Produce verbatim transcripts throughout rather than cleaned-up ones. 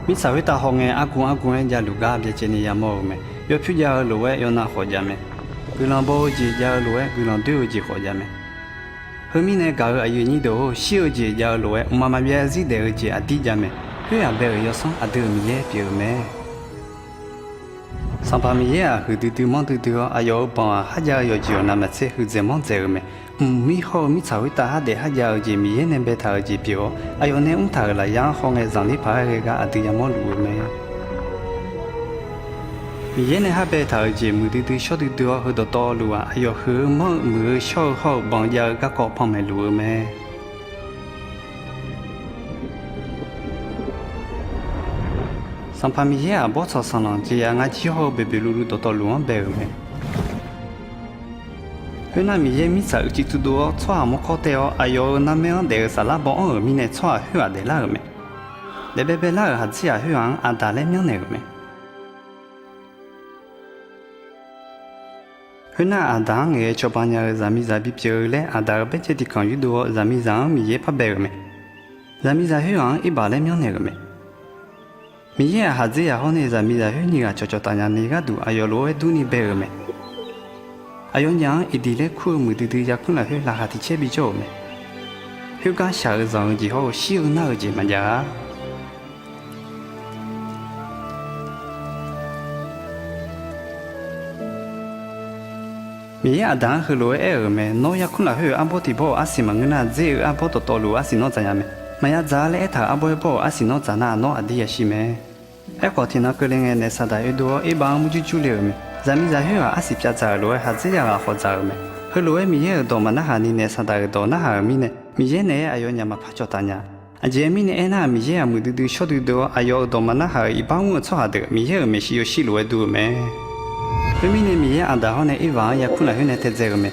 Mirtsaq khoertav hawngae argu argu-aer javluf gar byacaevni yamawr-eu mae. Yawpyur jav-eu lof-aer yawnav khawf jav mae. Guiqlanq baw-eu jeq jav-eu lof-aer guiqlanq doer-eu jeq khawf jav mae. Heumirnae gaq-euq aqyuif aqnyir deuq-or, shir-eu jeq jav-eu lof-aer mqmaq maqbyav zir daef-eu jeq aqdir jav mae. Khoer-aq bae-euq yawsanr aqdui-euq Miqyaer pyeuf-eu mae. Sanqpaq Miqyaer-aq huiqdui dui manr duidui-awr, aqyawf-euq banq-aq kharjav-eu yawqjeq yawqnav maqtser huiqdzaeq manrdzaeq-euq mae. Mqmir hawr-eu mirtsaq khoertav khardaef kharjav-eu jeq Miqyaer nae baetaq-euq jeq pyeuf-awr, aqyawf nae mrtaq-euq lafyaq-anr hawngae zanqler paq-aer ghae-eu aqdui yamawr luf-eu mae. Miqyaer nae khar baetaq-euq jeq muiqdui dui shawr duidui-awr, heu dawqtawvluf-aq aqyawf huiq-eu manr-eu muiq-eu shawr-eu hawr-eu banq jav-eu garkawv panmaeq luf-eu mae. Sanqpaq Miqyaer-aq bawrtsanq sanqlanq jeqzaq ngar jir hawr-eu boeqboeq luvluv dawqtawvluf-anr bae-euq mae. Khoernar, Miqyaer mirtsaq uicuiv tsuvdov-awr, tsawrhaq mawrkawr taev-awr, aqyawf-euq narmaer-anr daef-eu saflar baw anr-euq mirnae, tsawrhaq khoer-aq daeflar-euq mae. Daefbae baelar-euq haqdzir-aq, khoer-aq-anr Aqdaq laer myanrnaeq-euq mae. Khoernar, Aqdaq-anr ngaeq-aer cawba nya-eu zaqmiqzaq bipyeuf-eu laer, Aqdaq-euq baerjaev tiqkanq yurdov-awr, zaqmiqzaq-anr Miqyaer parbae-euq mae. Zaqmiqzaq khoer-aq-anr Irbaq laer myanrnaeq-euq mae. Miqyaer-aq, haqdzer yaq hawr nae zaqmiqzaq khoer nyiq ghaq cawqcawq taf nya ni gharduq aqyawf lof-aer durni bae-euq mae. Aqyawfnyaf-anr Eqdiq laer kur-eu muiqdui dui yarkmr lafkhoer laqkhaq tiq caer bijawr-euq mae. Khoergar shaq-eu zanq-eu jeq hawr-eu shir-eu nar-eu jeq maqjav-a. Miqyaer Aqdaq-anr heulof-aer aer-euq mae: Nawr yarkmr lafkhoer-euq arbawr tiq bawr-euq arsiq maqngeur nar, dzer-eu arbawr dawqtawvluf-eu arsiq nawr dzaqnya mae. Maqya dzaq-a laer aertaq-euq arbawr aer bawr-euq arsiq nawr dzaq nar, nawr aqdir yashir mae. Aerkhawf, tiqnan keuvle ngae, naef saqdaq oedov-awr Irbaq-anr murjur jur le-euq mae. Zaqmiqzaq khoer-aq, arsiq pyav dzaq-euq lof-aer haqdzer yaq ghaq khawf dzaq-euq mae. Heulof-aer Miqyaer-euq dawq maqnarhaq ni naef saqdaq-euq dawq narhaq-euq mirnae, Miqyaer naeq-aer aqyawfnyaf maqpar cawqtaf nya. Aqjeq mirnae aernar, Miqyaer-aq muiqdui dui shawr duidui-awr, aqyawf-euq dawq maqnarhaq-euq iqbax mr-eu tsawrhaq deuq Miqyaer-euq maeqshi yawshir lof-aer dur-eu mae. Khoermirnae, Miqyaer Aqdaq hawr nae Irbaq-anr yarkmr lafkhoer nae taedzae-euq mae.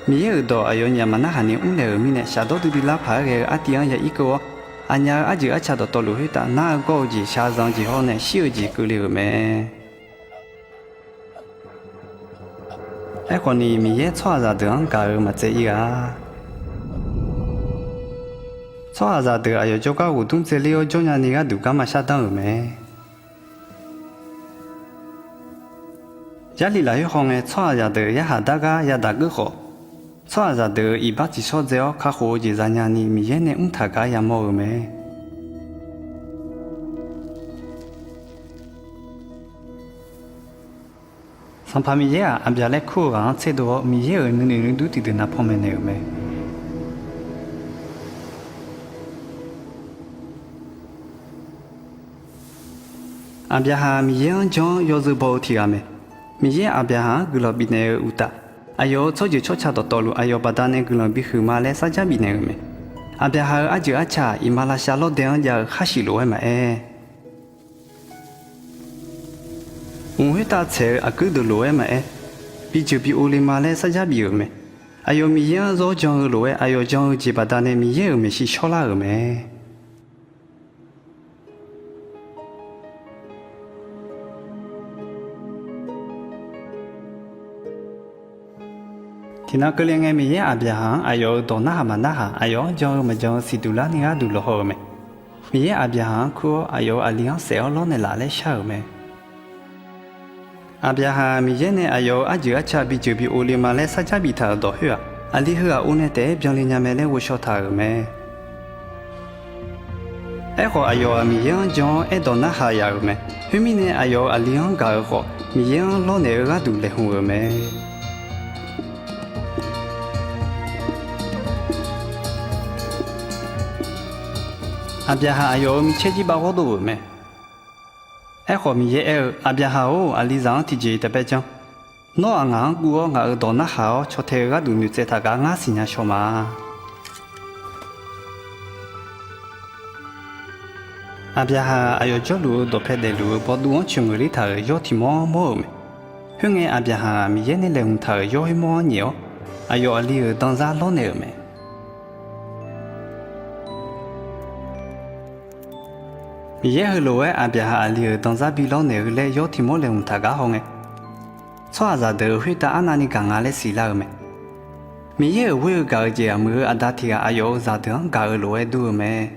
Miqyaer-euq dawq aqyawfnyaf maqnarhaq ni mrlaeq-euq mirnae, shafdawr duidui lar paq-aer ghae-eu artiv-anr ya irkeuv-awr, aqnyaf-euq arjeuq arca dawqtawvluf khoertav nar-eu gawr-eu jeq, shaqzanq-eu jeq hawr nae shir-eu jeq keuvle-euq mae. Aerkhawf ni, Miqyaer tsawrhaqzaq deuq-anr gaq-euq maqtsaev ir-a. Tsawrhaqzaq deuq aqyawf jawrgar ghofdmr dzaeler-awr jawr nyani gharduq garma shardanr-euq mae. Jarlif lafkhoer hawngae, tsawrhaqzaq deuq yarhaq dar gar yadaq geur khawf, tsawrhaqzaq deuq-euq iqbax tsiqshawr dzae-awr kakhof-eu jeq zanya ni Miqyaer nae mrtaq gar yamawr-eu mae. Sanqpaq Miqyaer-aq, Aqbyaq laer kur-eu ghaq-anr tserdov-awr, Miqyaer-euq nuinoeq nuidur tiqdeuq na panmaeq naeq-euq mae. Aqbyaqhaq Miqyaer-anr jan-awr yawzeu baw-eu tiq ghaq mae. Miqyaer Aqbyaqhaq-anr guiqlanq bifnaeq-eu uqtaf, aqyawf-euq tsawrjeuq tsawrca dawqtawvluf aqyawf baqdanae guiqlanq bihuiq ma laer sarjar bifnaeq-euq mae. Aqbyaqhaq-euq arjeuq arca-aq, iqmalavshav lawrdae-anr jav-eu khar shif lof-aer maqaer, mq khoertav tsaeq-eu aqguir deuq lof-aer maqaer, bijeuq bi-o le ma laer sarjar bif-euq mae. Aqyawf Miqyaer-anr zawr jan-eu lof-aer, aqyawf jan-eu jeq baqdanae Miqyaer-euq maeqshi shawrlar-euq mae. Tiqnan keuvle ngae, Miqyaer Aqbyaqhaq-anr aqyawf-euq dawq narhaq maqnarhaq, aqyawf-anr jan-eu maqjan-eu siqduq larni gharduq lawqhaw-euq mae. Miqyaer Aqbyaqhaq-anr kur-awr, aqyawf-euq aqli-anr saef-awr lawrnaeq laf laer shar-euq mae. Aqbyaqhaq Miqyaer nae aqyawf-euq arjeuq arca bijeuq bi-o le ma laer sarjar biftaq-euq dawq khoer-aq, aqli heughaq-o nae taef-aer byanle nya mae laer ghovshaw taq-euq mae. Aerkhawf, aqyawf-aq, Miqyaer-anr jan-awr aerdawq narhaq yaf-euq mae. Khoermirnae, aqyawf-euq aqli-anr gaq-eu khawf, Miqyaer-anr lawrnaeq-eu gharduq laeqhmq-euq mae. Aqbyaqhaq aqyawf-euq micaer jir bav ghawrdov-euq mae. Aerkhawf, Miqyaer aer-eu, Aqbyaqhaq-or, aqlizaq-anr tiqjeq taef-aer janr. Nawr-aq, ngaq-anr guv-awr ngaq-euq dawq narhaq-awr caw tae-eu gharduq noeqtsaev taq gar ngar siqnya shaw ma. Aqbyaqhaq aqyawf jawrluf-eu dawqpae daefluf-eu bawduv-anr coeqngeuf ler taq-euq yawr tiq mawr-anr mawr-euq mae. Khoerngae, Aqbyaqhaq Miqyaer nae laeqhmq taq-euq yawr khoer mawr-anr nyaef-awr, aqyawf aqli-euq danzar lawrnaeq-euq mae. Miqyaer heulof-aer Aqbyaqhaq aqli-euq danzar bi lawrnaeq-eu laer yawr tiq mawr laeqhmq taq gar hawngae, tsawrhaqzaq deuq-euq khoertav arnavni gaq nga laer siqlar-eu mae. Miqyaer-euq ghoer-eu gaq-eu jeq-aq, muiq-eu aqda tiq ghaq aqyawf-euq zaqdeuq-anr gaq-eu lof-aer dur-eu mae.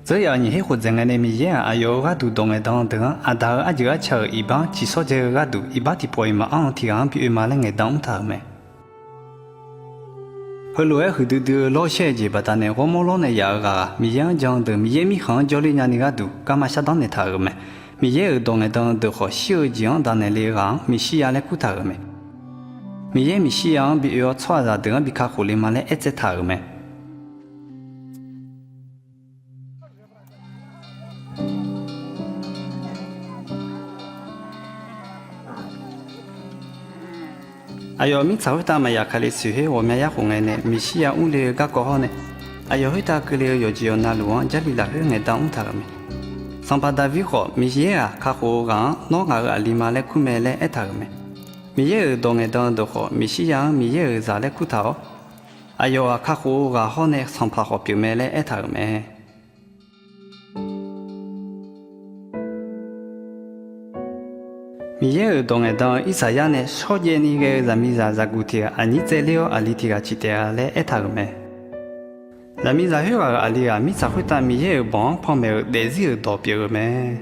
Dzeur yaf-euq nyiq her khof dzaeq ngae nae Miqyaer-aq, aqyawf-euq gharduq dawq ngaeqdan deuq-anr, Aqda-euq arjeuq arca-euq iqbax tsiqshawr dzae-eu gharduq, iqbax tiqpawf-iq maqanr-eu tiq ghaq-anr bi oe ma laer ngaeqdan mr taq-euq mae. Heulof-aer huiqdui dui-eu lawr shaer-eu jeq baqdanae ghawrmawr lawr nae yaf-euq ghaq-aq, Miqyaer-anr jan-eu deuq Miqyaer Mirkhanq-anr jawrler nyani gharduq garma shardanr naeqtaq-euq mae. Miqyaer-euq dawq ngaeqdan deuq khawf shir-eu jeq-anr danaeq le-eu ghaq-anr Meqsirya laer kurtaq-euq mae. Miqyaer Meqsirya-anr bi oe-awr tsawrhaqzaq deuq-anr bi kakhof le ma laer aertsaev taq-euq mae. Aqyawf mirtsaq khoertav maqyaf Kali siq khoer ghawqmya yar khof ngae nae Meqsirya mrle-eu garkawv hawr nae, aqyawf khoertav keuvle-eu yawqjeq yawqnavluf-anr Jarlif lafkhoer ngaeqdan mrtaq-euq mae. Sanqpaq Daqvir khawf, Miqyaer-aq kakhof-eu ghaq-anr Nawr ngaq-euq aqli ma laer kur mae laer aertaq-euq mae. Miqyaer-euq dawq ngaeqdan deuq khawf, Meqsirya-anr Miqyaer-euq zaq laer kurtaq-awr, aqyawf-aq kakhof-eu ghaq hawr nae sanqpaq khawf pyeuf mae laer aertaq-euq mae. Miqyaer-euq dawq ngaeqdan-eu Irsaqyar nae shawrjaev ni ghae-eu zaqmiqzaq zaqguq tiq ghaq aqnyir tsaevler-awr aqli tiq ghaq ciq taef-a laer aertaq-euq mae. Zaqmiqzaq khoerghaq-euq aqli ghaq mirtsaq khoertav Miqyaer-euq banq-anr panmaeq-euq daefzir-euq dawq pyeuf-eu mae.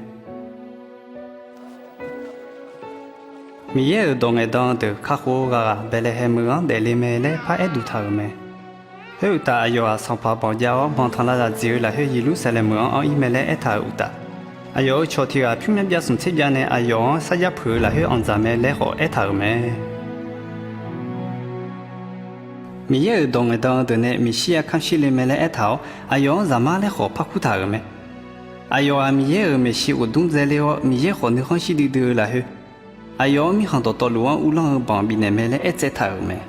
Miqyaer-euq dawq ngaeqdan deuq kakhof-eu ghaq ghaq Baeqlaeqhaeq meuq-anr daefle mae laer paraer duq taq-euq mae. Khoeruqtaf, aqyawf-aq sanqpaq banq jav-awr banq tanqlav zaq dziq-eu lafkhoer Yeqlursaqlaeq meuq-anr anr-ir mae laer aertaq-euq uqtaf, aqyawf-euq cawq tiq ghaq pyur myanr byav smq tser byav nae aqyawf-anr sarjax puq-eu lafkhoer anqdzaq mae laer khawf aertaq-euq mae. Miqyaer-euq dawq ngaeqdan deuq nae Meqsirya kamq shir le mae laer aertaq-awr, aqyawf-anr Zaqmar laer khawf par kurtaq-euq mae. Aqyawf-aq, Miqyaer-euq maeqshi ghofdmr dzaeler-awr, Miqyaer khawf nuikhanr shir duidui-eu lafkhoer, aqyawf-anr mirkhanq dawqtawvluf-anr uvlanr-eu banq bifnaeq mae laer aertsaev taq-euq mae.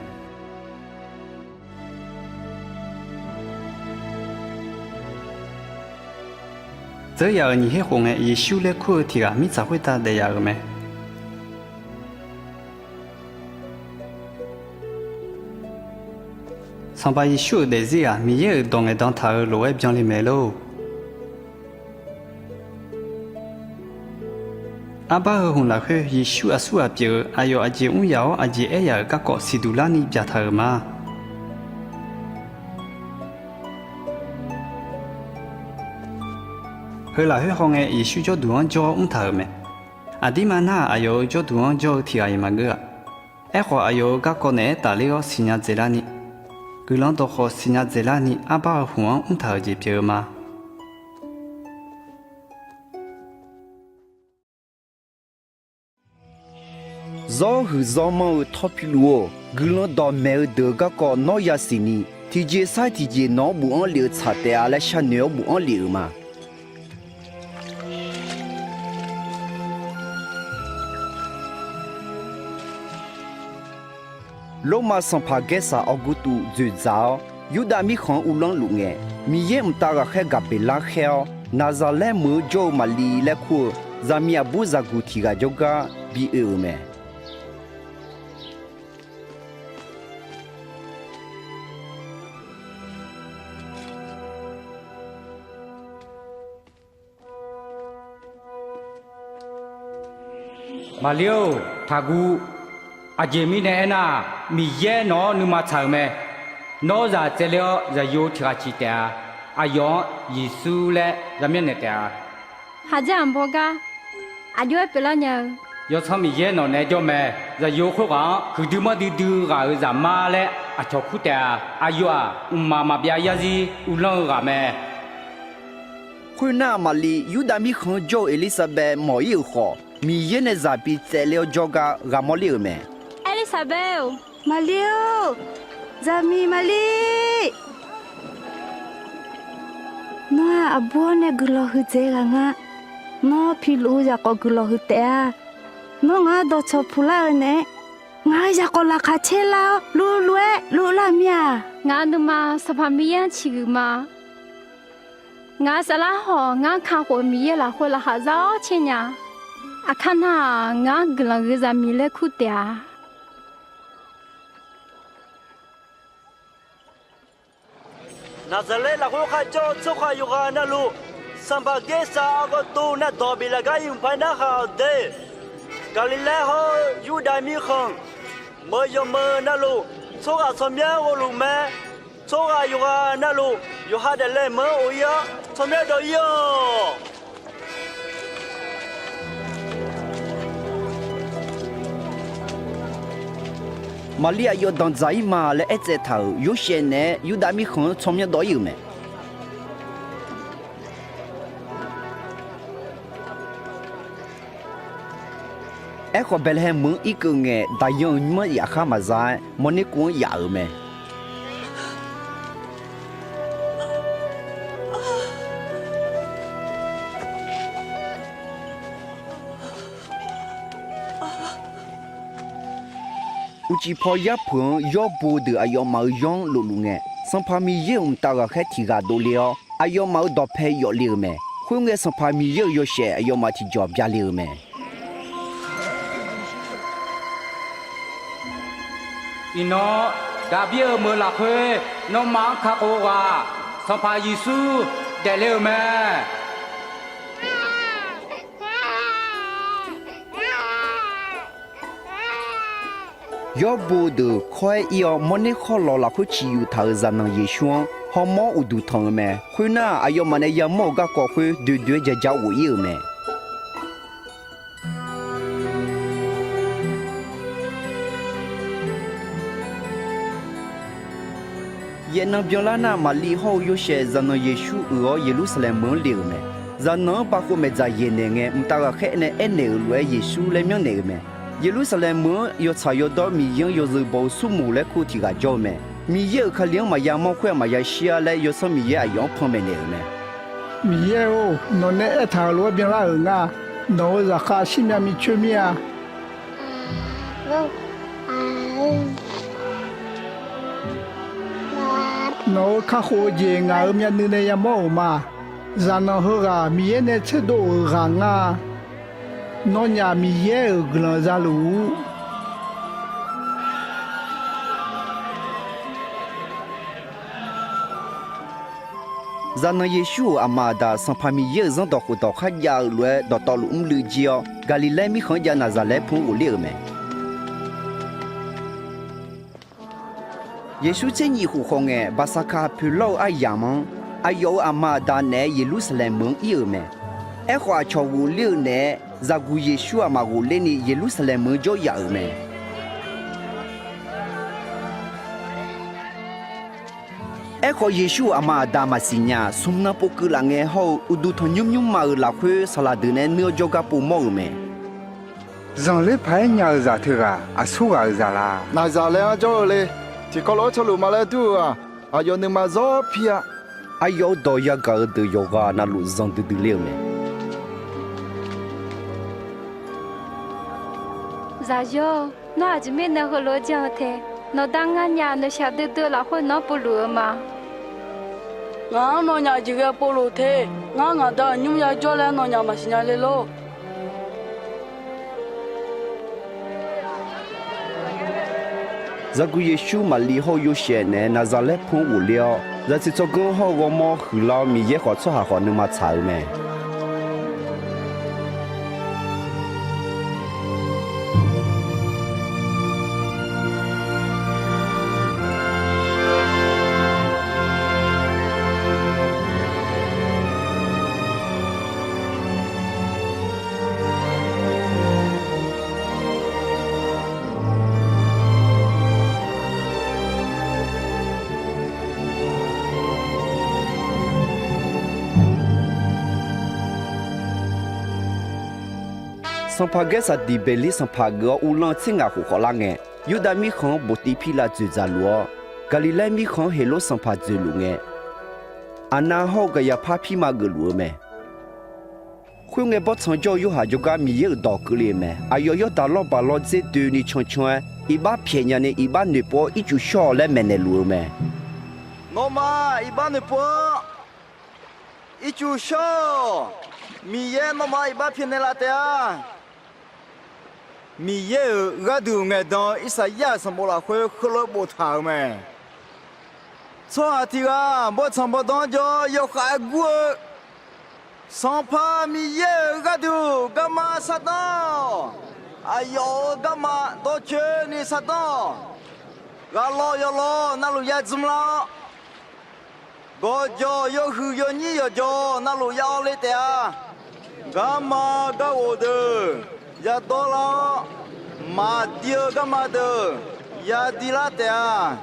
Dzeur yaf-euq nyiq her khof ngae, Yeqsur laer kur-eu tiq ghaq mirtsaq khoertav daef yaf-euq mae. Sanqpaq Yeqsur-euq daefzir-aq, Miqyaer-euq dawq ngaeqdan taq-euq lof-aer byanle mae lor. Arbar heu hmq lafkhoer Yeqsur aqsur ghaq pyeuf-eu aqyawf aqjeq mr yaf-awr aqjeq aer yaf-euq garkawv siqduq larni byaqtaq-euq ma. Heu lafkhoer hawngae Yeqsur jawrduq-anr jawr-awr mrtaq-euq mae. Aqdirma nar-aq, aqyawf-euq jawrduq-anr jawr-eu tiq ghaq-iq maqngeur-aq. Aerkhawf, aqyawf-euq garkawv naeq-aer tafler-awr siqnya dzaeqlarni, guiqlanq dawqkhawq siqnya dzaeqlarni arbar heu hmq-anr mrtaq-euq jeq pyeuf-eu ma. Zawr huiq zawr manr-eu Tawrpiluf-or, guiqlanq dawqmaeq-eu deuq-euq garkawv nawr yasiq ni, tiqjeq sar tiqjeq nawq-anr bofanr lef-eu tsaq taef-a laer sharnoeq-awr bofanr lef-euq ma. Lormav sanqpaq Gaersaq awqguv tuf dzoeqdzaq-awr, Yurdav mirkhanq-anr uvlanr luf ngae, Miqyaer mqtav ghaqkhaer Gaqbeqlar khaer-awr, Naqzaqlaer meuq-eu jawr-eu Maqliv laer kur-eu zaqmiq aqbur zaqguq tiq ghaq jawrgar bi oe-euq mae. Maqlir-or, taqguv. Aqjeq mirnae aernar, Miqyaer nawq-anr nuima tsaq-euq mae. Nawr zaq tsaevler-awr, zaqyo tiq ghaq ciq taef-a. Aqyawf-anr Yeqsur laer zaqmyanr naeq taef-a. Haqdzar aqbawr gar aqjox-aer pyeuflar nya-eu Yawsanr Miqyaer nawq naeq-aer jawr mae. Zaqyo khoerghaq-anr huiqdui manrdui dui ghaq-euq Zaqmar laer aqcawq kur taef-a. Aqyawf-aq, mqmaq maqbyav yarzir uvlanr-eu ghaq mae. Khoernar, Maqliv Yurdav mirkhanq-anr jawr-eu Erlirsaqbaev mawq-ir-euq khawf, Miqyaer nae zaq bi tsaevler-awr jawrgar ghaq mawrler-euq mae. Erlirsaqbaev-or, Maqliv-or, zaqmiq Maqliv, nawr-aq, aqbur-awr nae guiqlanq huiqdzaeq ghaq nga. Nawr piluf-eu zaqkhawf guiqlanq huiq taef-a. Nawr ngaq-anr dawqcawq puqlar-eu naeq-aer, ngaq-euq zaqkhawf laqkhaq caer lar-awr, luvluv-aer luvlar mir-a. Ngaq-euq nuima Sanqpaq Miqyaer-anr ciqhuiq ma. Ngaq-euq saflar hawq ngar kakhof-eu Miqyaer lafkhoer laqkhaq za-awr caer nya. Aqkar nar-aq, ngar guiqlanq huiq zaqmiq laer kur taef-a. Naqzaqlaer lafkhoer kharjawr-eu tsawrhaq yawqghaq navluf, sanqpaq Gaersaq argawr tov navdawq biflaf gar yumq paq narhaq-awq de. Gaqliqlaer hawr-eu Yurdav mirkhanq, meuq yawqmeuq navluf tsawrhaq tsawrmyanr ghovluf mae. Tsawrhaq yawqghaq navluf Yawqha daefle meuq-anr of-ir-awr, tsawrmyanr dawv-ir-awq. Maqlir aqyawf danqdzaq-ir ma laer aertsaev taq-euq Yorsaev naeq-aer Yurdav mirkhanq-anr tsawrmyanr dawv-ir-euq mae. Aerkhawf, Baeqlaeqhaeq meuq-anr irkeuv ngae, daqyan-euq nymr-anr yaf khar maqza-aer, mawrner kuv-anr yaf-euq mae. Uqcif paw yarpeuq-anr yawrbo deuq aqyawfmaf-euq yawr-anr lofluf ngae, Sanqpaq Miqyaer-euq mqtav ghaqkhaer tiq ghaq dovle-awr, aqyawfmaf-euq dawqpae yawf le-euq mae. Khoerngae, Sanqpaq Miqyaer-euq yawshaef aqyawfmaf tiqjawq byale-euq mae. Iqnan, Daqbir-euq meuq lafkhoer nawmaf-anr kakhof-eu ghaq, Sanqpaq Yeqsur daefle-euq mae. Yawrbo deuq kawr-aer ir-awr, mawrner khawrlawq lafkhoer ciqyuf taq-euq zaqnanq Yeqsur-anr hawmawr uqduq tanq-eu mae. Khoernar, aqyawfmaf nae yamawr-euq garkawv khoer doedoe-aer ja ja ghof-ir-euq mae. Yaefnan byanlar nar, Maqlir hawr-eu Yorsaev zaqnanq Yeqsur uiq-awr Yeqlursaqlaeq meuq-anr le-euq mae. Zaqnanq-anr bav khov maeqdzaq yaeq naeq ngae, mqtav ghaqkhaer nae aernaeq-euq lof-aer Yeqsur laer myanrnaeq-euq mae. Yeqlursaqlaeq meuq-anr yawtsaq yawdawr Miqyaer-anr yawzeu baw-eu smrmuiq laer kur tiq ghaq jawr-eu mae. Miqyaer-euq Kali-anr maqya mawr khoer-aq maqya shir-ar laer yawsanr Miqyaer aqyawf-anr panmaeq naeq-euq mae. Miqyaer-or, nawq nae aertaq-euq lof-aer byanlar-euq nga. Nawq-euq zaqkhav shirmyav micoer mir-a. Nawq-euq kakhof-eu jeq ngaq-euq myavnuiv nae yamawr-euq ma. Zaqnanq heughaq Miqyaer nae tserdov-euq ghaq ngar-a. Nawnyaf Miqyaer-euq guiqlanq za luf-ur. Zaqnanq Yeqsur-euq aqma aqda Sanqpaq Miqyaer-euq Zanrdawq khofdawq kharjav-eu lof-aer dawqtawvluf mrluiv jir-awr, Gaqliqlaer mirkhanq-anr jav Naqzaqlaer pmq-anr ghofler-euq mae. Yeqsur tser nyif khof khawf ngae, Baqsaqkaq poeqlawr-eu aryamq-anr, aqyawf-euq aqma aqda naeq-aer Yeqlursaqlaeq meuq-anr ir-euq mae. Aerkhawf, aqcawq ghofler-eu naeq-aer, zaqguq Yeqsur aqma ghofler ni Yeqlursaqlaeq meuq-anr jawr yaf-euq mae. Aerkhawf, Yeqsur-euq aqma aqda maqsiq nya. Smq nan pov keuv laf ngae hawr-eu uqduq tanqnymr nymrma-euq lafkhoer saqlaq deuq naeq-aer nuir-awr jawrgar povmawr-euq mae. Zanqler paq-aer nya-eu zaq teughaq aqsur ghaq-euq zaq la? Naqzaqlaer-anr jawr-eu le. Tiqkawv lof-aer tsawrluf ma laer dur-eu-aq, aqyawf nuima zawr pir-a. Aqyawf-euq dawq yagaq-eu deuq yawqghaq navluf zanqdui dui ler-eu mae. Zaqyo, nawr aqjeq mirnae heulof-aer jan-eu te? Nawqda nganyaf noeqshaq duidui-eu lafkhoer nawq-anr povluf-eu ma. Ngaq-anr nawnyaf jeqghae povluf te. Ngar ngaq Da-euq nymr yajawr laer nawnyaf maqsiq nya le lor. Zaqguq Yeqsur Maqli hawr-eu Yorsaev naeq-aer Naqzaqlaer pmq-anr ghofler-awr, zaqsiq tsawrganr hawr-eu ghawrmawr huiqlar-awr, Miqyaer khawf tsawrhaq khawf nuima tsaq-euq mae. Sanqpaq Gaersaqdiq Beqlir sanqpaq geuf-awr uvlanr tser ngaq khof khawf lar ngae, Yurdav mirkhanq-anr Boqtiv Pirlav dzoeqdzaq luf-awr, Gaqliqlaer mirkhanq-anr Heqlor sanqpaq dzoeqluf ngae, Aqnav hawr-eu Gaqyaqpar pirma geufluf-eu mae. Khoerngae, bawrtsanq jawr-eu Yorhaq jawrgar Miqyaer-euq dawq keuvle-euq mae. Aqyawf Yawrdaq lawrbaq lawr dzer doeni cancan-aer, iqbax pyaeq nyani iqbax noeqpov-awr ircuf shawr-awq laer maeqnaeq luf-eu mae. Nawmaf iqbax noeqpov-awr ircuf shawr-awq. Miqyaer nawmaf iqbax pyaeqnaeq laf taef-a. Miqyaer-euq gharduq ngaeqdan-eu Irsaqyar-euq sanqbof lafkhoer heulof-aer boftaq-euq mae. Tsawrhaq tiq ghaq bawrtsanq bawrdanr-anr jawr-awr yawkhav-aer gur-eu, Sanqpaq Miqyaer-euq gharduq garma sardanr-awq. Aqyawf-euq garma dawrcoeni sardanr-awq. Ghaqlawv yawlawv navluf ya dzmr lar-awr, Gawqjawq yawhuiq yawnyir yawqjawq navluf ya awv le taef-a. Garma garghof deuq yadawr lar-awr, maqdir-eu garma deuq yadi lar taef-a.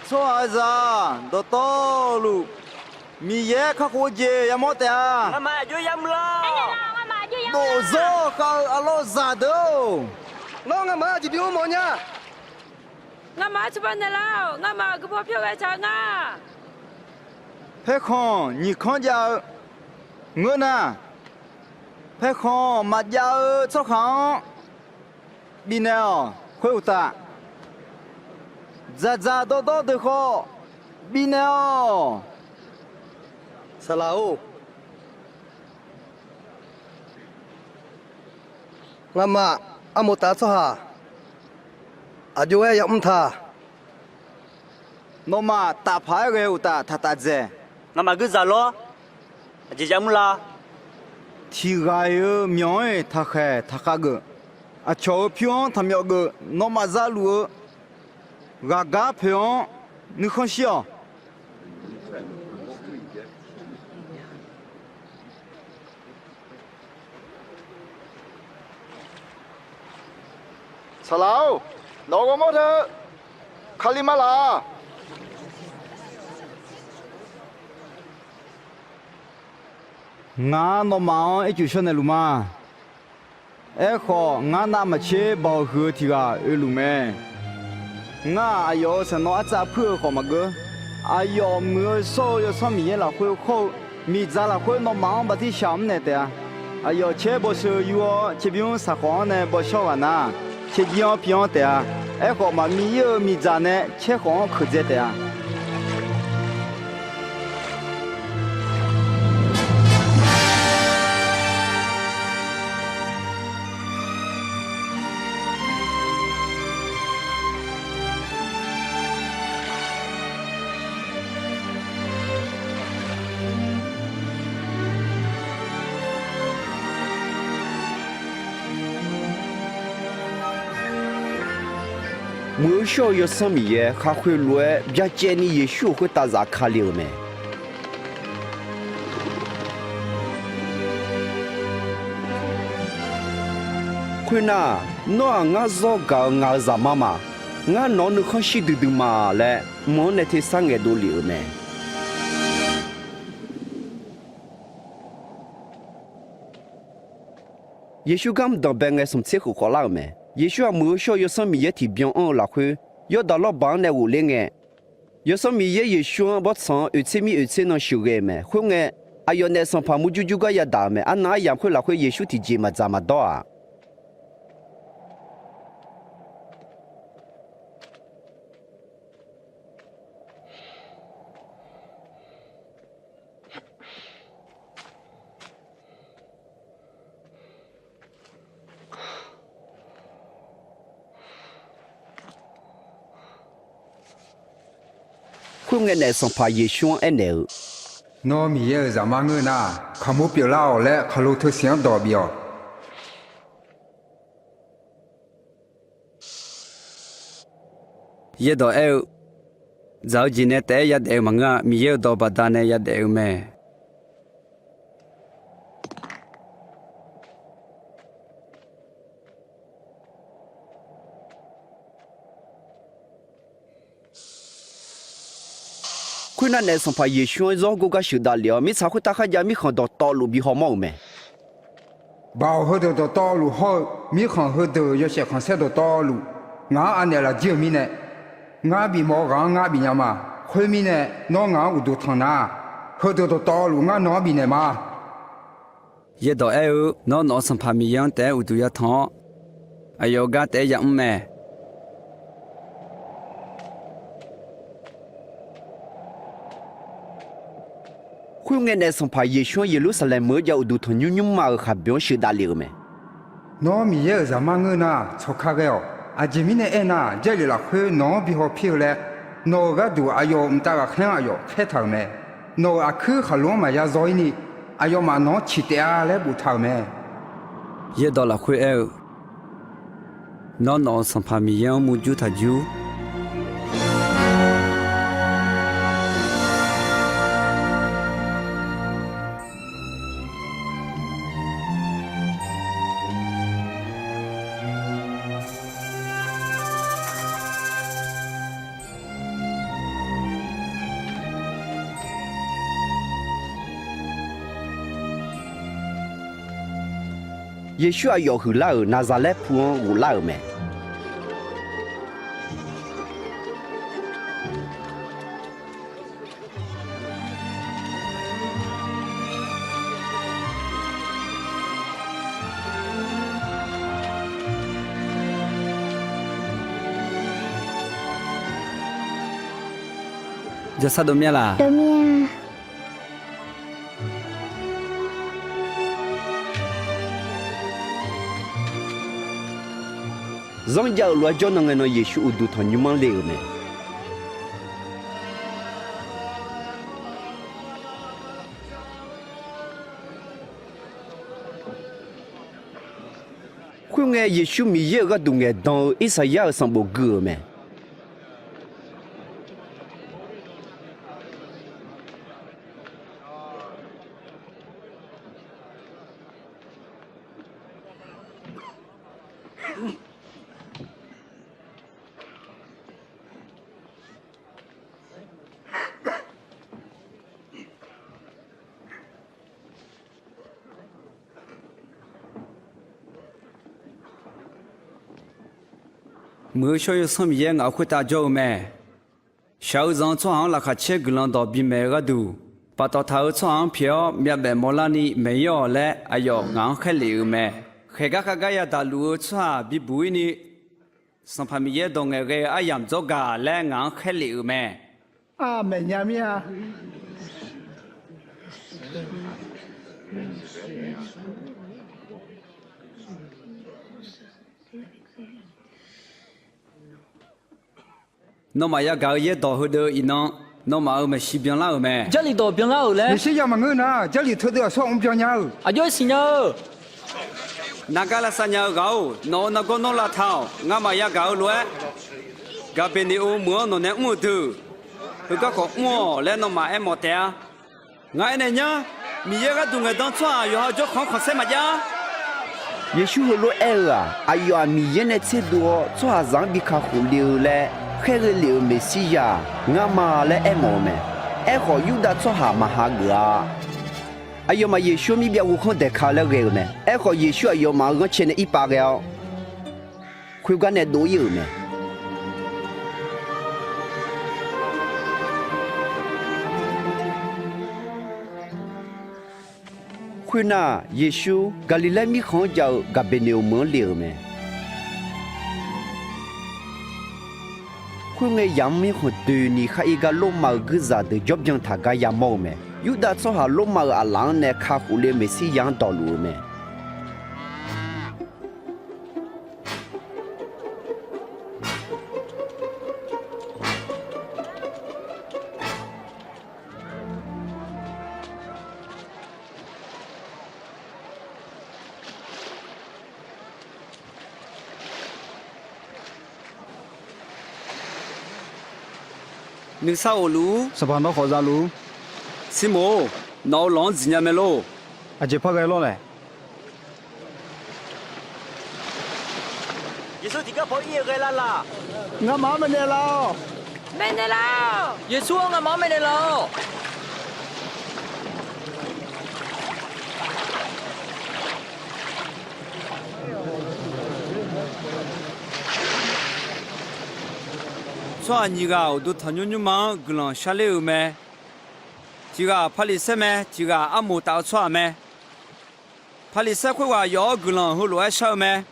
Tsawrhaqzaq dawqtawvluf Miqyaer kakhof-eu jeq yamawr taef-a. Dofzawr khav-eu arlawr zaqdeuq-or, nawr ngamaf-anr aqjeq bimr mawf nya. Ngamaf-anr cawba naeqlar-awq. Ngamaf-euq guiqpaw pyawr ghae taq-eu nga. Paerkhanq nyiq kanr jav-eu ngeur nar, paerkhanq maqjav-eu tsawrhaq-anr bifnaeq-awq. Khoeruqtaf, dzaqdzaq dawrdawr deuq khawf bifnaeq-awq. Saqlaq-or, ngamaf armof taf-eu tsawrhaq aq jov-aer yamr ta. Nawmaf tafpaq-aer ghae-eu uqtaf taqtaf dzaeq. Ngamaf guirzaq lawr, aqjeq yamr la. Tiq ghaq-iq-eu myawq-anr-iq taqkhaeq taqkhav geuf. Aqcawq-euq pyur-anr taqmyawf geuf. Nawmaf zaluf-eu ghaqgar poeq-anr nuikhanr shir-awq. Saqlaq-or, nawq-euq ghawrmawr teu Kali maqlaq-a. Ngar nawmaf-anr ircuf shawr naeqluf ma. Aerkhawf, ngar navmaqtser baoq huiq-eu tiq ghaq oeluf mae. Ngar-aq, aqyawf-euq saqnawv artsav puir-eu khawf maqgeur. Aqyawf muiq-eu shawr-eu Yawsanr Miqyaer lafkhoer hawr-eu miqdzaq lafkhoer nawmaf-anr bartirsaq mr naeq taef-a. Aqyawf caer bawsheu yur-awr, caerbymr saqkhawf-anr nae bawshawr ghaq nar, caerjir-anr pi-anr taef-a. Aerkhawf, maqmi ir-eu miqdzaq nae caer khawf-anr keuqdzae taef-a. Muiq-eu shawr-eu Yawsanr Miqyaer khaqkhoeq lof-aer byacaevni Yeqsur-euq khoertav zafkale-euq mae. Khoernar, nawr-aq ngar zawr gaq-euq ngaq-euq Zaqmar ma. Ngar nawq-anr nuikhanr shir duidui ma laer mq-anr nae tersar ngaeqdov lef-euq mae. Yeqsur garmr danqbae ngae, smq tser khof khawf lar-euq mae. Yeqsur-aq, muiq-eu shawr-eu Yawsanr Miqyaer tiqbyan anr-eu lafkhoer, Yawrdaq lawrbaq-anr nae ghofler ngae, Yawsanr Miqyaer Yeqsur-anr bawrtsanq-anr oeqtser mir oeqtser nan sheuqghae-eu mae. Khoerngae, aqyawf naef sanqpaq murjur jur gar yadaq-euq mae. Arnan aryamq khoer lafkhoer Yeqsur tiqjeq maqdzaq maqdawr-aq, Khoerngae, naef sanqpaq Yeqsur-anr aernaeq-eu, Nawr Miqyaer-euq Zaqmar ngeur nar, kaqmur pyeuflar-awq laer khaqlo teusiq-anr dawq bif-awq. Yaerdawq aer-eu, dzaq-eu jeq nae taef-aer yadaef-eu maqngeur-a. Miqyaer-euq dawq baqdanae yadaef-eu mae. Khoernar, naef sanqpaq Yeqsur-anr zawr gor gar sheuqdav lef-awr, mirtsaq khoertav kharjav mirkhanq dawqtawvluf bi hawmawr-euq mae. Baoq heudeuq dawqtawvluf hawr-eu mirkhanq heudeuq yawshaef khanqsaer dawqtawvluf, ngaq-anr anaeq lafjir-euq mirnae, ngar bifmawf-eu ghaq-anr ngar bifnya ma. Khoermirnae, nawr ngaq-anr uqduq tanq nar, heudeuq dawqtawvluf ngar nawq-anr bifnaeq ma. Yaerdawq aer-eu, nawr nawq-euq Sanqpaq Miqyaer-anr taef-aer uqduq yatanq-awr, aqyawf gar taef-aer yamr mae. Khoerngae, naef sanqpaq Yeqsur-anr Yeqlursaqlaeq meuq-eu jav uqduq tanqnymr nymrma-euq khaqboeq-anr sheuqdav lef-euq mae. Nawr Miqyaer-euq Zaqmar ngeur nar, tsawq ka ghae-awq. Aqjeq mirnae aernar, Jarlif lafkhoer nawq-anr bi hawpir-eu laer, nawq-euq gharduq aqyawf-euq mqtav ghaqkhaer-anr aqyawf khaertaq-euq mae. Nawq-euq aqkuir khaqlo-anr maqya zaw-ir ni, aqyawfmaf nawq-anr ciq taef-a laer boftaq-euq mae. Yaerdawq lafkhoer aer-eu, nawr nawq-euq Sanqpaq Miqyaer-anr murjur taq jur. Yeqsur aqyawf huiqlar-euq Naqzaqlaer pu-anr ghoflar-euq mae. Jaqsar dov mya laq? Zanrjav-euq lof-aer jawrnan ngae nan Yeqsur uqduq tanqnymr-anr le-euq mae. Khoerngae, Yeqsur Miqyaer-euq gharduq ngaeqdan-eu Irsaqyar-euq sanqbof gui-euq mae. Muiq-eu Shawr-eu Yawsanr Miqyaer ngaq-euq khoertav jawr-eu mae. Shaq-eu zanq-eu tsawrhaq-anr laqkhaq caer guiqlanq dawq bimaeq-eu gharduq, paftawf taq-euq tsawrhaq-anr pyeuf-awr myavbaef mawrlarni maeq-ir-awq laer aqyawf ngaq-anr khaerlef-euq mae. Khaeqgar khavgar yadaq luf-eu tsawrhaq bibuq-ir ni, Sanqpaq Miqyaer dawq ngaeqghae-eu aryamq dzawr gaq laer ngaq-anr khaerlef-euq mae. Aqmeq nya mir-a. Nawmaf yagaq-eu yaerdawq heudeuv iqnan, nawmaf-euq maeqshi byanlar-euq mae. Jarlif dawq byanlar-euq laer. Meqsirya maqngeur nar, Jarlif teudeuv aqsur aqmr byan nya-eu. Aqjox-aer siqnya-eu. Nargar lavsav nya-eu ghaq-or, nawq-euq nargawr nawr lavtaq-awq. Ngamaf yagaq-eu lof-aer, Gaqbeqneqo meuq-anr nawq nae mr-eu deuq, heugar khawf mr-awq laer nawmaf aermawf taef-a. Ngar aernaeq nyar, Miqyaer gharduq ngaeqdan tsawrhaq yawqha jawrkhanq-anr khanqsaer maqjav-a. Yeqsur heulof-aer aer-eu-aq, aqyawf-aq Miqyaer nae tserdov-awr tsawrhaqzaq-anr bi kakhof le-eu laer khaerghae lef-euq Meqsirya-aq ngar ma laer aermawf-eu mae. Aerkhawf, Yurdav tsawrhaq maqha geuf-a. Aqyawfmaf Yeqsur-anr mirbyav ghovkhanr daeqka-eu laer ghae-eu mae. Aerkhawf, Yeqsur aqyawfmaf-euq ghanrcae nae irpav ghae-awr, khoergar nae dov-ir-euq mae. Khoernar, Yeqsur Gaqliqlaer mirkhanq-anr jav-eu Gaqbeqneqoq meuq-anr le-euq mae. Khoerngae, yamq-anr mirkhanq doeni khar ir gar Lormav-euq guirzaq deuq jawrbyan taq gar yamawr-eu mae. Yurdav tsawrhaq Lormav-euq aqlaf-anr nae kakhof le-eu Meqsirya-anr dawqluf-eu mae. Nuisar ghofluf-ur. Sanqpaq nawr khawf zaluf-ur. Sirmoq-or, nawq-euq lawq-anr dziqnya mae lor. Aqjeq par ghae lawr lae? Yeqsur tiqgar paw ir-eu ghae lar laq? Ngamaf-anr maeqnaeq laf-awq. Maeqnaeq laf-awq. Yeqsur-anr ngamaf-anr maeqnaeq laf-awq. Tsawrhaq nyiq ghaq uqduq tanqnymr nymrma-anr guiqlanq sharler-euq mae. Tiq ghaq Paqliqsaer mae, tiq ghaq armoq taf-eu tsawrhaq mae. Paqliqsaer khoerghaq yawf-awr guiqlanq heulof-aer shar-eu mae.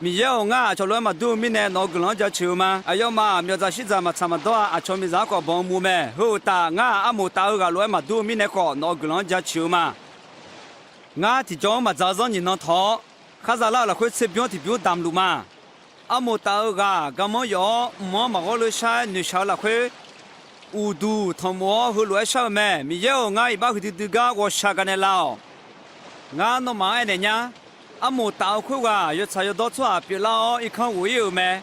Miqyaer-or, ngar aqcawq lof-aer maqdur-eu mirnae nawq-euq guiqlanq-anr jaceuq-eu ma. Aqyawfmaf myawqdzaq shirzaq maqtsaq maqdawr-a. Aqcawq miqzaq-anr khawf banq-eu muq mae. Heu uqtaf, ngar-aq armoq taf-eu ghaq lof-aer maqdur-eu mirnae khawf nawq-euq guiqlanq-anr jaceuq-eu ma. Ngar tiqjawr-anr maqdzaq-eu zanr nyiq nan tawq-awr, khar zalar-euq lafkhoer tserbymr tiqbymr damq luf ma. Armoq taf-eu ghaq-aq, garmanr yawf-awr mq-anr maqghawr leu shar-aer noeqshaq-eu lafkhoer, uqduq tanqmof-awr heulof-aer shar-eu mae. Miqyaer-or, ngar iqbax huiqdui dui gar ghawqshaq gaqnaeq laf-awq. Ngar nawmaf-anr aernaeq nyar. Armoq taf-eu khoerghaq yawtsaq yawdawr tsawrhaq pyeuflar-awr irkanr ghof-ir-euq mae.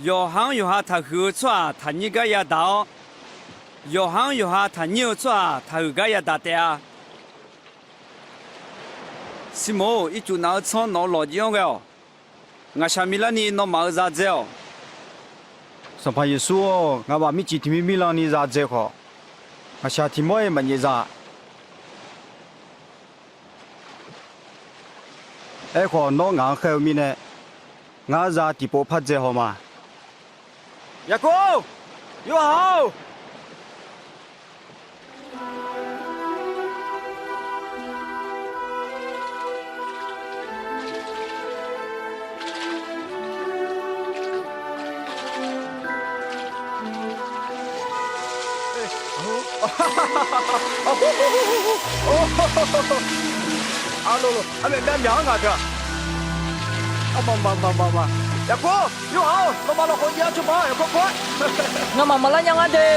Yawqha-anr yawqha taqhuiq-eu tsawrhaq taqnyir gar yadaq-awr, yawqha-anr yawqha taqnyir-eu tsawrhaq taqhuiq gar yadaq taef-a. Sirmoq-or, ircuf naf-eu tsanr nawq-eu lawqjiv-anr ghae-awq. Ngaqshaq milarni nawmaf-euq za dzae-awq. Sanqpaq Yeqsur-or, ngaqbaf mircif tiq mir mirlanni za dzae khawf, ngaqshaq tiq mawr-ir maqnyaef za. Aerkhawf, nawr ngaq-anr khaer-eu mirnae, ngar za tiqpov par dzae haw ma. Yaqkov-or, Yorhaq-or! Arlolo, armaeq myavmyaq anr ngaq deuq-aq. Armama mama ma. Yaqkov, Yorhaq-or, nawmaf lafkhoer jav-awr cawba-awr yawkawr kawr-aer. Ngamaf maqlar nya ngar de.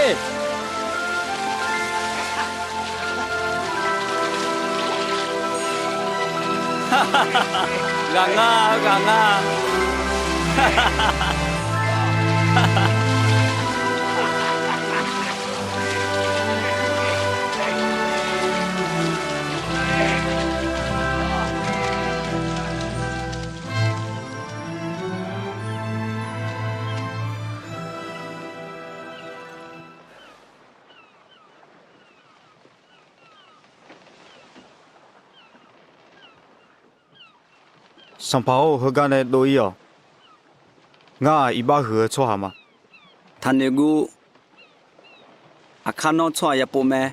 Ghaq nga, ghaq nga. Sanqpaq-or, heugar nae dov-ir-awq. Ngar-aq, iqbax huiq-eu tsawrhaq ma. Taqnoeq guv. Aqkar nawr tsawrhaq yapov mae.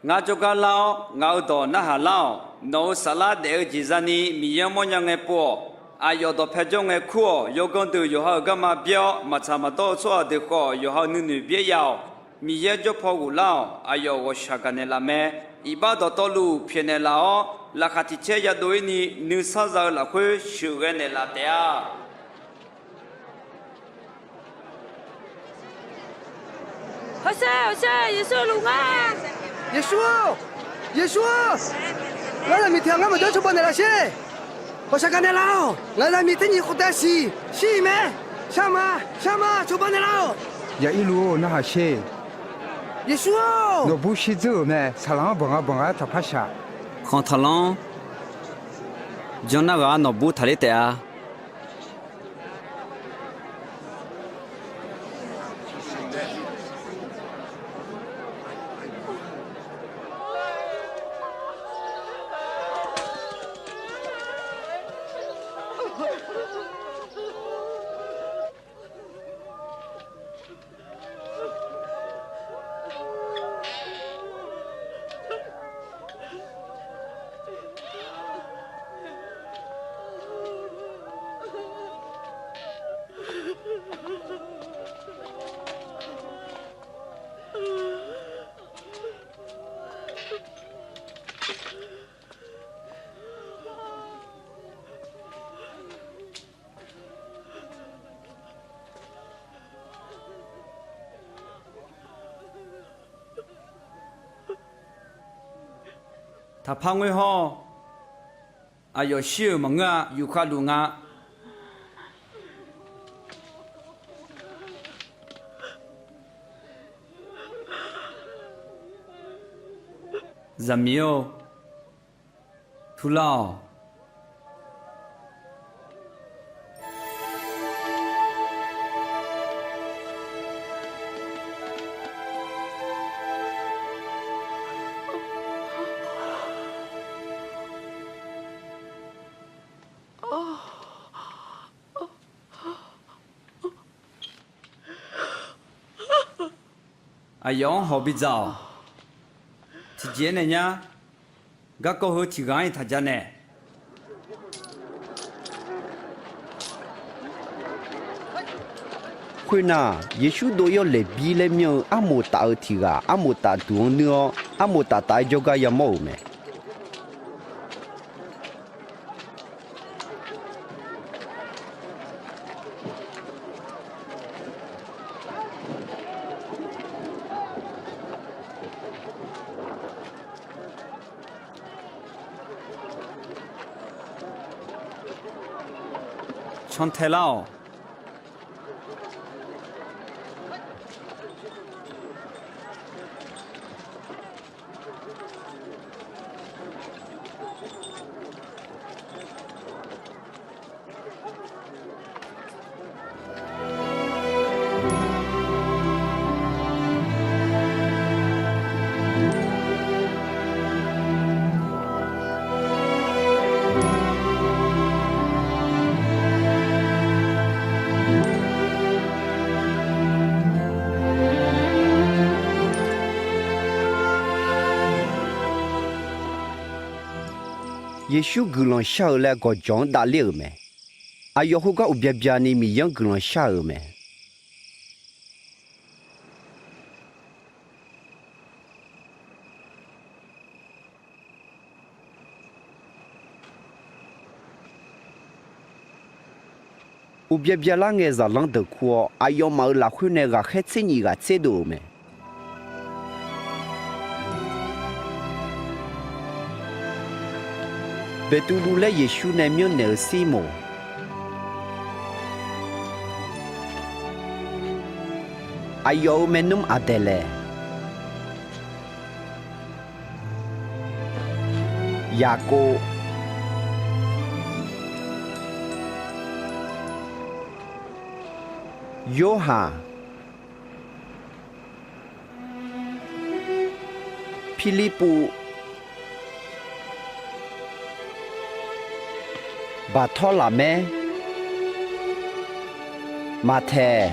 Ngar jawrgar lar-awr, ngaq-euq dawq narhaq lar-awq. Nawq-euq saflar daef-eu jeq zani Miqyaer-anr mawrnya ngae pov-awq. Aqyawf dawqpae jawr ngae kur-awq. Yawganr deuq yawqha-euq garma byaer-awr, maqtsaq maqdawr-eu tsawrhaq deuq khawf, yawqha-euq nuinoeq byaer ya-awq. Miqyaer jawr paw ghoflar-awq. Aqyawf ghawqshaq gaqnaeq laf mae. Iqbax dawqtawvluf pyaeqnaeq laf-awr, laqkhaq tiq caer yadov-ir ni nuisar za-eu lafkhoer sheuqghae naeqlaf taef-a. Hawsher, hawsher, Yeqsur luf nga. Yeqsur-or, Yeqsur-or, ngar zaqmiq tiq ghaq ngar maqjawr cawba naeqlaf sher. Ghawqshaq gaqnaeq laf-awq. Ngaq zaqmiq tser nyiq khof taef siq shir-iq mae. Shar ma, shar ma, cawba naeqlaf-awq. Yaqirluf-or, narhaq sher. Yeqsur-or, nawqbur shirdzeur-euq mae. Saqlaq-anr banq nga banq nga-aer taqpar shaq. Khanq taqlanr. Janr nar ghaq-anr nawqbur taqler taef-a. Taqpar ngoer hawr-awq. Aqyawf shir-euq maqngeur-a. Yufkhav luf nga. Zaqmiq-or, turlar-awq. Aqyawf-anr hawq bidzaq-awq. Tiqjeq-aer nae nyar. Garkawv heu tiq ghaq-anr-iq taq ja naeq. Khoernar, Yeqsur dov-ir-awr laeqbir laer myanr-eu armoq taf-eu tiq ghaq armoq taf duq-anr nuir-awr, armoq taf taf-aer jawrgar yamawr-euq mae. Cantae lar-awq. Yeqsur guiqlanq shar-eu laer gawqjawq-anr davler-euq mae. Aqyawf khoergar uqbya bya ni Miqyaer-anr guiqlanq shar-euq mae. Uqbya byalar ngae zaqlanr deuq kur-awr, aqyawfmaf-euq lafkhoer nae ghaqkhaer tser nyif ghaq tserdov-euq mae. Beqtuvluv laer Yeqsur nae myanrnaeq-eu Sirmoq, aqyawf-euq maernmr Aqdaeqlaeq, Yaqkov, Yorhaq, Pirlirpuv, Baqtawrlaqmaer, Maqtaeq,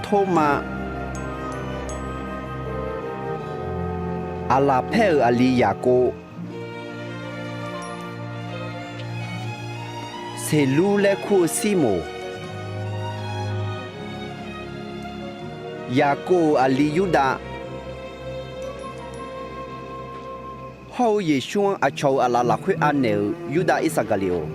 Tormav, Aqlaqpaer-euq aqli Yaqkov, Seqlur laer kur-eu Sirmoq, Yaqkov-euq aqli Yurdav, hawr-eu Yeqsur-anr aqcawq-euq aqlaf lafkhoer anaeq-euq Yurdav Irsaqgaqliqoq.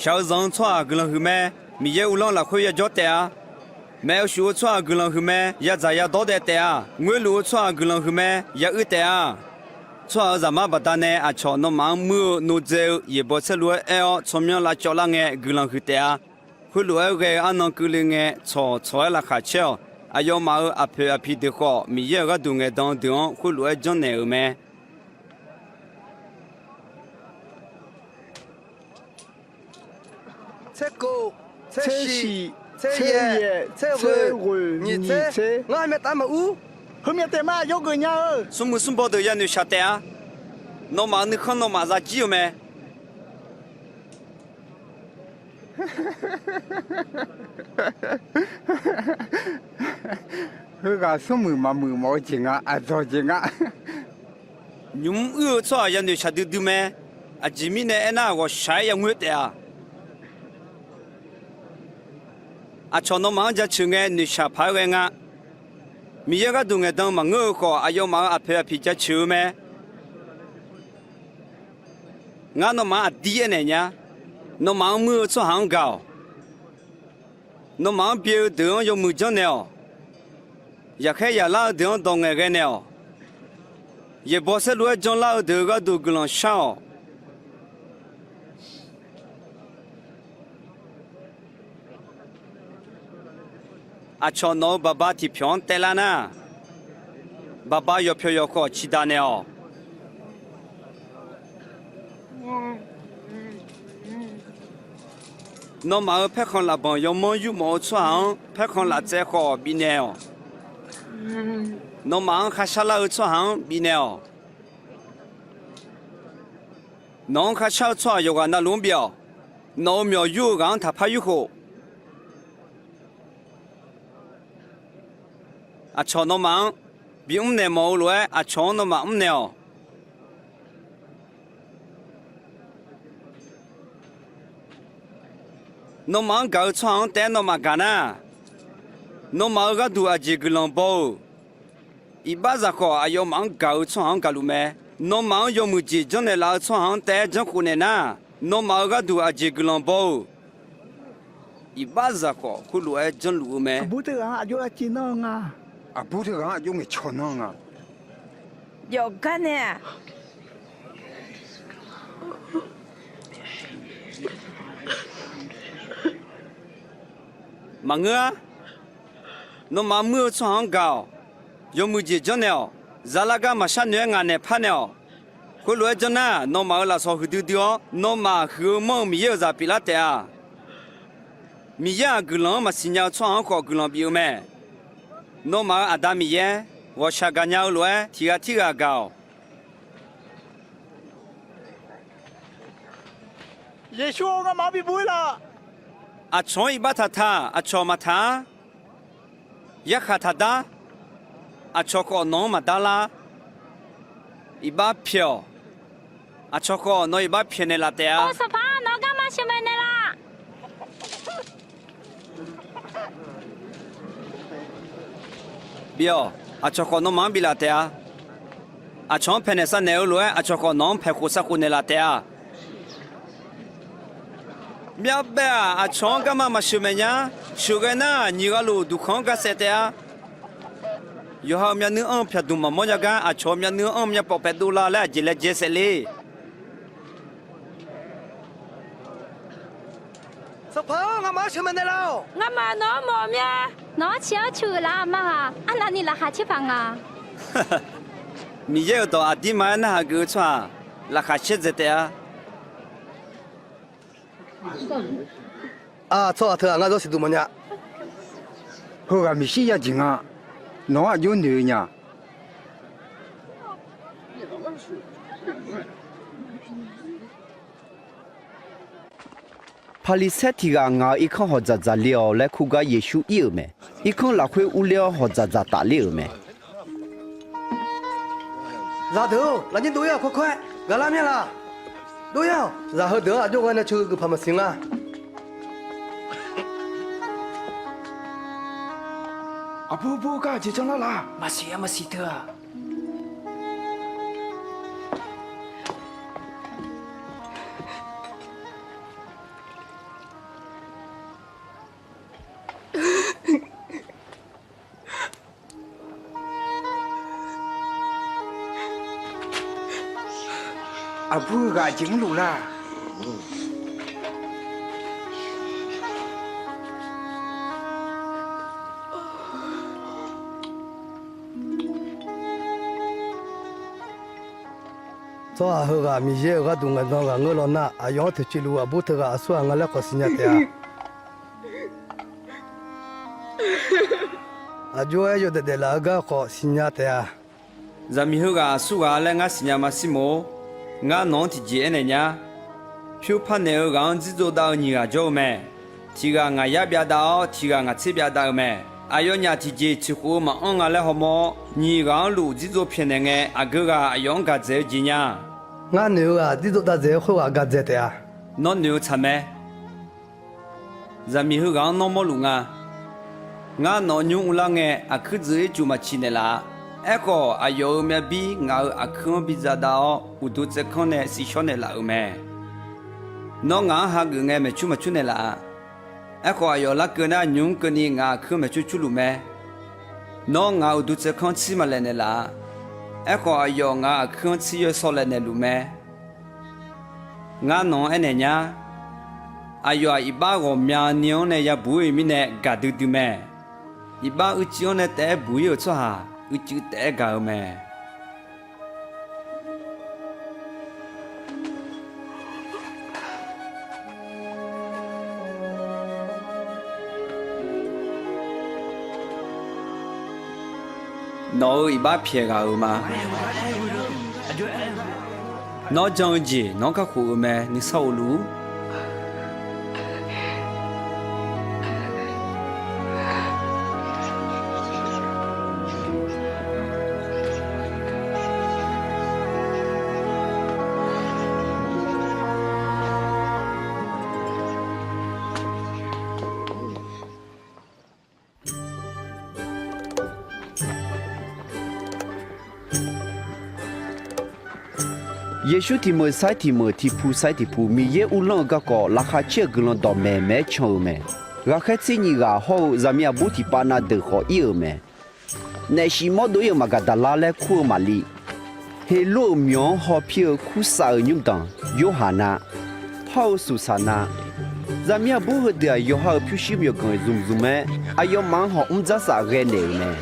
Shaq-eu zanq-eu tsawrhaq guiqlanq huiq mae. Miqyaer uvlanr lafkhoer yajawr taef-a. Maeq-eu shuf-eu tsawrhaq guiqlanq huiq mae. Yadzaq yadawr daev taef-a. Ngoerluf-eu tsawrhaq guiqlanq huiq mae. Yauir taef-a. Tsawrhaq-euq zaqmar baqdanae aqcawq nawmaf-anr muir-eu nodzae-eu yaeqbawq saerlu-aer aer-awr tsawrmyanr lavcawv lar ngae guiqlanq huiq taef-a. Khoerlof-aer ghae-eu arnan keuvle ngae tsawq tsawq-aer laqkhaq caer-awq. Aqyawfmaf-euq aqpoeq aqpiq deuq khawf, Miqyaer-euq gharduq ngaeqdan deuq-anr khoerlof-aer janrnaeq-euq mae. Tserkov, tsershif, tseryaev, tserghoeq, nyiq tser. Ngar myav taf maqur. Heumyav taef ma, yawgeuf nya-eu. Smrmuiq smrbaw deuq yanoeq shaq taef-a. Nawmaf-euq nuikhanr nawmaf zajir-eu mae. Heughaq smrmuiq maqmuiq mawf-eu jeq nga, aqdzawq jeq nga. Nymq mr uir-eu tsawrhaq yanoeq shaqdui dui mae. Aqjeq mirnae aernar, ghawqshaq-aer yangoer taef-a. Aqcawq nawmaf-anr jaceuq ngae noeqshaq paq-aer ghae nga. Miqyaer gharduq ngaeqdan maqngeur-eu khawf, aqyawfmaf-euq aqpoeq aqpiq jaceuq-eu mae. Ngar nawmaf-anr aqdir aernaeq nya. Nawmaf-anr muir-eu tsawrhaq-anr gaq-awq. Nawmaf-anr byae-eu deuq-anr yawmuiq janrnaeq-awq. Yaqkhaer yaqlar-eu deuq-anr dawq ngaeqghae naeq-awq. Yaeqbawq saerlu-aer janlar-eu deuq-euq gharduq guiqlanq shar-awq. Aqcawq nawq-euq baqba tiqpyawq-anr taev lar nar, baqba yawqpyawq yawqkhawf ciqdaq naeq-awq. Nawmaf-euq paerkhanq lafbanq yawmanr yurmawf-eu tsawrhaq-anr paerkhanq laftsaev khawf bifnaeq-awq. Nawmaf-anr kharshar lar-eu tsawrhaq-anr bifnaeq-awq. Nawq-anr kharshar-eu tsawrhaq yawqghaq navluf-anr bif-awq. Nawq-euq myawq yur-eu ghaq-anr taqpar yurkhof. Aqcawq nawmaf-anr bimr naeq mawf-eu lof-aer, aqcawq-anr nawmaf mrnaeq-awq. Nawmaf-anr gaq-eu tsawrhaq-anr taef-aer nawmaf gaq nar, nawmaf-euq gharduq aqjeq guiqlanq baw-euq. Iqbaxzaq khawf, aqyawfmaf-anr gaq-eu tsawrhaq-anr gaqluf mae. Nawmaf-anr yawmuiq jeq janrnaeq laf-eu tsawrhaq-anr taef-aer janrkhof naeq nar, nawmaf-euq gharduq aqjeq guiqlanq baw-euq. Iqbaxzaq khawf, khoerlof-aer janrluf-eu mae. Aqbur teughaq-anr aqjox lavciv nanr-eu nga. Aqbur teughaq-anr aqjox ngaeqcawq nanr-eu nga. Yawqgar nae-aq, Maqngeur-ar. Nawmaf muir-eu tsawrhaq-anr gaq-awq. Yawmuiq jeq janrnaeq-awq. Zalagar maqshar noeq-aer ngaq naeq parnaeq-awq. Khoerlof-aer janr nar, nawmaf-euq lafsawq huiqdui dui-awr, nawmaf huiq-eu manr-eu Miqyaer-euq zaq pyeuflar taef-a. Miqyaer-aq, guiqlanq-anr maqsiq nya-eu tsawrhaq-anr khawf guiqlanq bif-eu mae. Nawmaf-euq Aqda Miqyaer, ghawqshaq gaqnya-eu lof-aer tiq ghaq tirghaq gaq-awq. Yeqsur-or, ngamaf-anr bibuq-ir laf. Aqcawq-anr iqbax taqtaq, aqcawq maqtaq-ar. Yarkhaq taqdar, aqcawq khawf nawq-anr maqdar lar. Iqbax pyaeq-awq. Aqcawq khawf nawq iqbax pyaeqnaeq laf taef-a. Or, Sanqpaq-anr nawq-anr garma sheuqmaeq naeqlaf. Bif-awq. Aqcawq khawf nawmaf-anr biflaf taef-a. Aqcawq-anr paeqnaeq savnaeq-eu lof-aer, aqcawq khawf nawq-anr paeqkhof savkhof naeqlaf taef-a. Myavbaef-aq, aqcawq-anr garma maqsheuqmaeq nya. Sheuqghae nar, nyiq ghaq luf duqkhanq-anr ga saef taef-a. Yawqha-euq myavnuiv anr-eu pyaqdmq maqmawr nya gar, aqcawq-euq myavnuiv anr-eu myavpawf paef dovlar laer aqjeq laejae saef le. Sanqpaq-or, ngamaf-anr sheuqmaeq naeqlaf-awq. Ngamaf nawq-anr mawf-eu mya. Nawq-anr ciq-anr cu-euq laf-a ma ghaq. Arnavni laqkhaq caer paq nga. Miqyaer-euq dawq aqdirma-aer narhaq geuf-eu tsawrhaq, laqkhaq caerdzaeq taef-a. Aq, tsawrhaq teughaq ngar zawr siqduq mawfnya. Heughaq Meqsirya jeq nga. Nawq-anr aqjox noeq-eu nya. Paqliqsaer tiq ghaq ngaq-euq irkanr hawq dzaqdzaq le-awq laer kur gar Yeqsur ir-euq mae. Irkanr lafkhoer urler-awr hawq dzaqdzaq tafler-euq mae. Zaqdeuq-or, lafnyir dov-ir-awq. Kawrkawr-aer ghaqlar mya laq. Dov-ir-awq. Zaq heudeuq-anr aqjox ghae nae ceuq-eu geufpaq maqsiq nga. Aqbur bur gar aqjeq janrlar laf. Maqsiq-a, maqsiq teu-aq. Aqbur-eu ghaq aqjeq mrluf laf. Tsawrhaq heughaq Miqyaer-euq gharduq ngaeqdan ghaq ngeur law nar, aqyawf-anr toeqciv luf aqbur teughaq aqsur ghaq nga laer khawf siqnya taef-a. Aqjox-aer yawdaef daeflaf-eu gar khawf siqnya taef-a. Zaqmiq heughaq aqsur ghaq laer ngar siqnya ma Sirmoq-or, ngar nawq-anr tiqjeq aernaeq nya. Pyur parnaeq-eu ghaq-anr dzirdzov dav-eu nyiq ghaq jawr-eu mae. Tiq ghaq ngaq yar byavdav-awr, tiq ghaq ngaq tser byavdav-eu mae. Aqyawfnyaf tiqjeq tiq khof-eu maqanr nga laer hawmawr-awr, nyiq ghaq-anr luf dzirdzov pyaeqnaeq ngae, aqgeu ghaq aqyawf-anr gaq dzaeq-eu jeq nya. Ngar noeq-eu ghaq dzirdzov dav dzaeq-eu khoerghaq gaq dzaeq taef-a. Nawr noeq-eu tsaq mae. Zaqmiq heughaq-anr nawr mawrluf nga. Ngar nawq-eu nymr uvlar ngae, aqkuir dzuif-ir cuf maqciq naeqlaf-a. Aerkhawf, aqyawf-euq myavbir ngaq-euq aqkuir-anr biza dav-awr, uqduq tsaevkanr nae sivshawr naeqlaf-euq mae. Nawr ngaq-anr hageuf ngae maeqcur maqcur naeqlaf-a. Aerkhawf, aqyawf larkeuv nar, nymq-mr keuvni ngaq-euq aqkuir-anr maeqcur curluf mae. Nawr ngaq-euq uqduq tsaevkanr-anr tsir maqlaeq naeqlaf-a. Aerkhawf, aqyawf ngaq-euq aqkuir-anr tsir yawsaw laeq naeqluf mae. Ngar nawq-anr aernaeq nya. Aqyawf-aq, iqbax ghawqmyani-anr nae yabuq-ir-euq mirnae gaqdui dui mae. Iqbax uicuiv-anr nae taef-aer buq-ir-euq tsawrhaq, uicuiv taef-aer gaq-eu mae. Nawq-euq iqbax pyaeq ghaq-euq ma. Nawr jan-eu jeq nawq-anr kakhof -euq mae. Nuisar of luf-ur. Yeqsur tiq meuq sair tiq meuq, tiq pu sair tiq pu, Miqyaer uvlanr-eu garkawv laqkhaq caer-eu guiqlanq dawqmaeq maeq-aer can-euq mae. Ghaqkhaer tser nyiq ghaq hawr-eu zaqmiq aqbur tiqpav na deuq khawf ir-euq mae. Naef shif mawr dov-ir-euq Maqgaqdaqlar laer kur-eu Maqli, Heqlor-euq myawq-anr hawpir-eu Kursav-euq nymrdanq Yorhaqna, hawr-eu Suqsaqna, Zaqmiq aqbur heudeuq-aq, yawqha-euq pyurshuir myawqganq zmq zmq-aer, aqyawfmaf-anr hawq mr dzar saf ghae naeq-euq mae.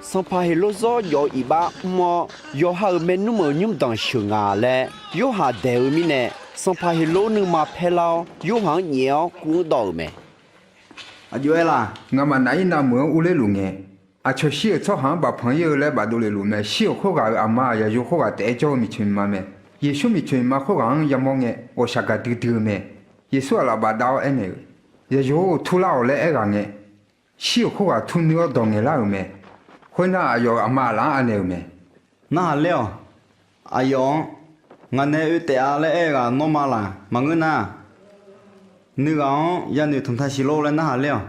Sanqpaq Heqlor zawr jawf-eu iqbax mr-awr, yawqha-euq maernmr-euq nymrdanq sheuq nga laer Yorhaq daeq-eu mirnae, Sanqpaq Heqlor nuima paerlar-awr, Yorhaq-anr nyaef-awr kuv-anr dawv-euq mae. Aqjox-aer la? Ngamaf naf-ir navmeuq-anr urler luf ngae, aqcawq shir-euq tsawrhaq-anr bafpanq ir-eu laer bafdov lef luf mae. Shir-euq khoerghaq-euq aqma-aq, Zaqyo khoerghaq taef-aer jawr-eu miqcoeq miqma mae. Yeqsur miqcoeq miqma khoerghaq-anr yamawr ngae, ghawqshaq gaqdui dui-eu mae. Yeqsur aqlaf bafdav-awr aernaeq-euq, Zaqyo-or, turlar-awq laer aerghaq ngae, shir-euq khoerghaq tur nuir-awr dawq ngaeqlar-euq mae. Khoernar, aqyawf-euq aqma aqlaf-anr anaeq-euq mae. Narhaq ler-awq. Aqyawf-anr, Ngaq nae oe taef-a laer aer-eu ghaq nawmaf laf maqngeur nar, nuighaq-anr yanoeq tanqtaq siq lor laer narhaq ler-awq.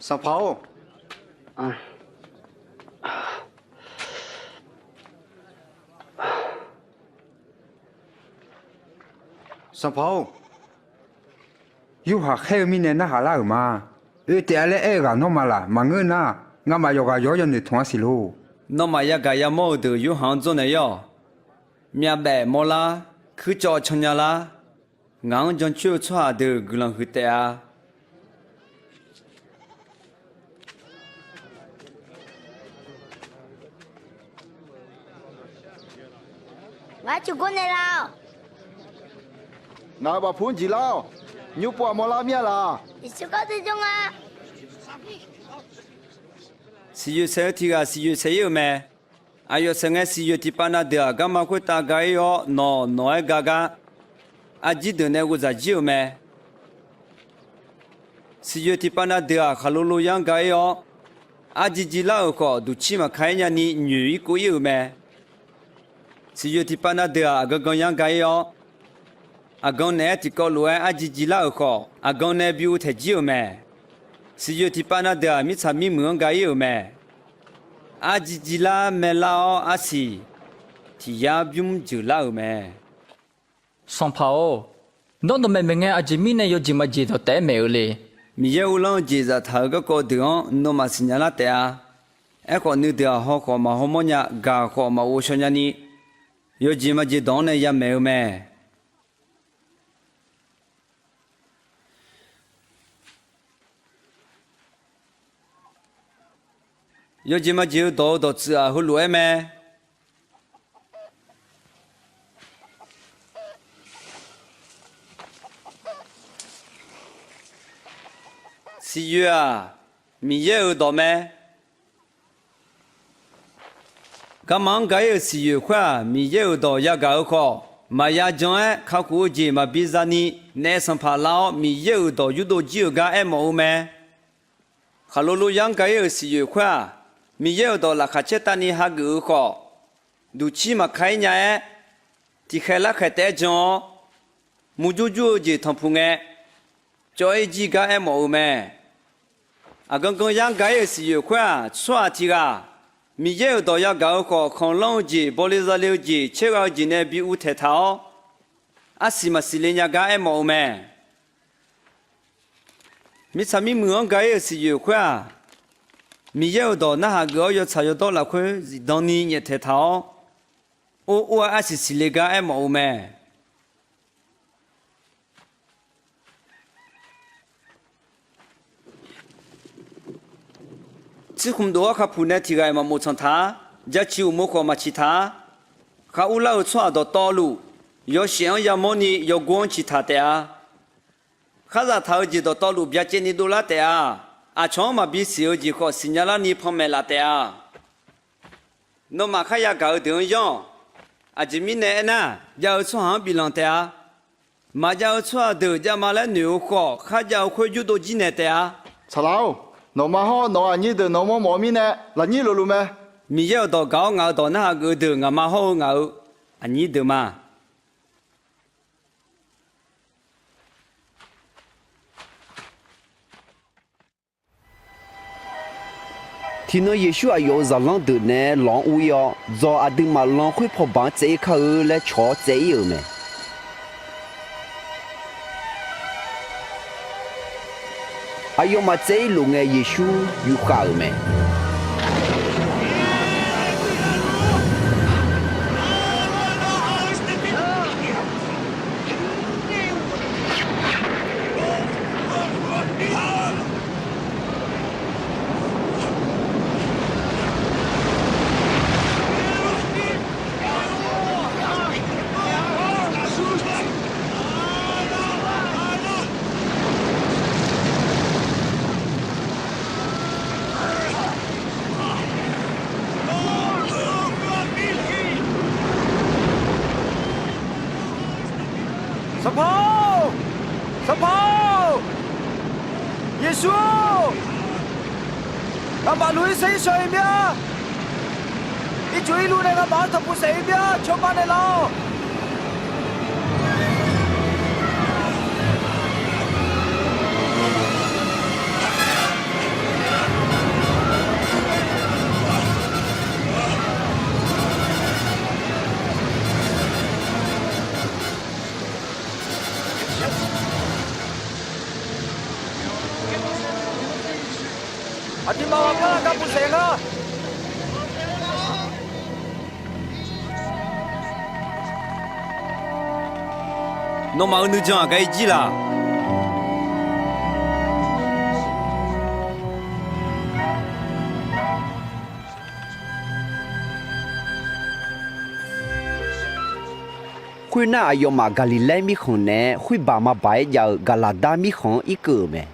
Sanqpaq-or, Sanqpaq-or, Yorhaq khaer-eu mirnae narhaq lar-euq ma. Oe taef-a laer aer-eu ghaq nawmaf laf maqngeur nar, ngamaf yawqghaq yawq-anr yanoeq tanq-a siq lor. Nawmaf yagaq yamawr-eu deuq Yorhaq-anr dzawrnaeq-awq. Myavbaef mawrlar, kuircawv cannya lar. Ngaq-anr jancoer-eu tsawrhaq deuq guiqlanq huiq taef-a. Ngar tiqgor naeq lar-awq. Ngaq-euq bafpu-anr jeq lar-awq. Nymr pov-aq mawrlar mir-a laq? Yeqsur kawr dui jawr nga. Siqyoeq saeq-eu tiq ghaq siqyoeq saeq-ir-euq mae. Aqyawf saeq ngae, siqyoeq tiqpav na deuq-aq, garma khoertav ga-ir-awr, nawq nawq-aer ga gar, arjir deuq nae ghovzaq jir-euq mae. Siqyoeq tiqpav na deuq-aq, khaqlo lo yar-anr ga-ir-awr, arji jiv lar-euq khawf, duqcir maqka-ir nyani nyoeq-ir kov-ir-euq mae. Siqyoeq tiqpav na deuq-aq, aqgan gan yar-anr ga-ir-awr, aqgan naeq-aer tiqkawv lof-aer arji jiv lar-euq khawf, aqgan nae bi uvtaeq jir-euq mae. Siqyoeq tiqpav na deuq-aq, mirtsaq mirmuiq-anr ga-ir-euq mae. Arji jiv lar maerlar-awr arsiq tiq yar bymr jeuq lar-euq mae. Sanqpaq-or, nawr dawqmaeq maeq ngae aqjeq mirnae yawjeq maqjeq dawq taef-aer maeq-eu le? Miqyaer uvlanr-eu jeq zaftaq-euq garkawv deuq-anr nawmaf siqnya lar taef-a. Aerkhawf, nuideuq-aq haw khawf maqhaw mawrnya, gaq khawf maqghov shaw nyani, yawjeq maqjeq dawq-anr nae yamaeq-eu mae. Yawjeq maqjeq-eu dawq-eu dawqtsuif-aq, heulof-aer mae. Siqyoeq-aq, Miqyaer-euq dawq mae. Garma-anr ga-ir-euq siqyoeq khoer-aq, Miqyaer-euq dawq yagaq-eu khawf, maqya jan-aer kakhof-eu jeq maqbi zani, naef sanqpaq lar-awr Miqyaer-euq dawq yurdov jir-euq gar aermawf-eu mae. Khaqlo lo yar-anr ga-ir-euq siqyoeq khoer-aq, Miqyaer-euq dawq laqkhaq caer tavni hageuf-eu khawf, duqcir maqka-ir nya-aer, tiqkhaeq larkhaeq taef-aer jan-awr, murjur jur-eu jeq tanqpuq ngae, cawv-ir jir gar aermawf-eu mae. Aqgan gan yar-anr ga-ir-euq siqyoeq khoer-aq, tsawrhaq tiq ghaq Miqyaer-euq dawq yagaq-eu khawf, khanqlanr-eu jeq, bawle zale-eu jeq, caergha-eu jeq nae bi uvtaeq taq-awr, arsiq maqsiq le nya gar aermawf-eu mae. Mirtsaq mirmuiq-anr ga-ir-euq siqyoeq khoer-aq, Miqyaer-euq dawq narhaq geuf-awr yawtsaq yawdawr lafkhoer zifdan ni nyaeftaeq taq-awr, or or-aer arsiq siqle gar aermawf-eu mae. Tsirkhmq dof-awr kakhof nae tiq ghaq-iq maqmof tsanq taq-a. Jaceuq uqmov khawf maqciq taq-a. Khar urlar-eu tsawrhaq dawqtawvluf, yawshaef-anr yamawrni yawgor-anr ciqtaq taef-a. Kharzaq taq-eu jeq dawqtawvluf byacaevni dovlar taef-a. Aqcawq-anr maqbi siq-eu jeq khawf siqnya larni panmaeq laf taef-a. Nawmaf kharya gaq-eu deuq-anr yanr-awq. Aqjeq mirnae aernar, jav-eu tsawrhaq-anr biflanq taef-a. Maqjav-eu tsawrhaq deuq javma laer noeq-eu khawf, kharjav-eu khoer yurdov jir naeq taef-a. Saqlaq-or, nawqma hawr nawq-euq aqnyir deuq nawq mawrmawf-eu mirnae, lafnyir lofluf mae. Miqyaer-euq dawq gaq-awr ngaq-euq dawq narhaq geuf-eu deuq ngaqma hawr-eu ngaq-euq aqnyir deuq ma. Tiqnan Yeqsur aqyawf-euq zaqlanr deuq naeq-aer lawq-anr ur-ir-awr, dzawq aqduimaf lan khoerpaw baq-anr tsaev-ir kar-eu laer cawq-awr tsaev-ir-euq mae. Aqyawfmaf tsaev-ir luf ngae, Yeqsur yufkhav-euq mae. Sanqpaq-or! Sanqpaq-or! Yeqsur-or! Ngamaf luf-ir saer-ir shawq-ir mir-a. Ircuf irluf nae ngamaf-anr tanqpuq saef-ir mir-a. Cawba naeqlaf-awq. Aqduimaf ghaqkhaer-aq gar puq saef nar, nawmaf-euq nuijan aqgaf-ir jir laq. Khoernar, aqyawfmaf Gaqliqlaer mirkhanq naeq-aer khoerbaq maqbaq-aer jav-eu Gaqlaqdar mirkhanq-anr irkeuv-euq mae.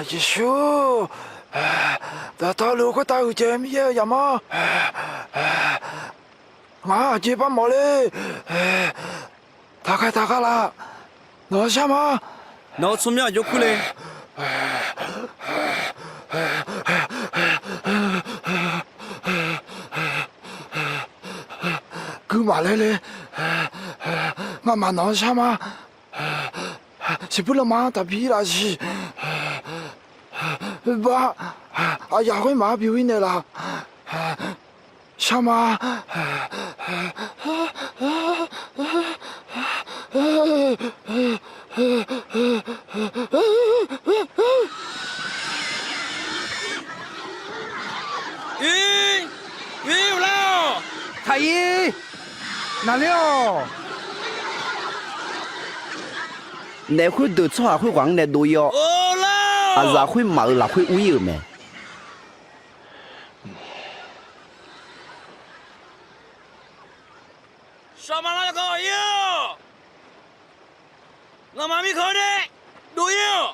Yeqsur, dawqtawvluf khoertav huiqdzaeq-eu Miqyaer-euq zaqmanr, ngaq-anr aqjeq par mawf le. Taqkhaeq taqkhav laf. Nawq-anr shar ma. Nawq-euq tsawrmyanr aqjox kur le. Guiqmaq laer le. Ngamaf nawq-anr shar ma. Siqbuir lanma-anr taqbi laf siq. Bar, aqyaf khoermaf-anr bi ir naeqlaf. Shar ma. Ir, ir uvlar-awq. Taq ir, naqler-awq. Naef khoerdeuq tsawrhaq khoerghaq-anr nae dov-ir-awr, aqzaf khoermaf-euq lafkhoer ur-ir-euq mae. Saqmaqlav garkawv ir-awq. Ngamaf mirkhanq-anr nae dov-ir-awq.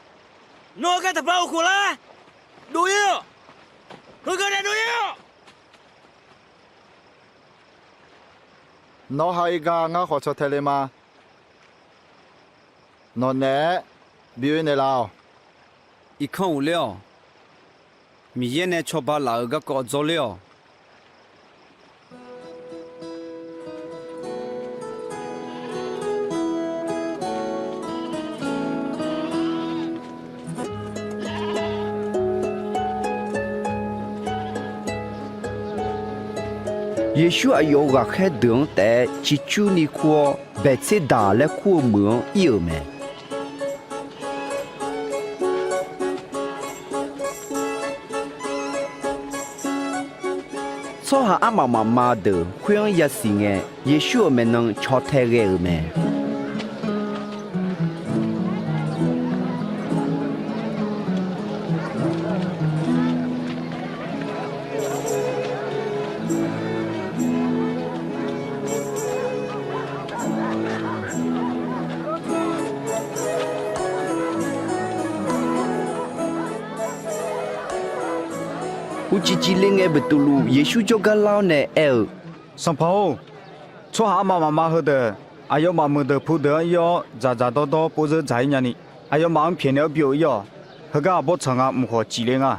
Nawr-eu gar taqpar uqkhof lar. Dov-ir-awq. Heugar nae dov-ir-awq. Nawr ha-ir gar ngar khawf caw tae le ma. Nawq naeq-aer bi oe naeqlaf-awq. Irkanr uq ler-awq. Miqyaer nae cawba laf-euq garkawv dzawr ler-awq. Yeqsur aqyawf-euq ghaqkhaer deuq-anr taef-aer ciqcurni kur-awr, Baeqtserdaq laer kur-eu meuq-anr ir-euq mae. Tsawrhaq armaf mafma deuq khoer-anr yasiq ngae, Yeqsur-euq maeqnan caw tae ghae-euq mae. Uqcif cifle ngae, Beqtuvluv Yeqsur jawrgar lar-awr nae aer-eu, Sanqpaq-or, tsawrhaq armaf mafma heudeuq aqyawfmaf meuqdeuq pudeuq-anr ir-awr, dzaqdzaq dawrdawr pov zeur dzaq-ir nyani, aqyawfmaf-anr pyaeqnaeq-awr bi-awq ir-awq. Heugar aqbawr tsaq nga mq khawf cifle nga.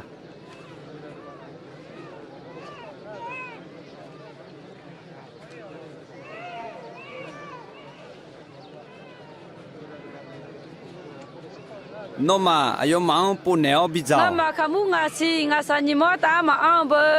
Nawmaf aqyawfmaf-anr povnaeq-awr bidzaq-awq. Nawmaf kaqmur ngaq siq ngaqshaq nyiq-awr taf-aer maqanr-eu beu.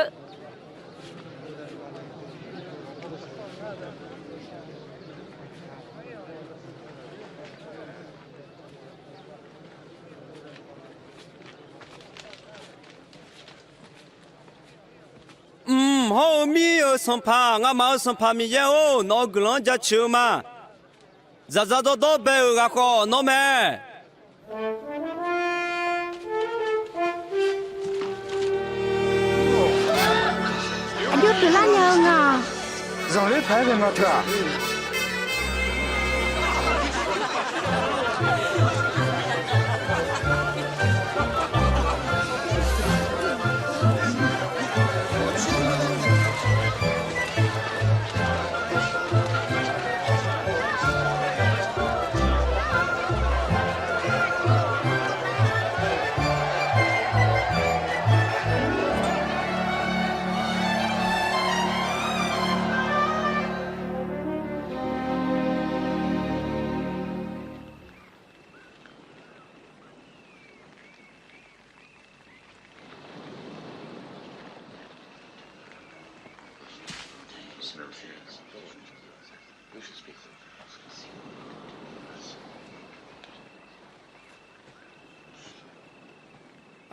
Mq hawr-eu mir-euq Sanqpaq, ngamaf-euq Sanqpaq Miqyaer-or, nawq-euq guiqlanq-anr jaceuq-eu ma. Dzaqdzaq dawrdawr bae-euq ghaq khawf nawr mae. Aqjox pyeuflar nya-eu nga-aq. Zanqler paq-aer ghae nga teu-aq.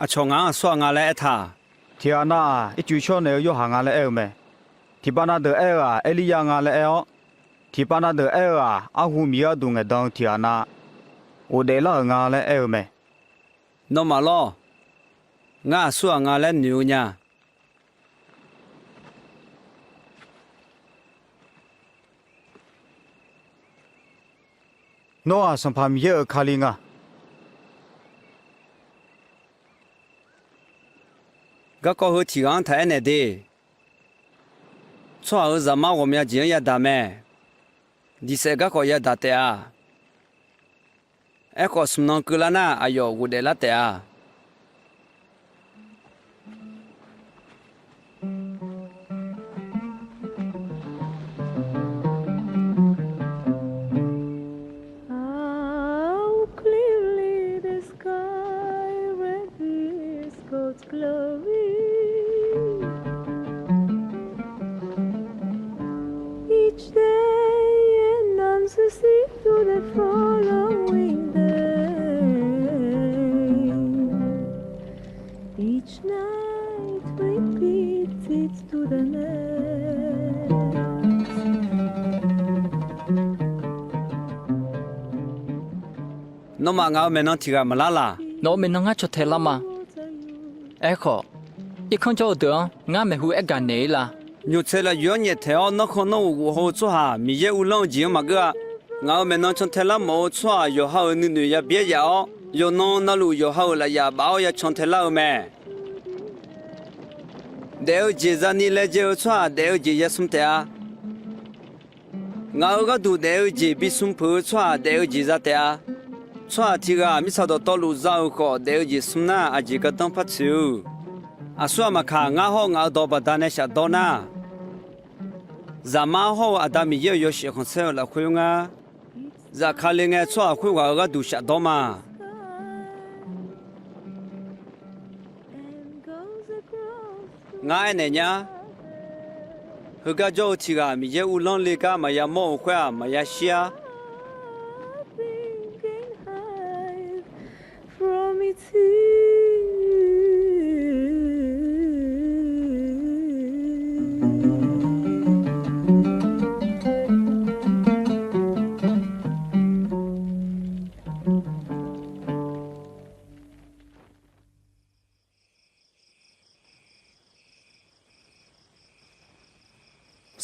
Aqcawq ngaq-anr aqsur-aq nga laer aertaq. Tiqghaq nav-aq, ircuf shawr naeq-eu Yorhaq nga laer aer-eu mae. Tiqpav na deuq aer-eu-aq, Erliryav nga laer aer-awr, tiqpav na deuq aer-eu-aq, arhu Miqyaer gharduq ngaeqdan-eu tiqghaq na ghofdaef lar-euq nga laer aer-eu mae. Nawmaf lawr, ngar aqsur-aq nga laer noeq-eu nya. Nawr-aq, Sanqpaq Miqyaer-euq Kali nga. Garkawv heu tiq ghaq-anr taq aernaeq de. Tsawrhaq-euq Zaqmar ghawqmya jeq-anr yadaq mae. Diqsaef garkawv yadaq taef-a. Aerkhawf, smq nan keuvlar nar, aqyawf ghofdaef lar taef-a. How clearly the sky reveals God's glory. Each day announces it to the following day. Each night repeats it to the next. Nawmaf ngaq-euq maeqnan tiq ghaq maqlar laq? Nawq-euq maeqnan ngar caw tae lar ma. Aerkhawf, irkanr jawr-eu deuq-anr ngar maeqhu aer gaq naeq-ir la? Nymq tsaev lafyoeq-anr nyaeftaeq-awr nanrkhan nanrghof ghof haw-eu tsawrhaq Miqyaer uvlanr-eu jeq-anr maqgeur-a. Ngaq-euq maeqnan can tae lar mawf-eu tsawrhaq yawqha-euq nuinoeq ya byaer yaf-awr, yawqnan navluf yawqha-euq lafyaf baf-awr ya can tae lar-eu mae. Daef-eu jeq zani laejae-eu tsawrhaq daef-eu jeq ya smr taef-a. Ngaq-euq gharduq daef-eu jeq bi smr peuq-eu tsawrhaq daef-eu jeq za taef-a. Tsawrhaq tiq ghaq mirtsaq dawqtawvluf za-euq khawf, daef-eu jeq smr nar, aqjeq gardanr par tsoeq-eu. Aqsur aqmaqkaq, ngar hawr-eu ngaq-euq dawq baqdanae shafdawr nar, Zaqmar hawr-eu Aqda Miqyaer-euq yawshaef khanqsaer-eu lafkhoer ngar, zafkale ngae tsawrhaq khoerghaq-euq gharduq shafdawr ma. Ngar aernaeq nyar. Heugar jawr-eu tiq ghaq Miqyaer uvlanr le gar maqya mawr-euq khoer-aq, maqya shir-ar.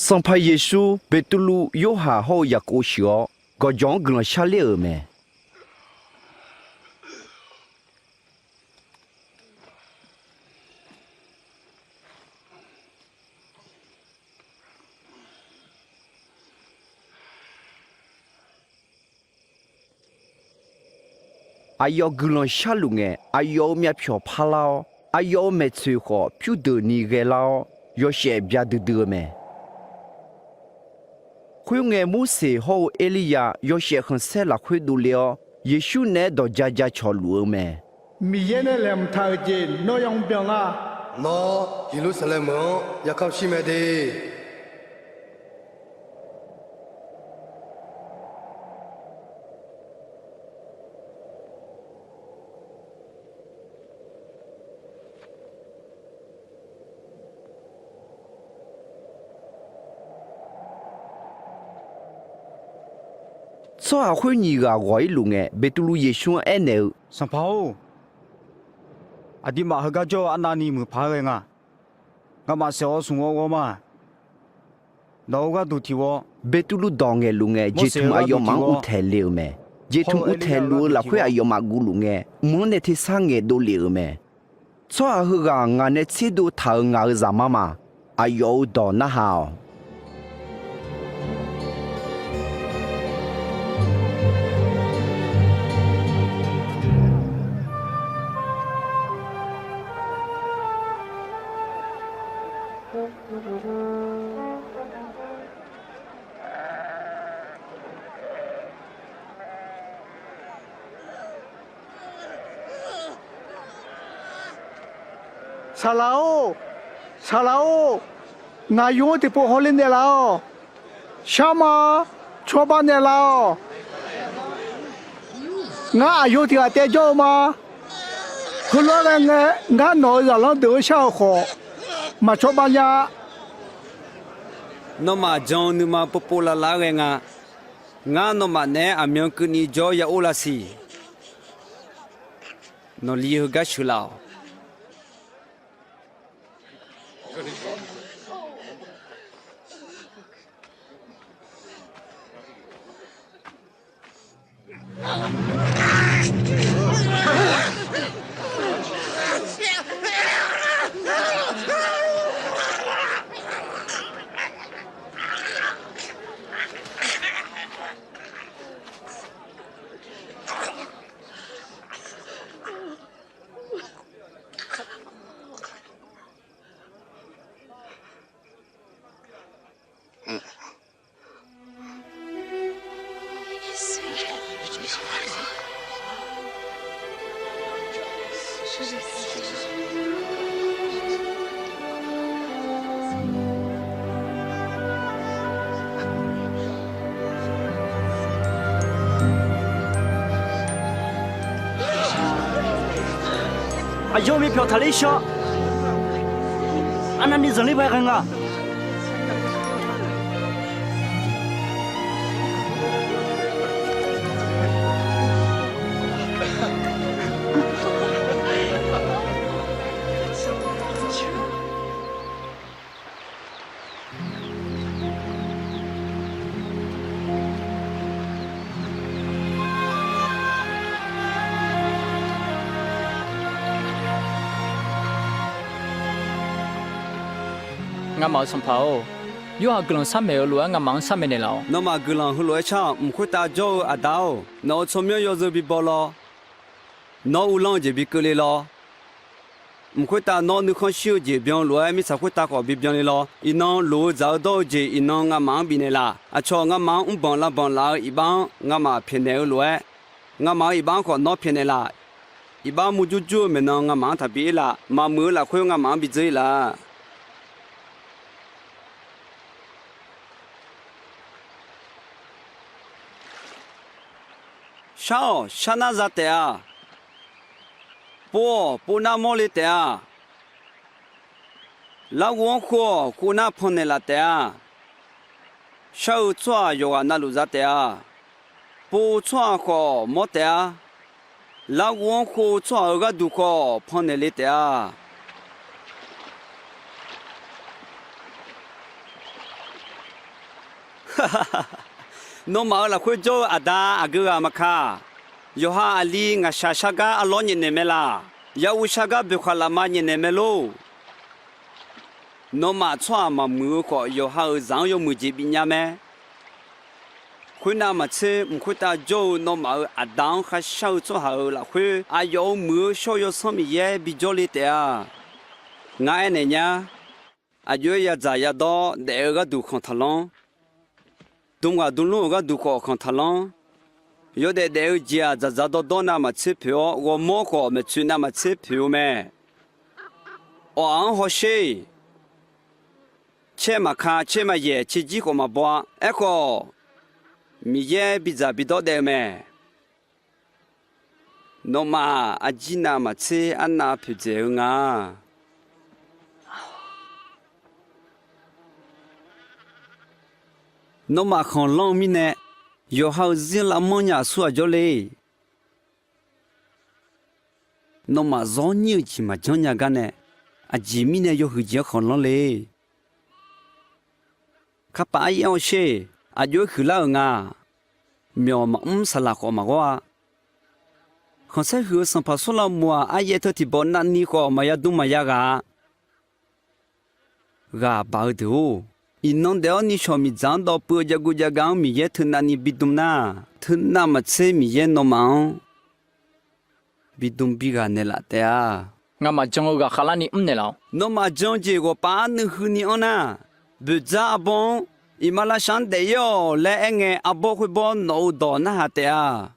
Sanqpaq Yeqsur Beqtuvluv, Yorhaq hawr-eu Yaqkov sheuq-awr, gawqjawq-anr guiqlanq sharler-euq mae. Aqyawf guiqlanq sharluf ngae, aqyawf-euq myavpyawq parlar-awr, aqyawf-euq maeqtsoeq khawf pyurdeuqni ghaelar-awr, yawshaef bya duidui-eu mae. Khoerngae, Morseq hawr-eu Erlirya yawshaef khanqsaer lafkhoer dovle-awr, Yeqsur naeq-aer dawq ja ja cawq luf-eu mae. Miqyaer nae laeqhmq taq-euq jeq nawr ya mrbyan lar. Nawr Yeqlursaqlaeq meuq-anr ya kamr shir mae de. Tsawrhaq khoer nyiq ghaq ghawq-ir luf ngae, Beqtuvluv Yeqsur-anr aernaeq-eu, Sanqpaq-or, aqduimaf heugar jawr-eu arnavni muiq paq-aer ghae nga. Ngamaf saeq-awr smq-awr ghawr ma. Nawq-euq gharduq tiq ghawr. Beqtuvluv dawq ngaeqluf ngae, jeqtmq aqyawfmaf-anr uvtaeq le-euq mae. Jeqtmq uvtaeq luf-eu lafkhoer aqyawfmaf guv luf ngae, mq-anr nae tersar ngaeqdov lef-euq mae. Tsawrhaq heughaq ngaq nae tserdov taq-euq ngaq-euq Zaqmar ma. Aqyawf-euq dawq narhaq-awq. Saqlaq-or, saqlaq-or, ngaq yur-anr tiqpov hawler naeqlaf-awq. Shar ma. Cawba naeqlaf-awq. Ngar aqyawf tiq ghaq taev jawr-eu ma. Heulof-aer ghae ngae, ngar nawq-euq zaqlanr deuq-anr shar-euq khawf, maq cawba nya-a. Nawmaf jan-eu nuima povpov lavlav-aer ghae nga. Ngar nawmaf naeq-aer aqmyan keuvni jawr ya or lavsiq. Nawqli heugar sheuqlaf-awq. Aqyawf-euq myavpyawq taqler shawr. Arnavni zanqler ba ghae nga. Ngamaf-euq Sanqpaq-or, Yorhaq guiqlanq sharmaeq-eu lof-aer ngamaf-anr sharmaeq naeqlaf-awq. Nawmaf guiqlanq heulof-aer shar-awq. Mq khoertav jawr-eu Aqda-or, nawq-euq tsawrmyanr yawzeu bi baw lawr. Nawr uvlanr-eu jeq bi keuvle lawr. Mq khoertav nawr nuikhanr shir-eu jeq byan-eu lof-aer mirtsaq khoertav khawf bi byanle lawr. Iqnan loq-eu dzaq-eu dawr-eu jeq iqnan ngamaf-anr bifnaeq laf. Aqcawq ngamaf-anr mrbanq lavbanq laf-eu iqbax-anr ngamaf pyaeqnaeq-eu lof-aer, ngamaf-euq iqbax-anr khawf nawr pyaeqnaeq laf. Iqbax murjur jur-eu maeqnan ngamaf-anr taqbi ir laf. Maqmuiq-eu lafkhoer ngamaf-anr bi dzeur ir laf. Shar-awq, sharnar za taef-a. Pov-awq, povnar mawrle taef-a. Larghov-anr khov-awq, khovnar pannaeq laf taef-a. Shar-eu tsawrhaq yawqghaq navluf za taef-a. Pov-eu tsawrhaq khawf mawr taef-a. Larghov-anr khov-eu tsawrhaq-euq gharduq khawf pannaeq le taef-a. Nawmaf-euq lafkhoer jawr-eu Aqda aqgeu ghaq maqka. Yawqha aqli ngaqshaq shargar arlawr nyaefnaeq mae laq. Yahuv shargar boeqkhaq lafma nyaefnaeq mae lor. Nawmaf tsawrhaq maqmuiq-eu khawf, yawqha-euq zaq-anr yawmuiq jeq bifnya mae. Khoernav maqtser, mq khoertav jawr-eu nawmaf-euq Aqda-anr kharshar-eu tsawrhaq-euq lafkhoer, aqyawf-euq muiq-eu shawr-eu Yawsanr Miqyaer bijawr le taef-a. Ngar aernaeq nya. Aqjox-aer yadzaq yadawr daef-eu gharduq khanq taqlanr. Dm ghaq dm lmr-euq gharduq khawf khanq taqlanr. Yawdaef daef-eu jeq-aq, dzaqdzaq dawrdawr navmaqtser poeq-awr, ghawrmawr khawf maeqtsoeq navmaqtser poeq-eu mae. Awq-aq-anr hawsher. Caer maqka, caer maqyaeq, caerjir khawf maqbaw-a. Aerkhawf, Miqyaer bidzaq bidawr daef-eu mae. Nawmaf-aq, arjir navmaqtser arnav poeqdzaeq-eu nga. Nawmaf khanqlanr-eu mirnae, yawqha-euq zir lavmanr nya aqsur aqjawr le. Nawmaf zawr nyir-eu jeq maqjanr nya gar nae, aqjeq mirnae yawhuiq jeq-anr khanqlanr le. Kapaf aryaer hawsher. Aqjox-aer huiqlar-euq nga. Myawq maqmr saqlaq khawf maqghawr-a. Khanqsaer huiq-eu sanqpaq Sawrlavmoq-aq, aryaer teu tiqbawq navni khawf maqya dm maqya ghaq-a. Ghaq baq-eu deuq-or, iqnan daef-awr nishawq miqdzaq-anr dawv puiv-eu jav guv jav gav-anr Miqyaer teu navni bidm nar, teu navmaqtser Miqyaer nawmaf-anr bidm bi ghaq naeqlaf taef-a. Ngamaf jan-eu ghaqkhav larni mrnaeq laf-awq. Nawmaf jan-eu jeq ghawqpav arnuiv huini anr nar, boeqdzar arbawr-anr, Iqmalavshav-anr daef-ir-awq laer aer ngae, arbawr khoerbawr nawq-euq dawq narhaq taef-a.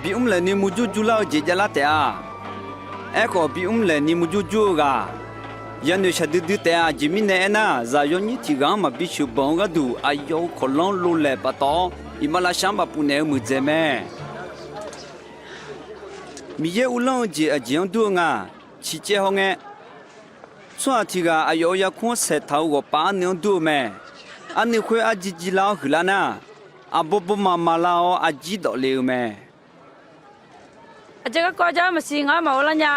Bimr laeqni murjur jurlar-eu jeq javlar taef-a. Aerkhawf, bimr laeqni murjur jur-eu ghaq yanoeq shaqdui dui taef-a. Aqjeq mirnae aernar, zaq yawnyir tiq ghaq-anr maqbi sheuqbanq-eu gharduq, aqyawf-euq kawqlanr lov laeq paftawf-awr, Iqmalavshav-anr bafpuf naeq-eu muiqdzaeq mae. Miqyaer uvlanr-eu jeq aqjeq-anr dur-eu nga. Ciqcaev hawngae, tsawrhaq tiq ghaq aqyawf-euq yarkmr-anr saeqtaq-eu ghawqpav arnuiv-anr dur-eu mae. Arnuiv khoer arjir jir lar-awr huiqlar nar, aqbawr bawrma ma lar-awr arjir dawf le-eu mae. Aqjeq garkawv jar maqsiq, ngar maqghov lar nya.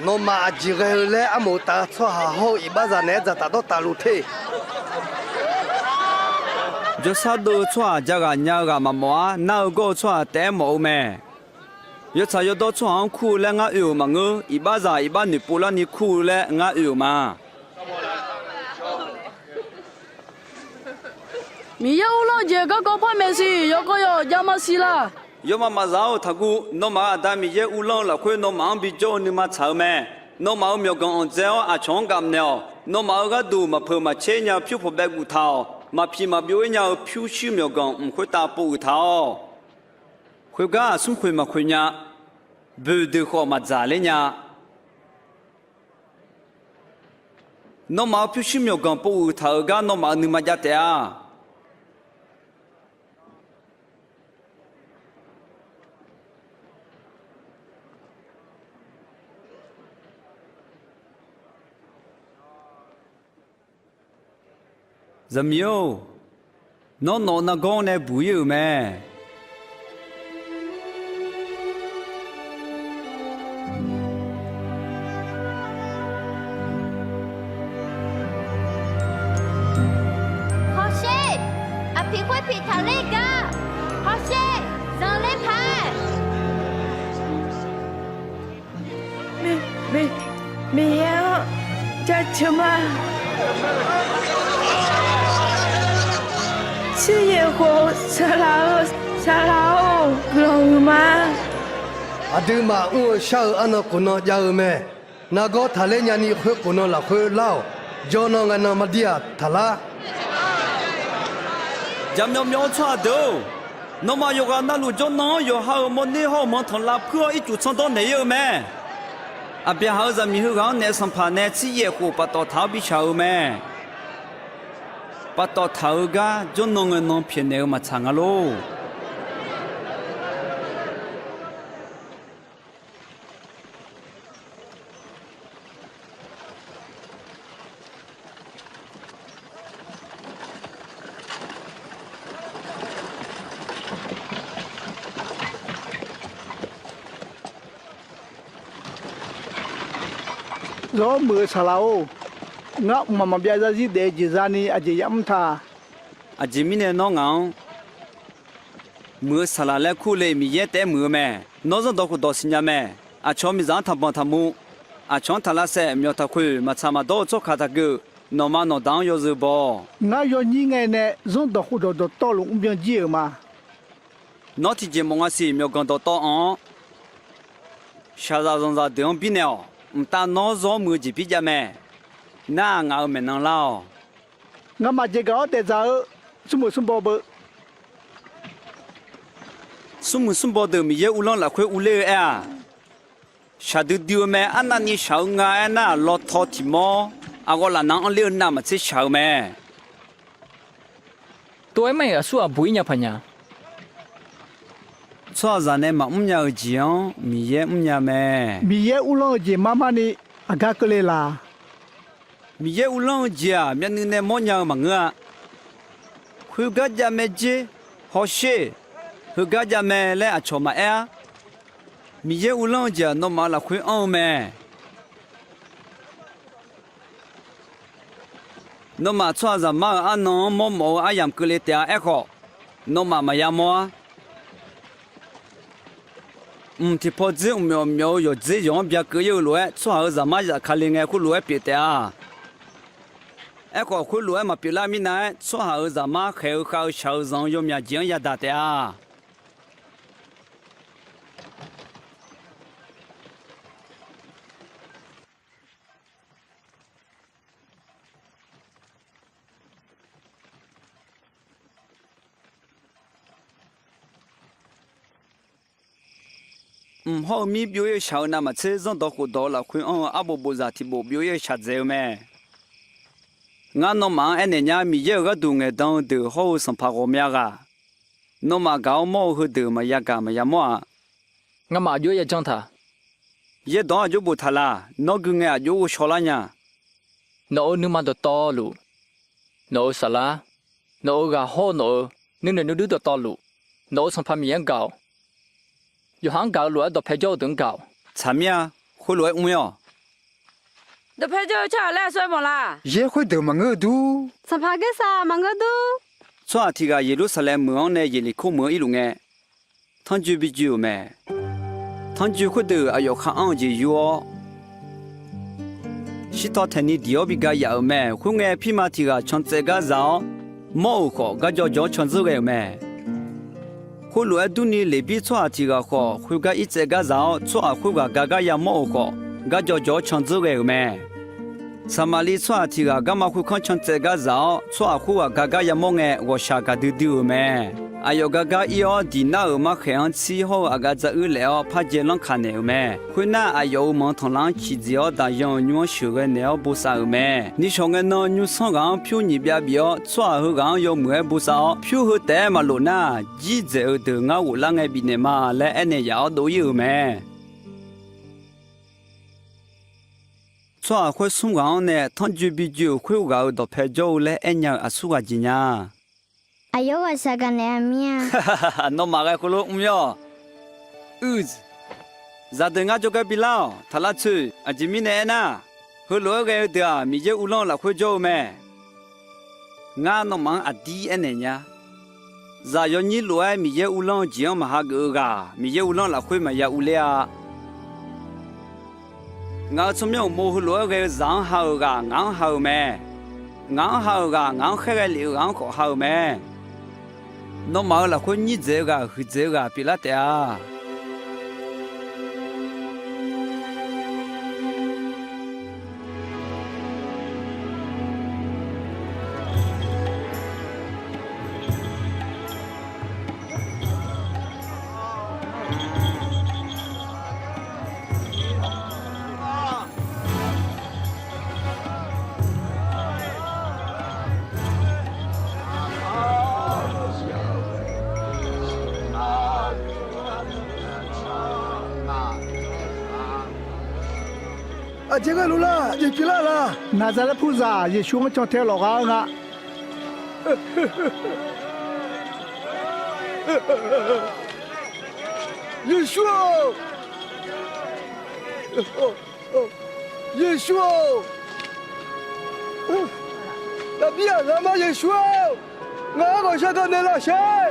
Nawmaf aqjeq ghae-eu laer armoq taf-eu tsawrhaq hawr-eu iqbaxzaq naeq-aer dzaqtaf dawrtaf luf te. Jawrsar dov-eu tsawrhaq jav ghaq nya-eu ghaq maqmawf-ar. Nar-eu gawr-eu tsawrhaq taef-aer mawf-eu mae. Yawtsaq yawdawr tsawrhaq-anr kur-eu laer ngar oe-euq maqngeur. Iqbaxzaq iqbax noeqpov larni kur-eu laer ngar oe-euq ma. Miqyaer uvlanr-eu jeq garkawv par maeqsiq, yawkawv yawq jav maqsiq laq. Yawmaf maqzaq-awr taqguv. Nawmaf-euq Aqda Miqyaer uvlanr-eu lafkhoer nawmaf-anr bijawr-eu nuima tsaq-eu mae. Nawmaf-euq myawqganq anqdzae-awr aqcawq-anr gaf naeq-awq. Nawmaf-euq gharduq maqpeuq maqtser nya pyur pawqbaev guf taq-awq. Maqpiq maqbyov-ir nya-eu pyurshuir myawqganq mq khoertav pov uiq taq-awq. Khoergar aqsmr khoeq maqkhoeq nya. Boeqdeuq khawf maqdzaq ler nya. Nawmaf-euq pyurshuir myawqganq pov uiq taq-euq gar nawmaf-euq nuima jav taef-a. Zaqmiq-or, nawr nawq-eu nargawr nae buq-ir-euq mae. Hawsher, aqpiq khoer piq taqler gar. Hawsher, zanqler paq-aer. Miqyaer-anr jaceuq ma. Tsiryaef khof saqlaq-eu saqlaq-or, guiqlanq huiq ma. Aqduimaf mr-eu shar-eu arnan khof nan jav-eu mae. Nargawr taqler nyani khoer khof nan lafkhoer lar-awq. Jawrnan ngae nan maqdir-aq taqlar. Jaqmyawf myawf-eu tsawrhaq deuq-or, nawmaf yawqghaq navluf jawrnan-anr yawqha-euq mawrner hawr-eu manqtanqlav puir-awr ircuf tsanrdawr naeq-ir-eu mae. Aqbyaqhaq-euq zaqmiq heughaq-anr naef sanqpaq nae tsiryaef khof paftawf taq-awr bi shaq-euq mae. Paftawf taq-eu gar jawrnan ngae nan pyaeqnaeq-eu maqtsaq nga lor. Zawr muiq-eu saqlaq-or, ngar mqmaq maqbyav zarzir daef-eu jeq zani aqjeq yamr ta. Aqjeq mirnae nawr ngaq-anr muiq-eu saqlaq laer kur le Miqyaer taef-aer muiq-eu mae. Nawr zanrdawq khofdawq siqnya mae. Aqcawq-anr miqzaq-anr taqbanq taqmuv. Aqcawq-anr taqlavsaef, myawq taqkhoeq, maqtsaq maqdawr-eu tsawrkaq taqgeuf. Nawqma nawqda-anr yawzeu baw. Ngar yawnyir ngae nae zanrdawq khofdawq dawqtawvluf mrbyan jir-euq ma. Nawr tiqjeq mawf nga siq myawqganq dawqtawv anq-awr, shaqzaq zanqzaq deuq-anr birnaeq-awq. Mqtav nawr zawr muiq-eu jeq birjav mae. Nar-aq ngaq-euq maeqnan lar-awq. Ngamaf jeqgaq-awr daefdzaq-eu smrmuiq smrbaw beu. Smrmuiq smrbaw deuq Miqyaer uvlanr lafkhoer urler-eu aer-aq, shaqdui dui-eu mae. Arnavni shaq-eu nga aernar-aq, lawtaw tiq mawr aqghawv lafnaq-anr anrler-eu navmaqtser shaq-eu mae. Tov-aer mar-iq aqsur aqbuq-ir nya paq nya. Tsawrhaqzaq nae maqmr nya-euq jeq-anr Miqyaer mrnya mae. Miqyaer uvlanr-eu jeq mar mar ni aqgar keuvle laq? Miqyaer uvlanr-eu jeq-aq, myavnuiv nae mawrnya-eu maqngeur-a. Khoergar jav mae jer, hawsher, heugar jav mae laer aqcawq maqaer-ar. Miqyaer uvlanr-eu jeq-aq, nawmaf-euq lafkhoer anr-eu mae. Nawmaf tsawrhaqzaqmar-euq arnan-anr mawrmawf-eu aryamq keuvle taef-a. Aerkhawf, nawmaf maqya mawr-ar. Mq tiqpaw dzer mqmyawf myawf-eu yawqdzer yawq-anr byakeuv ir-eu lof-aer, tsawrhaq-euq zaqmar zafkale ngae khoerlof-aer pyeuf taef-a. Aerkhawf, khoerlof-aer maqpyeuf lar mirnav-aer, tsawrhaq-euq zaqmar khaeq-eu khav-eu shaq-eu zanq-eu yawmyaq jeq-anr yadaq taef-a. Mq hawr-eu mir byov-ir-eu shaq-eu navmaqtser zanrdawq khofdawq-eu lafkhoer anr-eu arbof bofzaq tiq bof byov-ir-eu shaq dzaeq-eu mae. Ngar nawmaf-anr aernaeq nya, Miqyaer-euq gharduq ngaeqdan-eu deuq hawr-eu sanqpaq ghawqmya ghaq, nawmaf gaq-awr mawr-eu heudeuq maqya gaq maqya mawr-a. Ngamaf aqjox-aer yajanr taq. Yaerdawq-anr aqjox boftaq laq. Nawr gui ngae aqjox ghovshaw lar nya. Nawq-euq nuima dawqtawvluf, nawq-euq saflar, nawq-euq ghaq hawr-eu nawq-euq nuinoeq nuiduir dawqtawvluf, nawq-euq Sanqpaq Miqyaer-anr gaq-awq. Yawqha-anr gaq-eu lof-aer dawqpae jawr-eu deuq-anr gaq-awq. Tsaqmir-a. Khoerlof-aer mr-ir-awq. Dawqpae jawr-eu tsawrhaq laer aqsur-aer mawf la? Yaer khoerdeuq maqngeur-eu dur. Sanqpaq Gaersaq maqngeur dur. Tsawrhaq tiq ghaq Yeqlursaqlaeq meuq-anr nae Yeqliqkor meuq-anr irluf ngae, tanrjoe bi joe-euq mae. Tanrjoe khoerdeuq aqyawf khar anr-eu jeq yur-awr, shirtaw taeqni diq-awr bi ga yaf-euq mae. Khoerngae, pirma tiq ghaq can tsaev gar zaq-awr, mawr-euq khawf, garjaw jawr-awr can dzeur ghae-euq mae. Khoerlof-aer durni, Leqbir tsawrhaq tiq ghaq khawf, khoergar ir tsaev gar zaq-awr, tsawrhaq khoerghaq ga gar yamawr-euq khawf, garjaw jawr-awr can dzeur ghae-euq mae. Saqmaqliv tsawrhaq tiq ghaq garma khoerkanr can tsaev gar zaq-awr, tsawrhaq khoerghaq ga gar yamawr ngae, ghawqshaq gaqdui dui-euq mae. Aqyawf gar gar ir-awr, diq nar-euq markhaeq-anr tsir hawr-eu aqgaf dzaruir laef-awr par jae lanr kaq naeq-euq mae. Khoernar, aqyawf-euq manq tanqlar-anr ciqdzaeq-awr, daqyan-euq nymr-anr sheuqghae naeq-awr bosav-euq mae. Nishawq ngae nan, nymrsanr ghaq-anr pyur nyiq byav bif-awr, tsawrhaq heughaq-anr yawmuiq-aer bosav-awr, pyur heu taef-aer maqlof nar, jirdzaeq-eu deuq ngar ghoflar ngae bifnaeq ma laer aernaeq yaf-awr dov-ir-euq mae. Tsawrhaq khoer smr ghaq-anr nae tanrjoe bi joe-euq khoerghaq-euq dawqpae jawr-eu laer aernya-euq aqsur ghaq jeq nya. Aqyawf-anr ghaqshaq gaqnaeq-a mir-a. Nawmaf ghae khoerlof mr-ir-awq. Uiq, zaqdeuq ngar jawrgar bilar-awq. Taqlar tsoeq. Aqjeq mirnae aernar, heulof-aer ghae-eu deuq-aq, Miqyaer uvlanr-eu lafkhoer jawr-eu mae. Ngar nawmaf-anr aqdir aernaeq nya. Zaq yawnyir lof-aer Miqyaer uvlanr-eu jeq-anr maqhageuf-eu ghaq, Miqyaer uvlanr lafkhoer maqya urler-a. Ngaq-euq tsawrmyanr uqmov heulof-aer ghae-eu zaq-anr ha-euq ghaq ngaq-anr ha-euq mae. Ngaq-anr ha-euq ghaq ngaq-anr khaerghae lef-eu ghaq-anr khawf ha-euq mae. Nawmaf-euq lafkhoer nyirdzaeq-eu ghaq huiqdzaeq-eu ghaq pyeuflar taef-a. Aqjeq ghae luf lar, jeq pyeuflar laq? Naqzaqlaer puzaq Yeqsur-anr can tae lawq ghaq-eu nga. Yeqsur-or! Yeqsur-or, Daqbir aqlaf ma Yeqsur-or, ngaq-anr ghawqshaq dawq naeqlaf sher.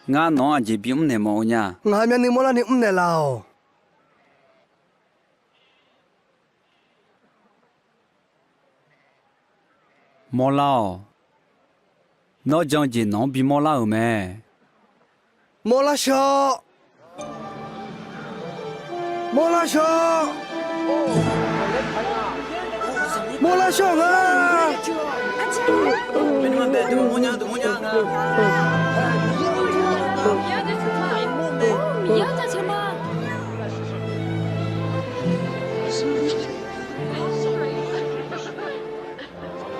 Ngar nawq-anr aqjeq bimr naeq mawf-eu nya. Ngaq-euq myavnuiv mawrlar ni mrnaeq laf-awq. Mawrlar-awq. Nawr jan-eu jeq nawq-anr bimawr lar-euq mae. Mawrlar shawr. Mawrlar shawr. Mawrlar shawr nga.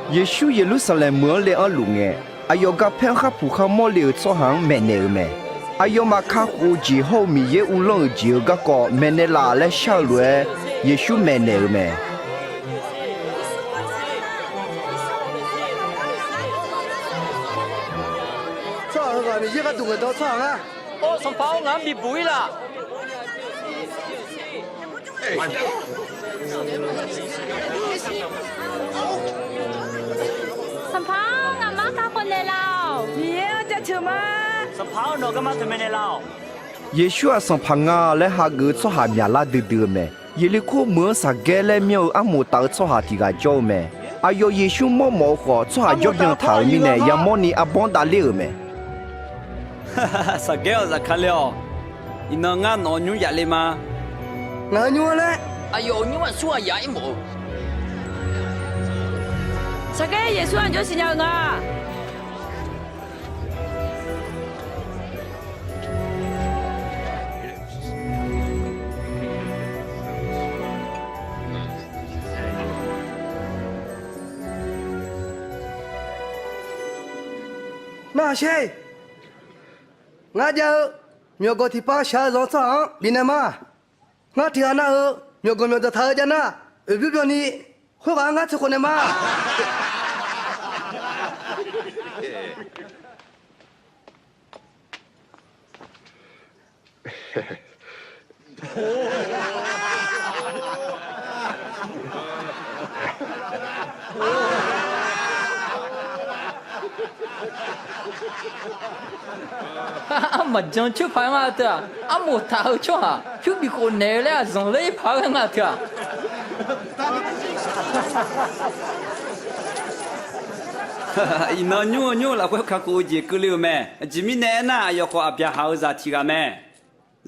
Yeqsur Yeqlursaqlaeq meuq-anr le anrluf ngae, aqyawf garpaer-anr khar puq khar mawrle-euq tsawrhaq-anr maeqnaeq-euq mae. Aqyawfmaf kakhof-eu jeq hawr-eu Miqyaer uvlanr-euq jeq-euq garkawv maeqnaeq laf laer shar-eu lof-aer, Yeqsur maeqnaeq-euq mae. Tsawrhaq heughaq Miqyaer gharduq ngaeqdan-eu tsawrhaq nga. Or, Sanqpaq-or, ngaq-anr bibuq-ir laf. Sanqpaq-anr ngaqma kakhof naeqlaf-awq. Miqyaer-anr jaceuq ma. Sanqpaq-or, nawq garma teumaeq naeqlaf-awq. Yeqsur-aq Sanqpaq nga laer hageuf-eu tsawrhaq myaqlar duidui-eu mae. Yeqluir kor meuq-anr Saqgaer laer myanr-eu armoq taf-eu tsawrhaq tiq ghaq jawr-eu mae. Aqyawf Yeqsur mawrmawf-eu khawf, tsawrhaq jawrbyan taq-euq mirnae yamawrni arbawr-anr davler-euq mae. Saqgaer-awq, zafkale-awq. Iqnan ngar nawq-eu nymr yaf le ma. Ngaq-euq nymr-anr laer aqyawf-euq nymr aqsur ghaq yaf-ir mawf-eu. Saqgaer, Yeqsur-anr jawr siqnya-eu nga. Nar-aq sher. Ngar jav-eu myawqganq tiqpav shaq-eu zanq-eu tsawrhaq-anr bifnaeq ma. Ngar tiq ghaq nav-euq myawqganq myawqdanq taq-eu jav nar, oeq bymr byanni khoerghaq-anr ngar teu khof naeq ma. Armaf jan coer paq-aer nga teu-aq, armoq taq-eu tsawrhaq pyur bif khof naeq-eu laer-aq, zanqler paq-aer ghae nga teu-aq. Iqnan nymr-eu nymr-eu lafkhoer kakhof-eu jeq keuvle-euq mae. Aqjeq mirnae aernar, aqyawf khawf Aqbyaqhaq-euq zaq tiq ghaq mae.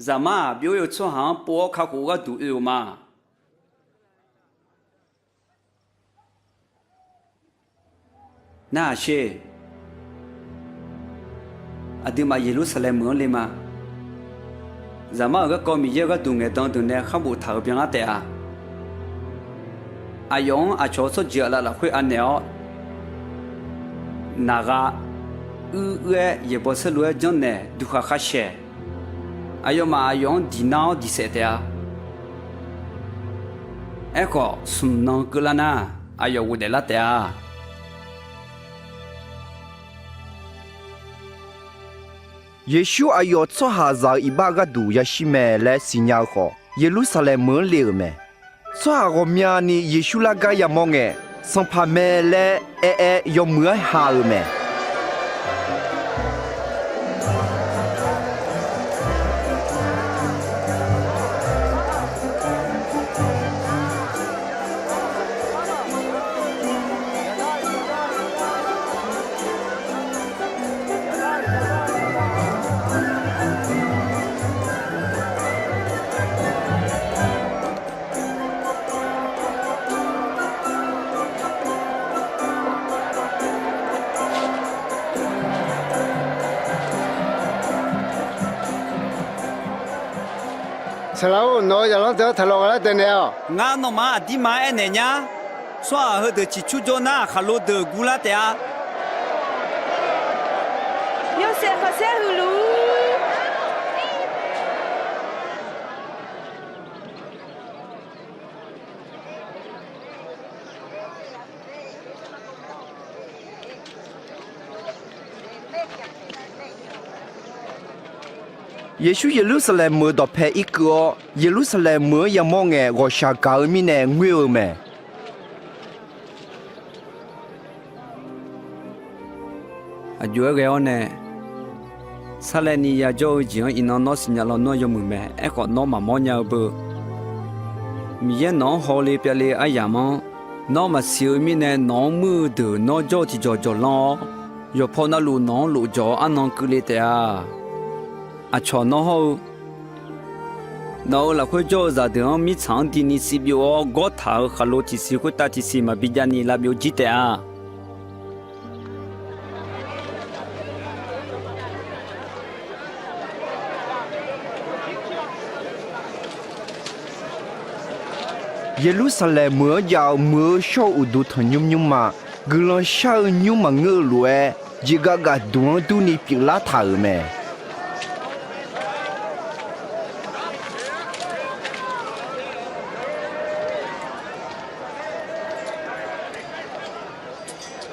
Zaqmar-aq, byov-ir-eu tsawrhaq-anr pov-awr kakhof-eu gharduq oe-euq ma. Nar-aq sher. Aqduimaf Yeqlursaqlaeq meuq-anr le ma. Zaqmar-euq garkawv Miqyaer-euq gharduq ngaeqdan deuq nae khar boftaq-euq byanlar taef-a. Aqyawf-anr aqcawq-eu tsawrjeuq aqlaf lafkhoer anaeq-awr, naq gha uir uir-aer yaeqbawq saerlu-aer janrnaeq duqkhaq khar shaeq. Aqyawfmaf aqyawf-anr diq nar-awr diq saef taef-a. Aerkhawf, smq nan keuvlar nar, aqyawf ghofdaef lar taef-a. Yeqsur aqyawf tsawrhaqzaq-euq iqbax gharduq yashir mae laer siqnya-eu khawf, Yeqlursaqlaeq meuq-anr le-euq mae. Tsawrhaq ghawqmyani Yeqsur lar gar yamawr ngae, Sanqpaq mae laer aer-aer yawmuiq-aer ha-euq mae. Saqlaq-or, nawq-euq zaqlanr deuq-anr taqlawq ghaq lar taef naeq-awq. Ngar nawmaf-anr aqdirma aernaeq nyar. Tsawrhaq heudeuq ciqcur jawr nar, khaqlo deuq gurlar taef-a. Yawshaef khanqsaer huiq luf-ur. Yeqsur Yeqlursaqlaeq meuq-eu dawqpae irkeuv-awr, Yeqlursaqlaeq meuq-anr yamawr ngae, ghawqshaq gaq-eu mirnae ngoer-eu mae. Aqjox-aer ghae-awr nae, sarlaevni yajawr-eu jeq-anr iqnan nawr siqnya lawnmr-anr yawmuiq mae. Aerkhawf, nawr maqmawr nya-eu beu. Miqyaer nawq-anr hawle pyavle-eu aryamq-anr nawr maqsiq-eu mirnae, nawq-anr muir-eu deuq nawr jawr-eu tiqjawq jawqlanr-awr, yawqpaw navluf nawq-anr lofjawq-awr arnan keuvle taef-a. Aqcawq nawr hawr-eu nawq-euq lafkhoer jawr-eu zaqdeuq-anr mirtsaq-anr dini sivbyov-awr, gawr taq-euq khaqlo tiqsiq khoertav tiqsiq maqbi jav ni lavbyov jir taef-a. Yeqlursaqlaeq meuq-anr jav-eu muiq-eu shawr-eu uqduq tanqnymr nymrma, guiqlanq shar-eu nymr maqngeur-eu lof-aer, jeqgav gaqduq-anr durni pyeuflar taq-euq mae.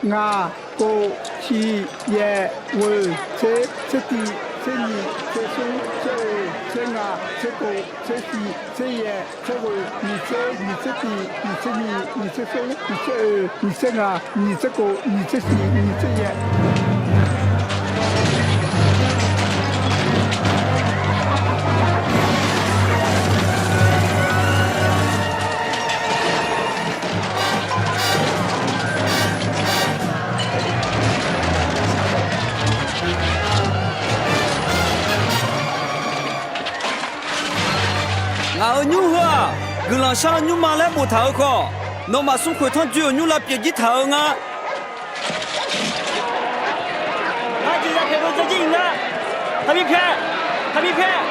Ngaq, kof, shiq, yaeq, ghoeq, tser, tser tiq, tser nyiq, tser smr, tser oeq, tser ngaq, tser kof, tser shiq, tser yaeq, tser ghoeq, nyiq tser, nyiq tser tiq, nyiq tser nyiq, nyiq tser smr, nyiq tser oeq, nyiq tser ngaq, nyiq tser kof, nyiq tser shiq, nyiq tser yaeq. Ngaq-euq nymr heu-aq, guiqlanq shar-eu nymrma laer boftaq-euq khawf, nawmaf smrkhoeq tanrjoe-euq nymr lav pyeuf jir taq-eu nga. Ngar jeqzaq paeqdov dzawjir-iq nga. Taqbi pyaeq. Taqbi pyaeq.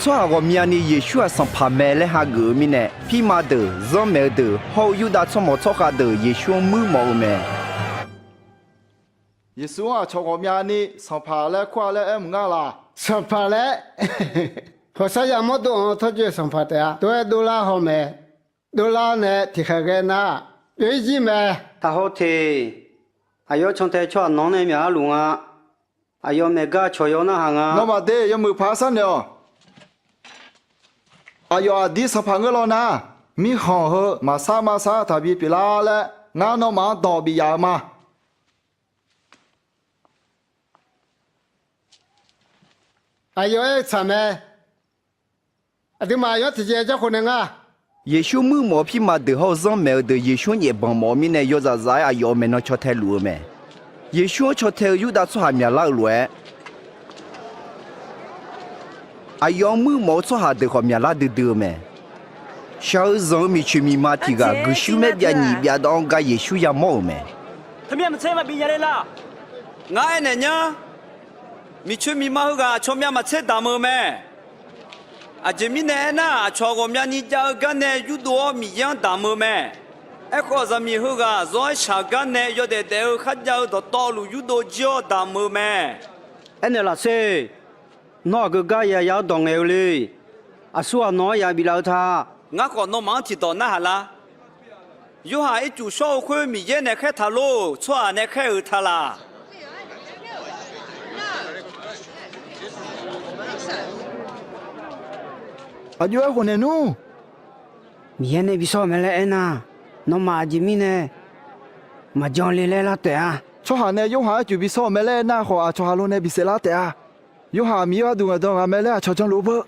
Tsawrhaq ghawqmyani Yeqsur-aq sanqpaq mae laer hageuf-eu mirnae, pirma deuq, zanrmaeq-eu deuq hawr-eu Yurdav tsawrmawq tsawrkhav deuq Yeqsur-anr muir mawf-eu mae. Yeqsur-anr aqcawq ghawqmyani sanqpaq laer kur-a laer aer mq ngar laq? Sanqpaq laer, hawqsar yamawr dov-anr tawrjoe-eu sanqpaq taef-a. Tov-aer dovlar haw mae. Dovlar nae tiqkhaeq ghae nar, byov-ir jir mae. Taqhaw teq. Aqyawf cantae tsawrhaq nawq-anr nae myaqlar luf nga. Aqyawf maeq gar cawq yaw narhaq nga. Nawmaf de yawmuiq paq-aer sharnoeq-awq. Aqyawf aqdir sanqpaq ngeur law nar, mirkhanq heu maqsar maqsar taqbi pyeuflar laer ngar nawmaf-anr dawq bif yaf-eu ma. Aqyawf aer-eu tsaq mae. Aqduimaf aqyawf-anr tiqjeq-aer jarkhof nae nga. Yeqsur muir mawf-eu pirma deuq hawr-eu zanrmaeq-eu deuq Yeqsur-anr nyaef banq mawf-eu mirnae, yawzaf zaf-aer aqyawf-euq maeqnan caw tae luf-eu mae. Yeqsur-anr caw tae-eu Yurdav tsawrhaq myaqlar-eu lof-aer, aqyawf-anr muir mawf-eu tsawrhaq deuq khawf myaqlar duidui-eu mae. Shaq-eu zanq-eu miqcoeq miqma tiq ghaq guiqshuir maer byav nyiq byav dawv-anr gar Yeqsur yamawr-euq mae. Ngar aernaeq nyar, miqcoeq miqma heughaq aqcawq myav maqtser damq-eu mae. Aqjeq mirnae aernar, aqcawq ghawqmyani jav-eu gar nae yurdov-awr Miqyaer-anr damq-eu mae. Aerkhawf, zaqmiq heughaq zawr-aer shaq gar nae yawdaef daef-eu kharjav-eu dawqtawvluf yurdov jir-awr damq-eu mae. Aernaeq laf sher. Nawr aqgeu gar yaya-anr dawq ngaeq-eu le. Aqsur ghaq nawq-anr yaf biflaf-eu ta. Ngar khawf nawmaf-anr tiqdawq narhaq lar. Yorhaq ircuf shawr-eu khoer Miqyaer nae khaer taq lor, tsawrhaq nae khaer-euq ta laq? Aqjox-aer khawf naeq nmr. Miqyaer nae bi shawr-eu mae laer aernar, nawmaf aqjeq mirnae maqjan le laer lar taef-a. Tsawrhaq nae Yorhaq ircuf bi shawr-eu mae laer aernar khawf, aqcawq haq lo nae bi saef lar taef-a. Yorhaq Miqyaer gharduq ngaeqdan ghaq mae laer aqcawq janluf-eu beu.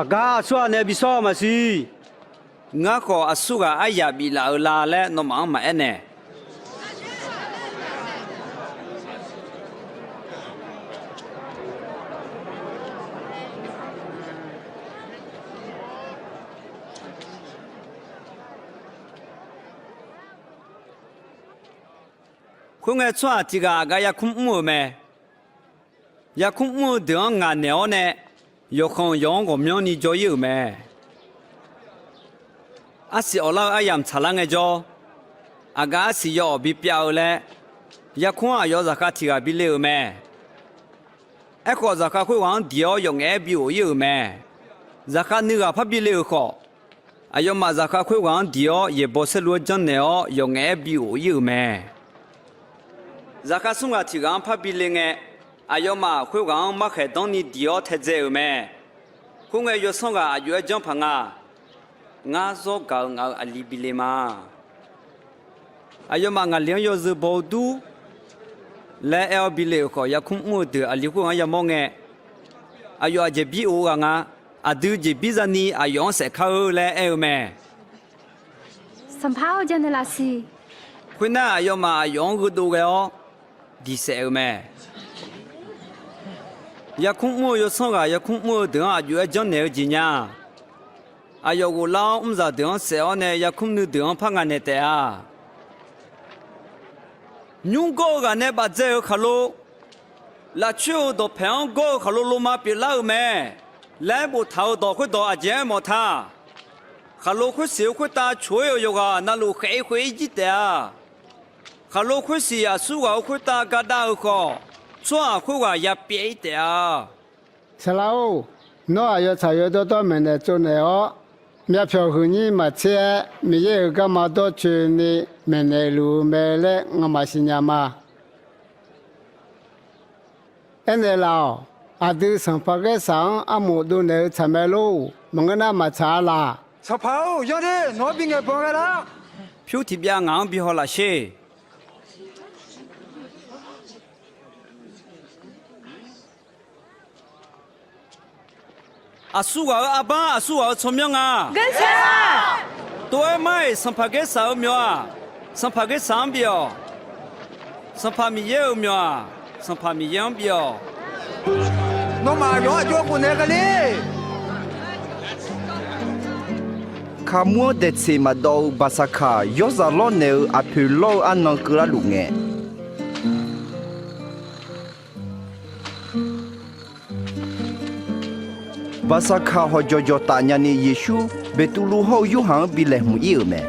Aqgar aqsur ghaq nae bi shawr-eu maqsiq. Ngar khawf aqsur ghaq aryaq biflaf-eu la laer nawmaf-anr maqaer nae. Khoerngae, tsawrhaq tiq ghaq aqgaf yarkmr mr-euq mae. Yarkmr mr-eu deuq-anr ngaq naeq-awr nae, yawqkhanq yawq-anr ghawqmyanrni jawr-ir-euq mae. Arsiq awqlar-eu aryamq tsaqlar ngaejawr, aqgaf arsiq yaw awq bipyav-eu laer, Yarkmr-anr aqyawf zaqkhav tiq ghaq bi le-euq mae. Aerkhawf, zaqkhav khoerghaq-anr diq-awr yawf ngaef-aer bi of-ir-euq mae. Zaqkhav nuighaq par bi le-euq khawf, aqyawfmaf zaqkhav khoerghaq-anr diq-awr yaeqbawq saerlu-aer janrnaeq-awr yawf ngaef-aer bi of-ir-euq mae. Zaqkhav smr ghaq tiq ghaq-anr par bi le ngae, aqyawfmaf khoerghaq-anr markhaeq danrni diq-awr taedzae-euq mae. Khoerngae, yawsanr ghaq aq jov-aer janr paq nga. Ngar zawr gaq-eu ngaq-euq aqli bi le ma. Aqyawfmaf ngaqli-anr yawzeu baw-eu dur laer aer-awr bi le-euq khawf, yarkmr mr-eu deuq aqli khoerghaq-anr yamawr ngae, aqyawf aqjeq bir of-eu ghaq nga. Aqdui jeqbir zani aqyawf-anr saef kar-eur laer aer-eu mae. Sanqpaq-or, janrnaeq laf siq. Khoernar, aqyawfmaf aqyawf-anr gheudov ghae-awr diq saef-euq mae. Yarkmr mr-eu yawsanr ghaq yarkmr mr-eu deuq-anr aq jov-aer janrnaeq-eu jeq nya. Aqyawf ghoflar-awr mrzaq deuq-anr saef-awr nae yarkmr nuideuq-anr par ngaq naeq taef-a. Nymr gawr-eu ghaq nae bafdzae-eu khaqlo, lafcoer-eu dawqpaeq-anr gawr-eu khaqlo loma pyeuflar-euq mae laer boftaq-euq dawq khoerdawq aqjeq aermawf ta. Khaqlo khoersiq-eu khoertav coq-ir-euq yawqghaq navluf khaef-ir khoer-ir jir taef-a. Khaqlo khoersiq aqsur ghaq-euq khoertav gadav-euq khawf, tsawrhaq khoerghaq ya pyaev-ir taef-a. Saqlaq-or, nawr aqyawf tsaq yawdawr dawr maeqnaeq tsovnaeq-awr, myavpyawq huiqnyir maqtser-aer Miqyaer-euq garma dawrcoeni maeqnaeq luf-eu mae laer ngamaf siqnya ma. Aernaeq laf-awq. Aqdui sanqpaq Gaersaq-anr armof dovnaeq-eu tsaq mae lor. Maqngeur nar maqtsaq-a laq. Sanqpaq-or, yanr-ir, nawq-anr bingaeq banq ghae lar. Pyur tiqbyav ngaq-anr bi haw laf sher. Aqsur ghaq-euq arbar, aqsur ghaq-euq tsawrmyanr nga. Tov-aer mar-iq sanqpaq Gaersaq-euq myawq-aq, sanqpaq Gaersaq-anr bif-awq. Sanqpaq Miqyaer-euq myawq-aq, sanqpaq Miqyaer-anr bif-awq. Nawmaf aqyawf-anr aqjox khofnaeq ghae le. Kaqmur-anr daeqtseq maqdawv-eu Baqsaqkaq yawrzaq lawrnaeq-eu aqpoeq lawr-eu arnan keuvlar luf ngae, Baqsaqkaq hawqjawq jawqtaf nyani Yeqsur Beqtuvluv hawr-eu Yorhaq-anr bi laeqhmq-ir-euq mae.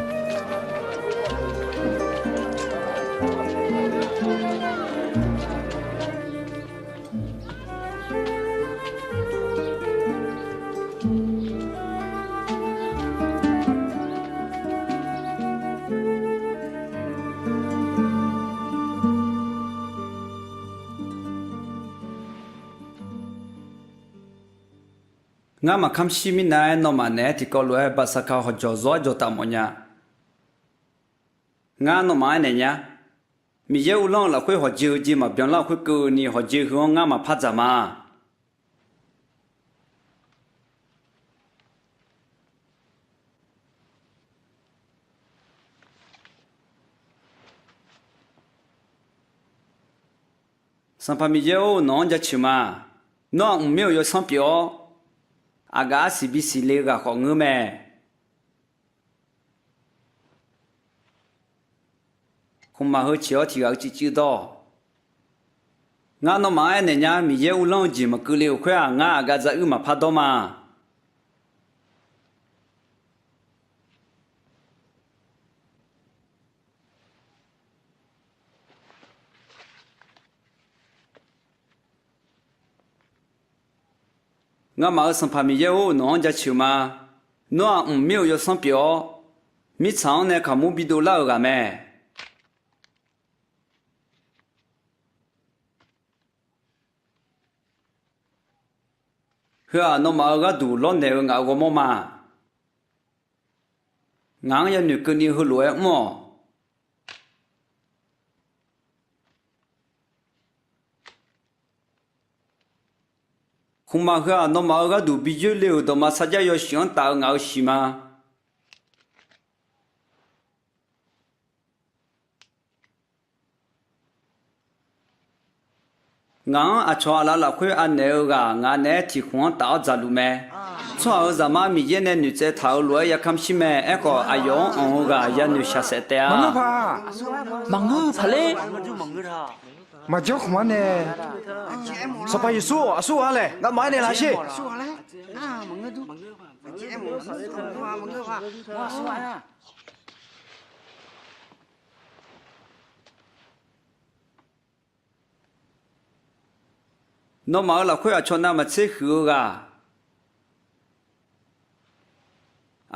Ngar maqkamr shir mirnae-aer nawmaf naeq-aer tiqkawv lof-aer Baqsaqkaq hawqjawq zawr-aer jawqtaf mawfnya. Ngar nawmaf-anr aernaeq nya. Miqyaer uvlanr-eu lafkhoer hawqjeq-eu jeq maqbyan lar-euq khoerkeuvni hawqjeq heu-anr ngar maqpar dzaq ma. Sanqpaq Miqyaer-or, nawq-anr jaceuq ma. Nawr aqmq mir-euq yawsanr pyeuf-awr, aqgaf arsiq bisiq le-eu ghaq khawf ngeur mae. Khmqmaq heu ceq-awr tiq ghaq-eu civciv dawr. Ngar nawmaf-anr aernaeq nya. Miqyaer uvlanr-eu jeq maqkeuv le-euq khoer-aq, ngar aqgaf dzaruir maqpar dawr ma. Ngamaf-euq Sanqpaq Miqyaer-or, nawq-anr jaceuq ma. Nawr-aq, mqmir-euq yawsanr pyeuf-awr, mirtsaq-anr nae kaqmur bidov lar-euq ghaq mae. Heu-aq, nawmaf-euq gharduq lawrnaeq-eu ngaq-euq ghawrmawr ma. Ngaq-anr yanoeq keuvni heulof-aer mr-awq. Khmqmaq heu-aq, nawmaf-euq gharduq bi yoer le-euq dawqma sarjax yawshuif-anr taf-eu ngaq-euq shiq ma. Ngaq-anr aqcawq aqlaf lafkhoer anaeq-eu ghaq ngaq naeq-aer tiq khmq-anr taf-awr dzaqluf mae. Tsawrhaq-euq Zaqmar Miqyaer nae noeqtsaev taq-euq lof-aer yakamr shir mae. Aerkhawf, aqyawf-anr anq-eu ghaq yanoeq shaqsaef taef-a. Maqngeur paq ler. Maqjanr khmq-anr nae, Sanqpaq Yeqsur aqsur ghaq-anr laeq ngamaf-aer naeq laf sher. Nawmaf-euq lafkhoer aqcawq navmaqtser huiq-eu ghaq,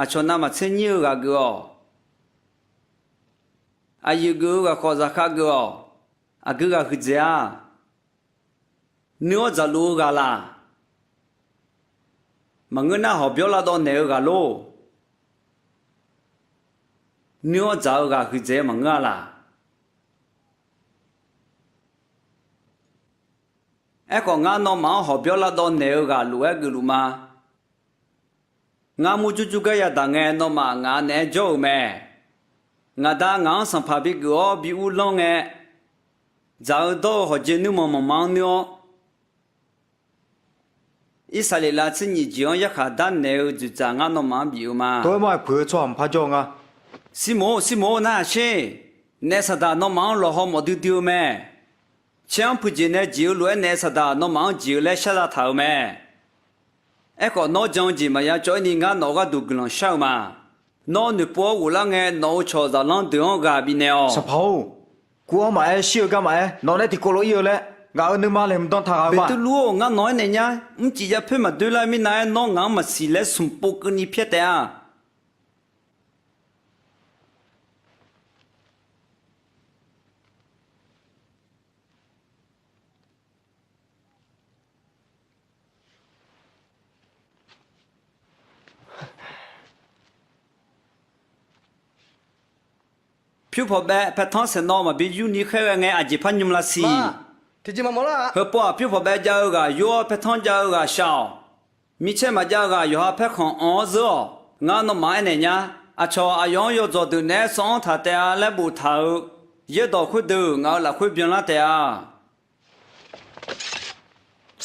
aqcawq navmaqtser nyir-eu ghaq geuf-awq. Aqyuif geuf-eu ghaq khawf zaqkhav geuf-awq. Aqgeu ghaq huiqdzaeq-a. Nuir-awr dzaqluf-eu ghaq laq? Maqngeur nar, hawqbyawr lavdawv naeq-eu ghaq lor? Nuir-awr dzaq-eu ghaq huiqdzaeq-eu maqngeur-a laq? Aerkhawf, ngar nawmaf-anr hawqbyawr lavdawv naeq-eu ghaq lof-aer geufluf ma. Ngar murjur jur gar yadaq ngae, nawmaf ngaq-anr naeq-aer jawr-euq mae. Ngaq Da ngaq-anr sanqpaq bigeuf-awr bi uvlanr ngae, dzaq-eu dawr-eu hawqjeq nuirmanq manq ma-anr nuir-awr, Irsaqleqlav tser nyif jeq-anr yarkhaq darnaeq-eu dzoeqdzaq ngar nawmaf-anr bif-eu ma. Tov-aer mawr-aer puiq-eu tsawrhaq maqpar jawr-eu nga. Sirmoq-or, Sirmoq-or, nar-aq sher. Naef Saqdaq nawmaf-anr lawqhaw mawf duidui-eu mae. Caer-anr puiq jeq nae jeq-eu lof-aer naef Saqdaq nawmaf-anr jeq-eu laer shar zataq-euq mae. Aerkhawf, nawr jan-eu jeq maqya cawv-aer ni ngar nawq-euq gharduq guiqlanq shar-eu ma. Nawr noeqpov-awr ghoflar ngae, nawq-euq cawq zaqlanr deuq-anr ghaq bifnaeq-awq. Saqpaq-or, kuv-anr maqaer, shir-eu gar maqaer, nawq nae tiqkawv lof ir-eu laer ngaq-euq nuima laeqhmq dan taq ghaq-eu ma. Beqtuvluv-or, ngar nawq-aer naeq nya. Mrcif ya poer maqdoer lar-eu mirnav-aer, nawr ngaq-anr maqsiq laer smq pov keuvni pyaer taef-a. Pyur pawqbaev paertanr saeqnawv maqbi yurni khaerghae ngae, aqjeq par nymr lar siq. Heupov-aq, pyur pawqbaev jav-eu ghaq yur-awr, paertanr jav-eu ghaq shaq-awq. Micaer maqjav-eu ghaq yawqha paerkhanq anq-awr zeur-awq. Ngar nawmaf-anr aernaeq nya. Aqcawq aqyawf-anr yawdzawq deuq naeq-aer sanr-anr taq taef-a laer boftaq-euq yaerdawq khoerdeuq ngaq-euq lafkhoer byanlar taef-a.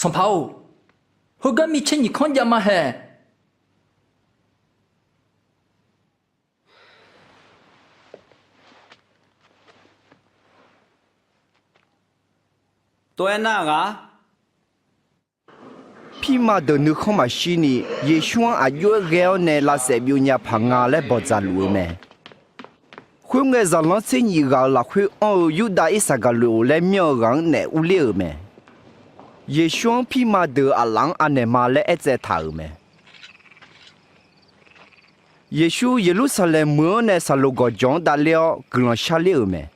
Sanqpaq-or, heugar micaer nyiq kanr jav ma haeq. Tov-aer nar ghaq. Pirma deuq nuikhanr maqshir ni, Yeqsur-anr aq jov-aer ghae-awr nae lavsaef byov nya paq nga laer bawqdzaq luf-eu mae. Khoerngae, zaqlanr tser nyif ghaq-euq lafkhoer anr-eu Yurdav Irsaqgaqlof laer myanr-eu ghaq-anr naef urler-euq mae. Yeqsur-anr pirma deuq aqlaf-anr anaeq ma laer aertsaev taq-euq mae. Yeqsur Yeqlursaqlaeq meuq-anr nae Saqloq gawqjawq-anr davler-awr guiqlanq sharler-euq mae.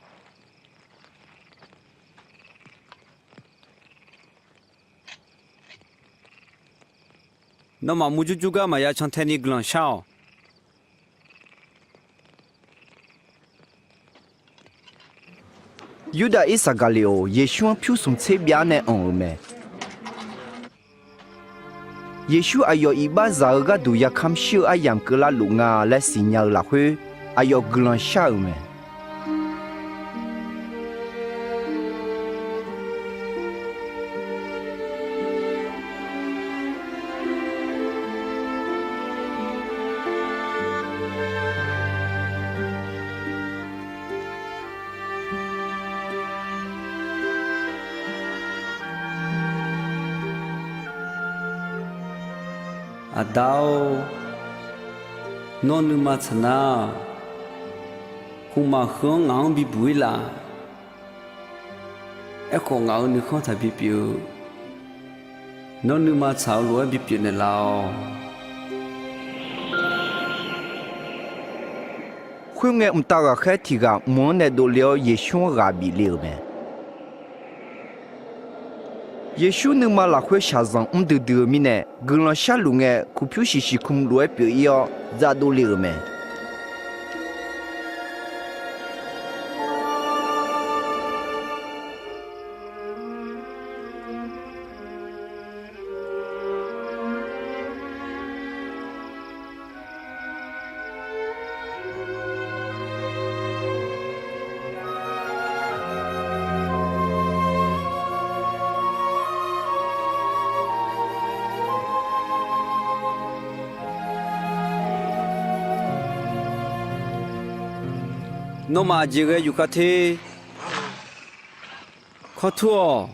Nawmaf murjur jur gar maqya cantae ni guiqlanq shar-awq. Yurdav Irsaqgaqleoq Yeqsur-anr pyursmq tser byav nae anq-euq mae. Yeqsur aqyawf iqbaxzaq-eu gharduq yakamr shir-eu aryamq keuvlar luf nga laer siqnya-eu lafkhoer, aqyawf guiqlanq shar-euq mae. Aqda-or, nawr nuima tsaq nar, khmqmaq heu-anr ngaq-anr bibuq-ir laf. Aerkhawf, ngaq-euq nuikhanr taqbi pyeuf-eu, nawr nuima tsaq-eu lof-aer bipyeuf naeqlaf-awq. Khoerngae, mqtav ghaqkhaer tiq ghaq mq-anr nae dovle-awr Yeqsur-anr ghaq bif le-euq mae. Yeqsur nuima lafkhoer shaqzanq mr duidui-eu mirnae, guiqlanq sharluf ngae, kuqpyur shiq shiq km lof-aer pyeuf-ir-awr, dzaqdov le-euq mae. Nawmaf aqjeq ghae yufkhav te. Kawr tur-awq.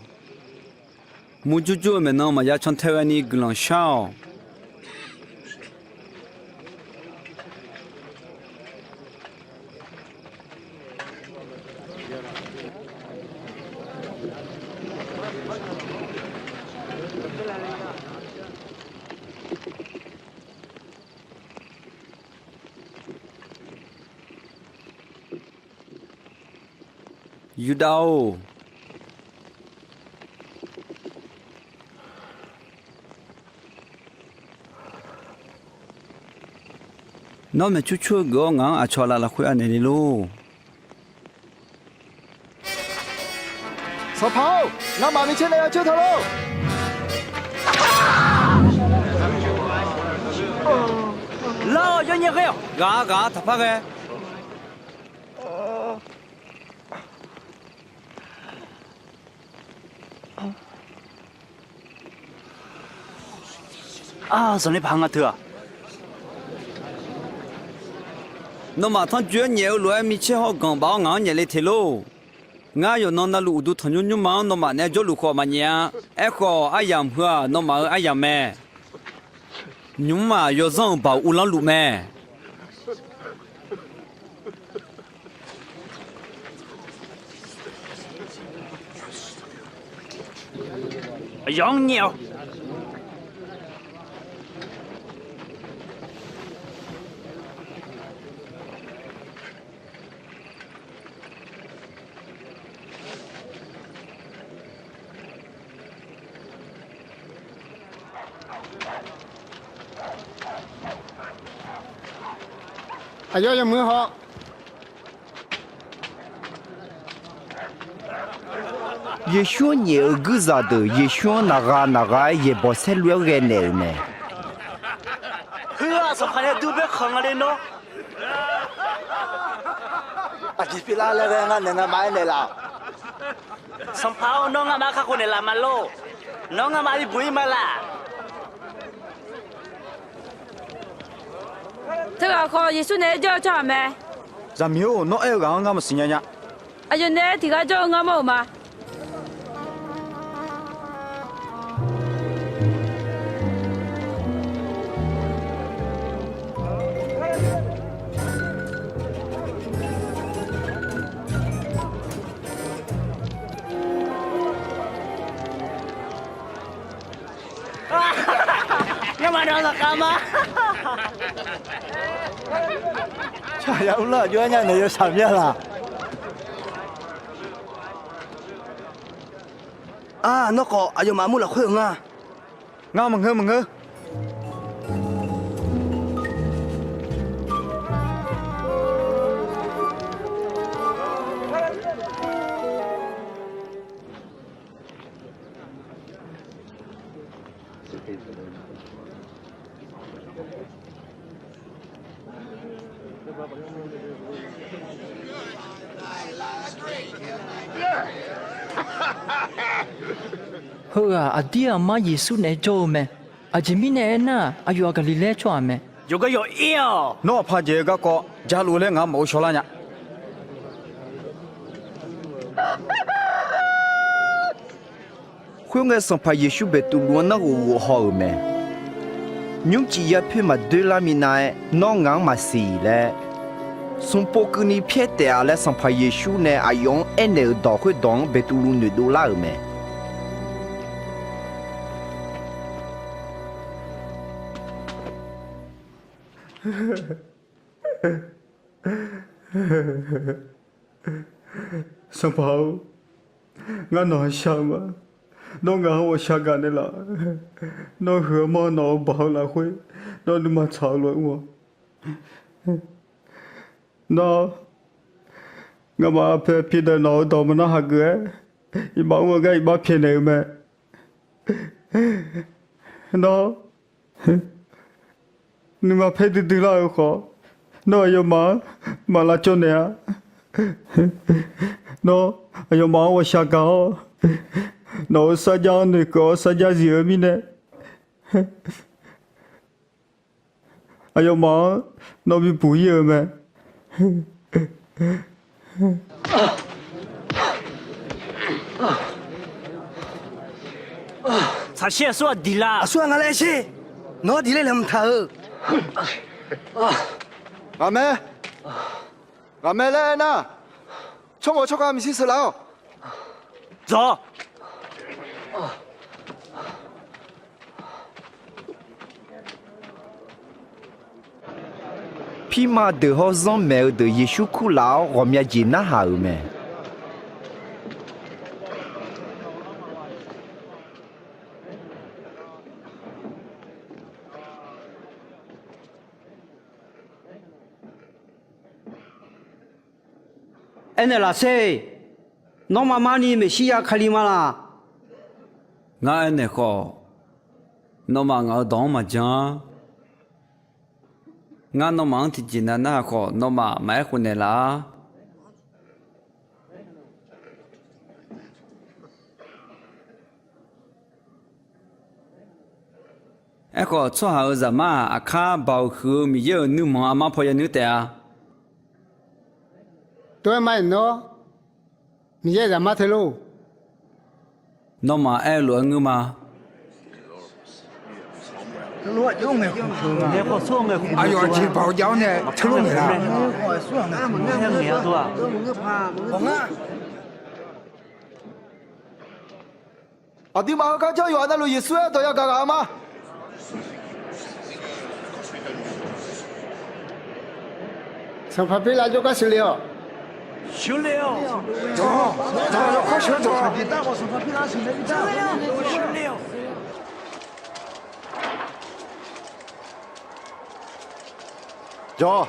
Murjur jur-eu maeqnan maqya cantae ghaeni guiqlanq shar-awq. Yurdav-or, nawr maeqcur cur-eu geuf-awr ngaq-anr aqcawq laf lafkhoer anaeq le lor. Sanqpaq-or, ngamaf micaer nae ya coer taq lor. Lar-awq, yawnyae ghae-awq. Ghaq-a ghaq-a taqpar ghae. Ar, zanqler paq nga teu-aq. Nawmaf tanrjoe-anr nyaef-eu lof-aer micaer hawr ganq baf-awr ngaq-anr nyaef le teq lor. Ngar yawqnan navluf uqduq tanqnymr nymrma-anr nawmaf naeq-aer jawrluf khawf maqnyaef-a. Aerkhawf, aryamq heu-aq, nawmaf-euq aryamq mae. Nymq-mr-aq, yawzanr-euq baoq uvlanr luf mae. Aqyawf-anr nyaef-awq. Aqyawf yawmuiq haw. Yeqsur-anr nyaef-euq guirzaq deuq Yeqsur-anr naqgha naqgha-aer yaeqbawq saerlu-aer ghae naeq-euq mae. Heu-aq, Sanqpaq nae dur baer khanq nga le nawr. Aqjeq pyeuflar laer ghae ngar naeq ngamaf-aer naeqlaf-awq. Sanqpaq-or, nawr ngamaf kakhof naeqlaf ma lor. Nawr ngamaf bibuq-ir ma laq. Teughaq khawf, Yeqsur naeq-aer jawr-eu tsawrhaq mae. Zaqmiq-or, nawr aer-eu ghaq-anr ngar maqsiq nya nya. Aqyawf naeq-aer tiq ghaq jawr-eu ngar mawr-euq ma. Ngar maqdawq laqkhav ma. Tsawrhaq ya urlar-aq jov-aer nya naeq yawshaq mya laq. Ar, nawr khawf aqyawfmaf mur lafkhoer-euq nga. Ngar maqngeur maqngeur. Heughaq aqdir aqmar Yeqsur naeq-aer jawr-eu mae. Aqjeq mirnae aernar-aq, aqyawf-aq Gaqliqlaer tsawrhaq mae. Yawqgar yawq-ir-awq. Nawr aqpaq jeq-eu garkawv jaluf laer ngaq-anr maqghov shawrlar nya. Khoerngae, Sanqpaq Yeqsur Beqtuvluv-anr narghof ghof haw-euq mae. Nymrcif yapoer maqdoerlar minav-aer, nawr ngaq-anr maqsiq laer, smq pov keuvni pyaer taef-a laer, Sanqpaq Yeqsur nae aqyawf-anr aernaeq-euq dawq khoerdawq-anr Beqtuvluv noeqdov lar-euq mae. Sanqpaq-or, ngar nawq-anr shar-eu ma. Nawr ngaq-anr ghawqshaq gaq naeqlaf. Nawr huiq-eu manr nawq-euq baoq-eu lafkhoer, nawr nuima tsaq-eu lof-aer mr-awq. Nawr, nga'maf aqpoeq piqdeuq nawq-euq dawq maqnar hageuf-aer, iqbax mr-eu gar iqbax pyaeqnaeq-eu mae. Nawr, nuima paer duidui lar-eu khawf, nawr aqyawfmaf-anr maq lavcawv naeq-a. Nawr, aqyawfmaf-anr ghawqshaq gaq-awr, nawq-euq sarjax-anr noeqkeuv-awr sarjax zif-eu mirnae, aqyawfmaf-anr nawr bibuq-ir-eu mae. Tsaqsher aqsur-aq diq la. Aqsur-aq nga laer aer sher. Nawq-anr diq laer laeqhmq taq-euq. Ghaqmae, ghaqmae laer aernar, tsawrmawf tsawrkhav maeqshi sheuqlaf-awq. Dzawq. Pirma deuq hawr zanr maeq-eu deuq Yeqsur kurlaf-awr ghawqmya jeq narhaq-euq mae. Aernaeq laf sher. Nawmaf marni Meqsirya Kali ma laq? Ngar aernaeq khawf, nawmaf ngaq-euq dawq-anr maqjan-a. Ngar nawmaf-anr tiqjeq nav narhaq khawf, nawmaf maqaer khof naeqlaf-a. Aerkhawf, Tsawrhaq-euq Zaqmar-aq, aqkar Baoq huiq-eu Miqyaer-euq nuirmanq armar paw yanuir taef-a. Tov-aer ma-iq nawr, Miqyaer-euq Zaqmar te lor. Nawmaf aer-eu lof-aer ngeur ma. Aqyawf aqjeq baoq jav-awr nae teulof ngaeq la. Aqduimaf heugar janr yawqha navluf Yeqsur-aer dawq yagaq ghaq-eu ma. Sanqpaq Pirlav jawrgar sheuqle-awq. Sheuqle-awq. Jawr.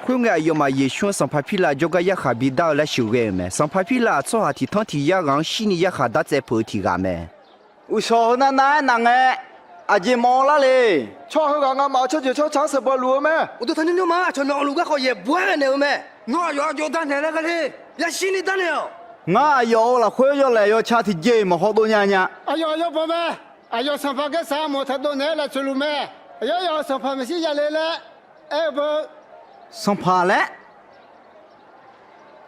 Khoerngae, aqyawfmaf Yeqsur-anr Sanqpaq Pirlav jawrgar yarkhaq bidar-eu laer sheuqghae-euq mae. Sanqpaq Pirlav-aq, tsawrhaq tiq tanr tiq yar ghaq-anr shirni yarkhaq dartsaev peuq-eu tiq ghaq mae. Uqshawq heunav nav-aer naq ngae, aqjeq mawf-eu lar le. Tsawrhaq heughaq ngamaf-euq tsawrjeuq tsawrca-anr sheuqbawq luf-eu mae. Uqduq tanqnymr nymrma aqcawq nawq-euq luf garkawv yaeqbawq-aer ghae naeq-eu mae. Nawr aqyawf-anr jawrgar naeq laer ghae le. Yashir ni darnaeq-awq. Ngar aqyawf-euq lafkhoer yawlaeq yawca tiqjeq-iq maqhaw dov nya nya. Aqyawf yawbanq mae. Aqyawf Sanqpaq Gaersaq armawf taq dov naeq-aer laeqtsoeq luf mae. Aqyawf yawf-euq Sanqpaq Meqsirya le laer aer-eu beu. Sanqpaq laer?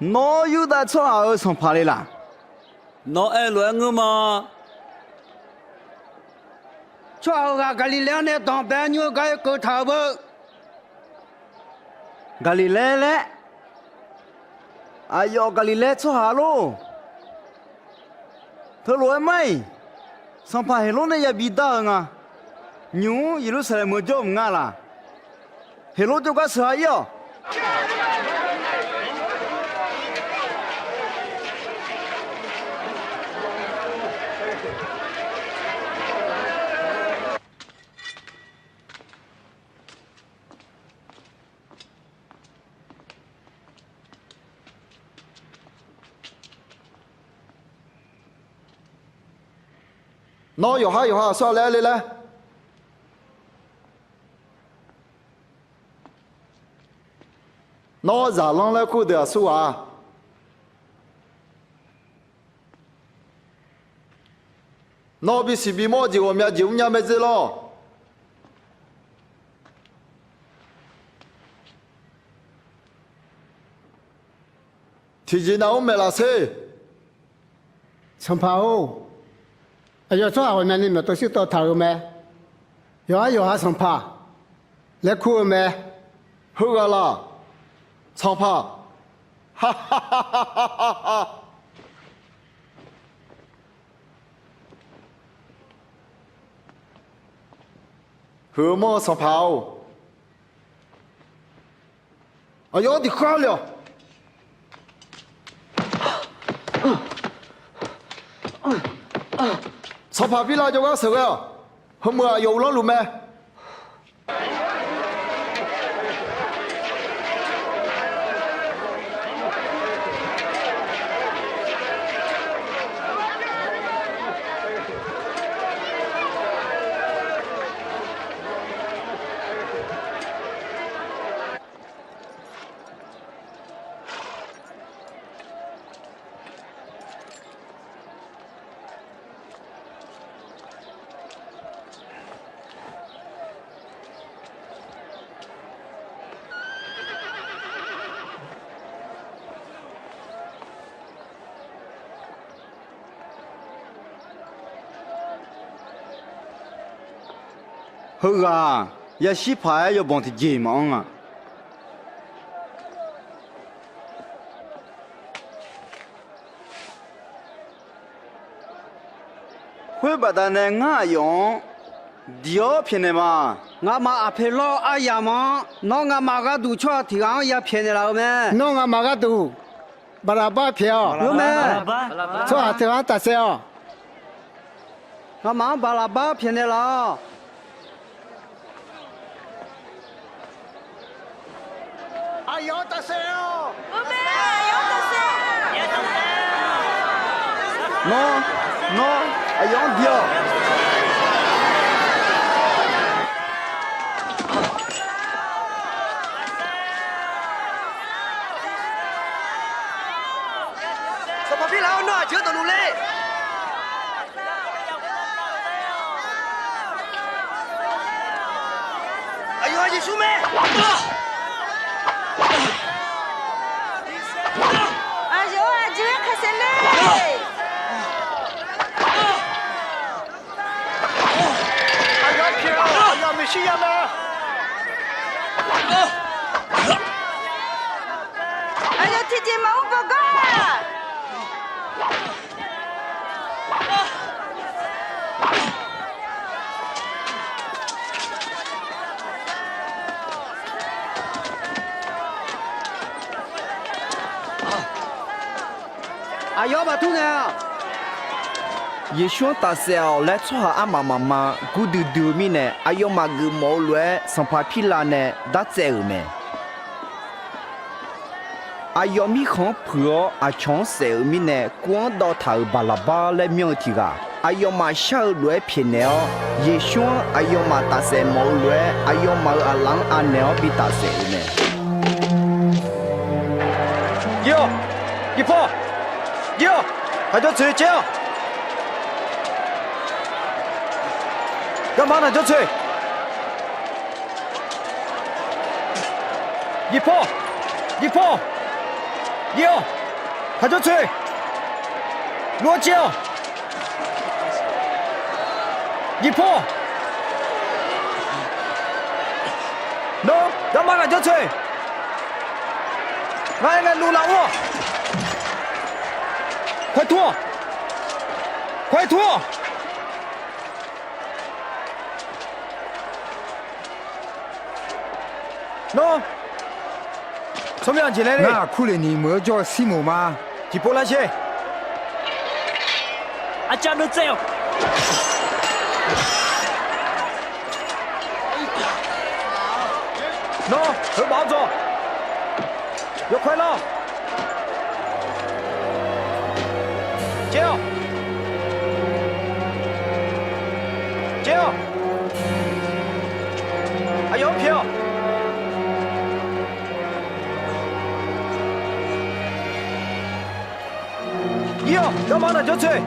Nawr Yurdav tsawrhaq-euq sanqpaq le laq? Nawr aer-eu lof-aer ngeur ma. Tsawrhaq heughaq Gaqliqlaer-anr nae danqbae nymr-eu gar oekeuv taq-euq beu. Gaqliqlaer laer? Aqyawf Gaqliqlaer tsawrhaq lor. Teulof-aer mar-iq, sanqpaq Heqlor nae yabi dar-eu nga. Nymq-mr Yeqlursaqlaeq meuq jawr mq nga laq. Heqlor jawrgar sheuq-a ir-awq. Nawr yawqhar yawqha aqsur-a laer aer le laer? Nawr zaqlanr laer kur-eu deuq aqsur ghaq-a? Nawr bisiq bimawr-eu jeq ghawqmya jeq mrnya mae dzer lawr. Tiqjeq nav-anr maeqlaf sher. Sanqpaq-or, aqyawf tsawrhaq ghawqmyani maeqtawv shirtawv taq-euq mae. Yawqhar yawqha sanqpaq laer kur-eu mae. Heughaq laq, sanqpaq. Huiq-eu manr-eu sanqpaq-or, aqyawf-anr diq khar le-awq. Sanqpaq Pirlav jawrgar sheuqghae-awq. Heumeuq aqyawf uvlanr luf mae. Heughaq-aq, yashir paq-aer yawbanq tiqjeq maqanr-a. Khoer baqdanae ngar aqyawf-anr Diq-awr pyaeqnaeq ma. Ngamaf aqpoeq lawr-eu aryamq-anr, nawr ngamaf gharduq tsawrhaq tiq ghaq-anr ya pyaeqnaeq laf-eu mae. Nawr ngamaf gharduq Baqlaqbar pyaeq-awq. Ngar mae. Tsawrhaq tiq ghaq-anr tafsaef-awq. Ngamaf-anr Baqlaqbar pyaeqnaeq laf-awq. Aqyawf-anr tafsaef-awq. Nawr, nawr, aqyawf-anr diq-awq. Sanqpaq Pirlav-awr, nawr aqjeq-anr dawqluf le. Aqyawf-aq Yeqsur mae. Aqyawf-aq aqjeq-aer khaqsaef le. Aqyawf pyaeq-awq. Aqyawf Meqsirya mae. Aqyawf tiqjeq maqmr bawgar. Aqyawf maqtur naeq-a. Yeqsur-anr tafsaef-awq laer tsawrhaq armaf mafma gurdui dui-eu mirnae, aqyawfmaf geufmawf-eu lof-aer Sanqpaq Pirlav nae dartsaev-euq mae. Aqyawf mirkhanq-anr puiq-awr aqcawq-anr saef-euq mirnae, kuv-anr dawv taq-euq Baqlaqbar laer myanr-eu tiq ghaq, aqyawfmaf shar-eu lof-aer pyaeqnaeq-awr, Yeqsur-anr aqyawfmaf tafsaef mawf-eu lof-aer, aqyawfmaf-euq aqlaf-anr anaeq-awr bi tafsaef-euq mae. Jir-awq. Jir paw. Jir-awq. Khaqjawr tsoeq caer-awq. Garma naqjawr tsoeq. Jir paw. Jir paw. Jir-awq. Khaqjawr tsoeq. Luf-awr caer-awq. Jir paw. Nawr garma naqjawr tsoeq. Ngar aer ngae luf laf ur-awq. Khoer tur-awq. Khoer tur-awq. Nawr, tsawrmyanr jeq laer le. Ngar Kurleqniq meuq-eu jawr-eu Sirmoq ma. Tiqpov lar sher. Aqcav dov tsaev-awq. Nawr, heubaf-awr dzaw. Yawkawr lar-awq. Caer-awq. Caer-awq. Aqyawf-anr pyaeq-awq. Jir-awq. Garma naqjawr tsoeq.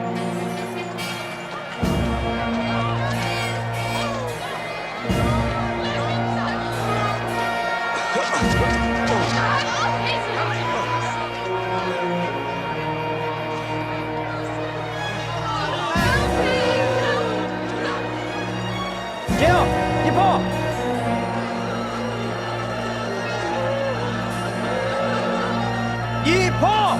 Caer-awq. Jir paw. Jir paw.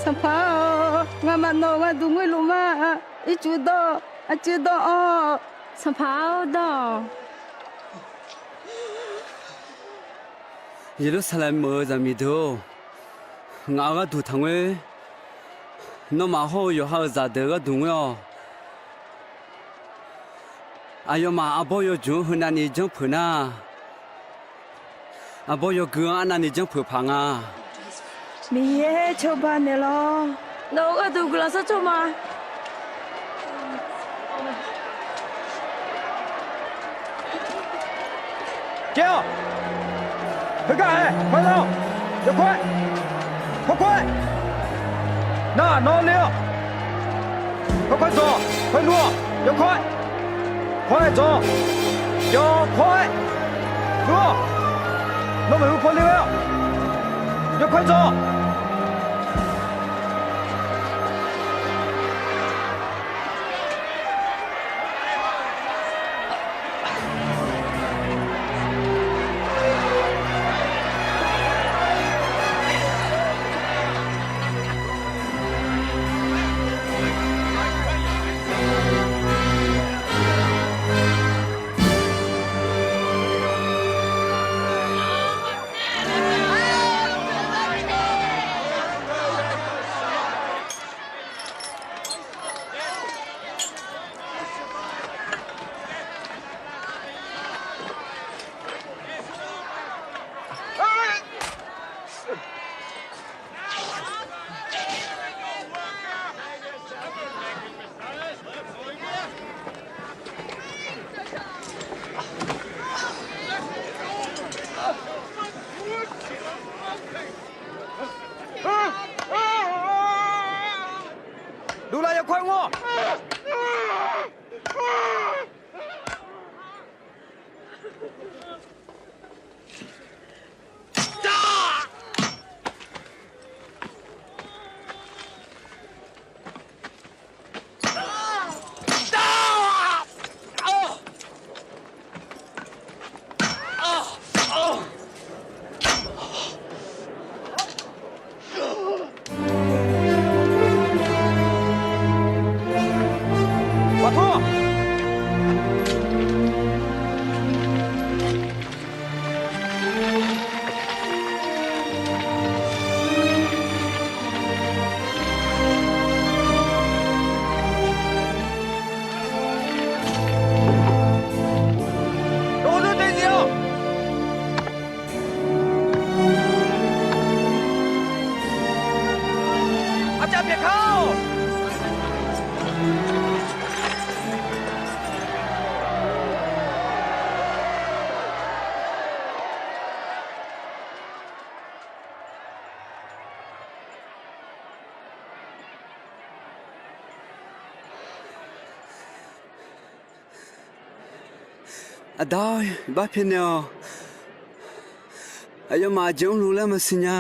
Sanqpaq-or, ngamaf nawq-euq gharduq ngoerluf ma. Ircuf dawr-awq. Aqcuiv dawr-awq. Sanqpaq-or, dawr-awq. Yeqlursaqlaeq meuq-eu zaqmiq deuq-or, ngaq-euq gharduq taqngoer. Nawmaf hawr-eu yawqha-euq zaqdeuq gharduq ngoer-awq. Aqyawfmaf arbawr yawjmq-anr heunavni janrpeuq nar, arbawr yawgui-anr arnavni janrpeuq paq nga. Miqyaer cawba naeqlawr. Nawq-euq gharduq guiqlanq sharcawv ma. Caer-awq. Heugar hae, khoer lar-awq. Yawkawr-aer. Khoerkawr-aer. Nar nawr ler-awq. Khoerkawr dzaw-awq. Khoer lur-awq. Yawkawr-aer. Khoer dzaw-awq. Yawkawr-aer. Lur-awq. Nawr maeqhu paw ler-awr. Yawkawr-aer dzaw-awq. Duvlav yawkawr-aer mr-awq. Dovzeur daefzir-awq. Arcav pyaeq kar-awq. Aqda-or, iqbax pyaeqnaeq-awq. Aqyawfmaf aqjeq mrluf laer maqsiq nya.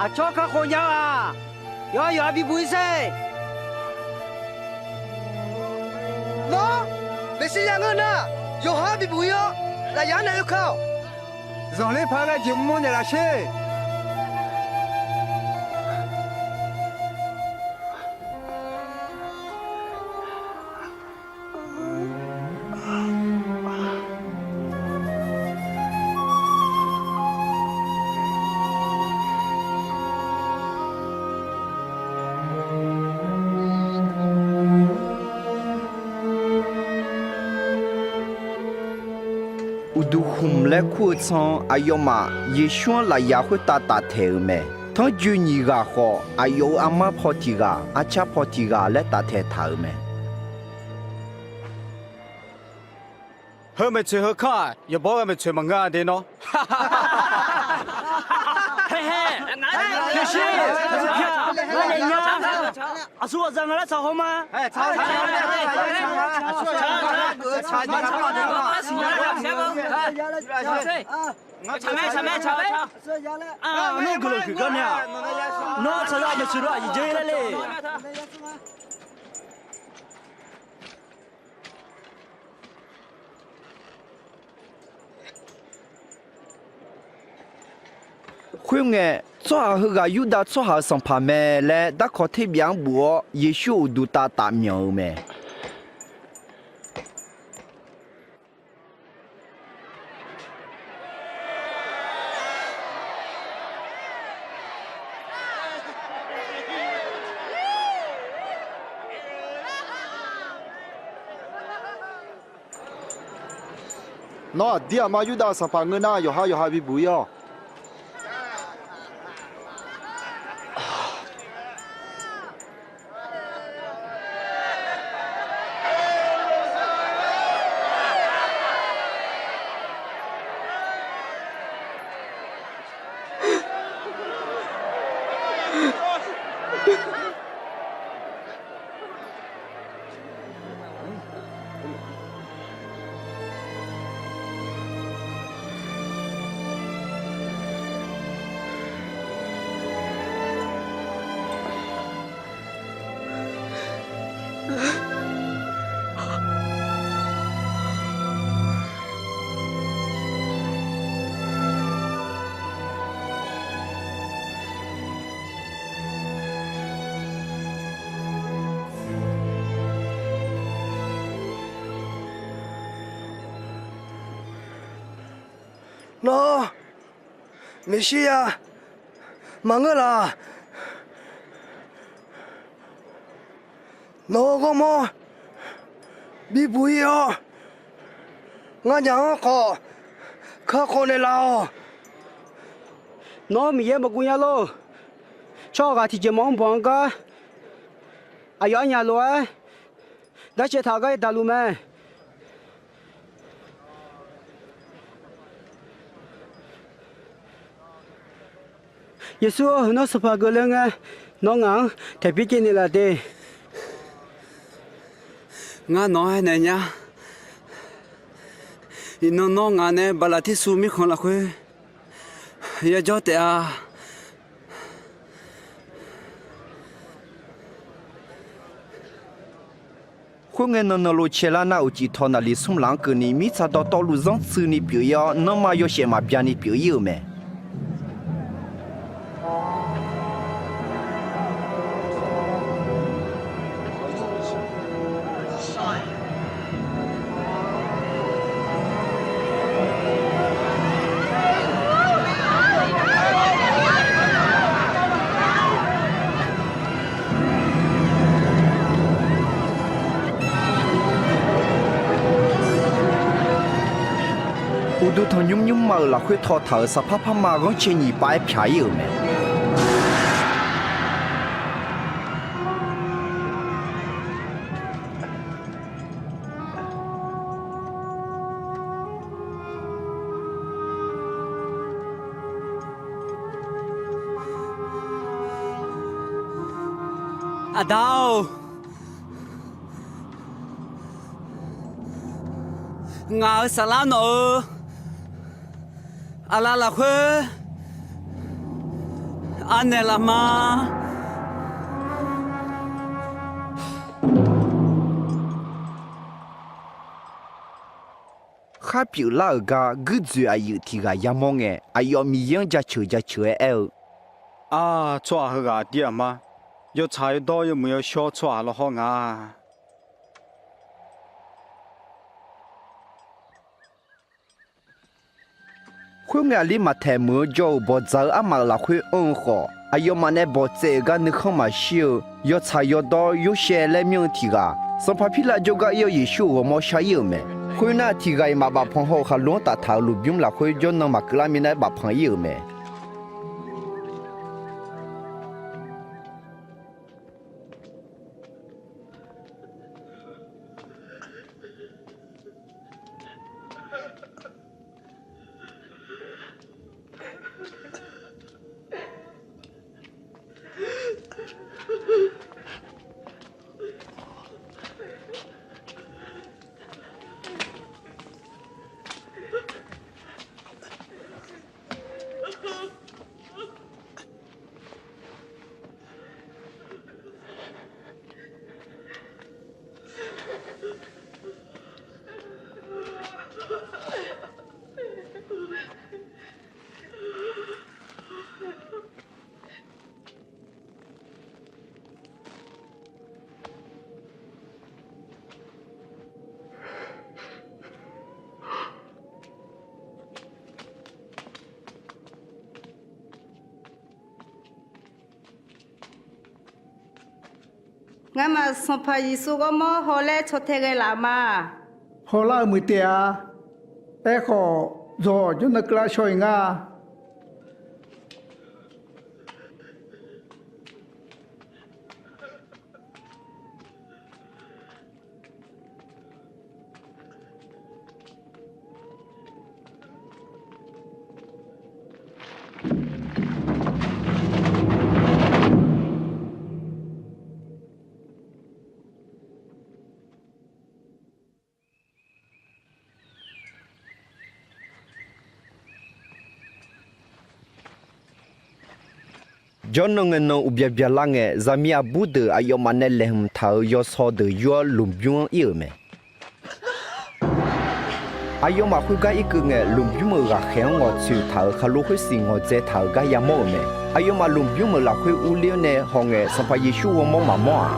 Aqcawq kakhof nya-aq, yawqha yawqha bibuq-ir sher. Nawr, Meqsirya ngeur nar, yawqha bibuq-ir-awr, lafyaq nae oekar-awq. Zanqler paq-aer ghae jeq mr-awr naeqlaf sher. Uqduq khmq laer kur-eu tsanr aqyawfmaf Yeqsur-anr lafyaq khoertav taftaeq-euq mae. Tanrjoe nyiq ghaq khawf, aqyawf-euq armar paw tiq ghaq, arcar paw tiq ghaq laer taftaeq taq-euq mae. Heu maeqtsoeq heu kanr-aq, yawqbawr ghae maeqtsoeq maqngeur-a de nawr. Hae hae. Pyurshuir, aqsur pyur-aq, ngar nae nya. Aqsur ghawqzaq ngaq laer tsaq haw ma. Nawr guiqlanq huiq gar nae-aq, nawr tsawrhaq maeqtsoeq lof-aq jeq dzer laer le. Khoerngae, tsawrhaq heughaq Yurdav tsawrhaq-euq sanqpaq mae laer darkawq terbyav-anr buf-awr, Yeqsur uqduq tav taf myanq-eu mae. Nawr aqdir aqma Yurdav sanqpaq ngeur nar, yawqha yawqha bibuq-ir-awq. Nawr, Meqsirya maqngeur laf. Nawq-euq ghawrmawr bibuq-ir-awr, nganyaf-anr khawf kakhof naeqlaf-awq. Nawr Miqyaer maqguv nya lor. Tsawrhaq ghaq tiqjeq mawf-anr banq-anr gar, aqyawf arnyaf lof-aer darcaev taq-eu gar yadaq luf mae. Yeqsur-or, nawr sanqpaq geufler ngae, nawr ngaq-anr taeqbyaer caevnaeq laf de. Ngar nawq-anr aernaeq nya. Iqnan nawr ngaq nae Baqlaqtirsuv mirkhanq lafkhoer yajawr taef-a. Khoerngae nan nanlov caelar nar, uqcif tawq naqliq smr laf-anr keuvni mirtsaq dawqtawvluf zanrtsuini pyeuf-ir-awr, nanrma yawshaef maqbya ni pyeuf-ir-euq mae. Uqduq tanqnymr nymrma-euq lafkhoer tawtaq-euq saqpar parma ghanrcae nyiq pav-aer pyaq-ir-euq mae. Aqda-or, ngaq-euq saflar nawq-euq aqlaf lafkhoer anaeq laf ma. Khar pyeuflar-euq gar guirdzoeq aqyuif tiq ghaq yamawr ngae, aqyawf Miqyaer-anr jaceuq jaceuq-aer aer-eu, Aq, tsawrhaq heughaq aqdir-aq ma. Yawtsaq yawdawr yawmuiq yawshawr tsawrhaq lawr hawr nga. Khoerngae, aqli maqtaeq meuq-eu jawr-euq bawqdzaq-eu armaf-euq lafkhoer anr-eu khawf, aqyawfmaf nae bawqtsaev-euq gar nuikhanr maqshir-eu, yawtsaq yawdawr Yorshaev laer myanr-eu tiq ghaq, Sanqpaq Pirlav jawrgar ir-awr Yeqsur-euq ghawrmawr shar-ir-euq mae. Khoernar, tiq ghaq-iq maqbaf panq haw-euq khaqlo-anr taftaq-euq lmqbymr lafkhoer jawrnan maqkeuvlar minav-aer baf panq-ir-euq mae. Ngamaf Sanqpaq Yeqsur ghawrmawr haw laer caw tae ghae laf ma. Hawlar-eu muiq taef-a. Aerkhawf, dzawq jawrnan keuvlar shaw-iq nga. Jawrnan ngae nan uqbya byalar ngae, zaqmiq aqbur deuq aqyawfmaf nae laeqhmq taq-euq yawsaw deuq yur-awr lmqbymr-anr ir-euq mae. Aqyawfmaf khoergar irkeuv ngae, lmqbymr-euq ghaqkhaeq-anr ngawqtsoeq taq-euq khaqlo khoersiq ngawqdzae taq-euq gar yamawr-euq mae. Aqyawfmaf lmqbymr-euq lafkhoer urler-anr nae hawngae, Sanqpaq Yeqsur ghawrmawr maqmawr-aq,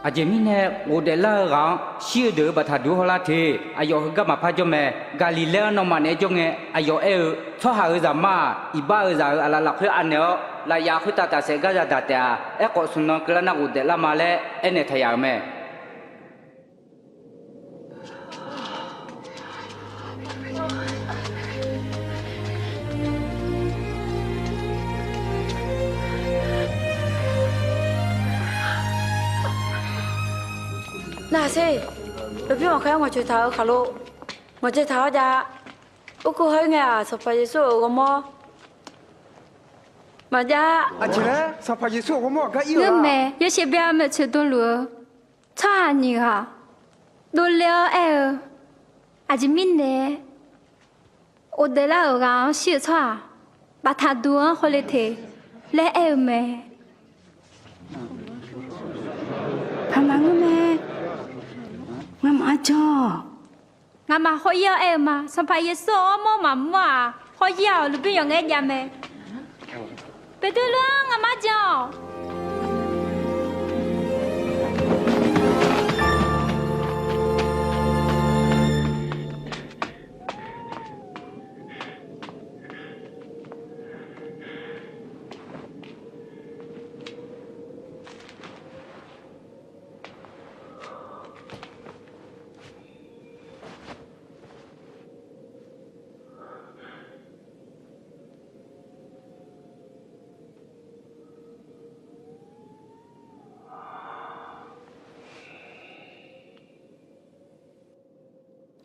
Aqjeq mirnae ghofdaef lar-eu ghaq-anr shir-eu deuq-euq baftaq duq hawlar te. Aqyawf heugar maqpar jawr mae. Gaqliqlaer-anr nawmaf naeq-aer jawr ngae, aqyawf aer-eu, Tsawrhaq-euq Zaqmar-aq, iqbax-euq zaq-euq aqlaf lafkhoer anaeq-awr, lafyaq khoertav tafsaef gar yadaq taef-a. Aerkhawf, smq nan keuvlar nar ghofdaef lar ma laer aernaeq taq yaf-euq mae. Nar-aq sher, lmqbymr ghaqkhaer-anr ngawqcoeq taq-euq khaqlo, ngawqcoeq taq-awr jav. Urkur hawr-ir ngae-aq, Sanqpaq Yeqsur-euq ghawrmawr maqjav. Aqjeq laer Sanqpaq Yeqsur-euq ghawrmawr aqgar ir-euq mae. Yawshaef byav maeqtsoeq dmluf-eu tsawrhaq nyiq ghaq dovle-awr aer-eu, Aqjeq mirnae ghofdaef lar-euq ghaq-anr shir-euq tsawrhaq baftaq duq-anr hawle te laer aer-eu mae. Paq maqngeur mae. Ngamaf-anr jan-awq. Ngamaf hawr-ir-awr aer-eu ma. Sanqpaq Yeqsur-euq ghawrmawr maqmawr-aq, hawr-ir-awq. Lmqbymr yawf ngae-aer jav mae. Beqtuvluv-anr ngamaf-anr jan-awq.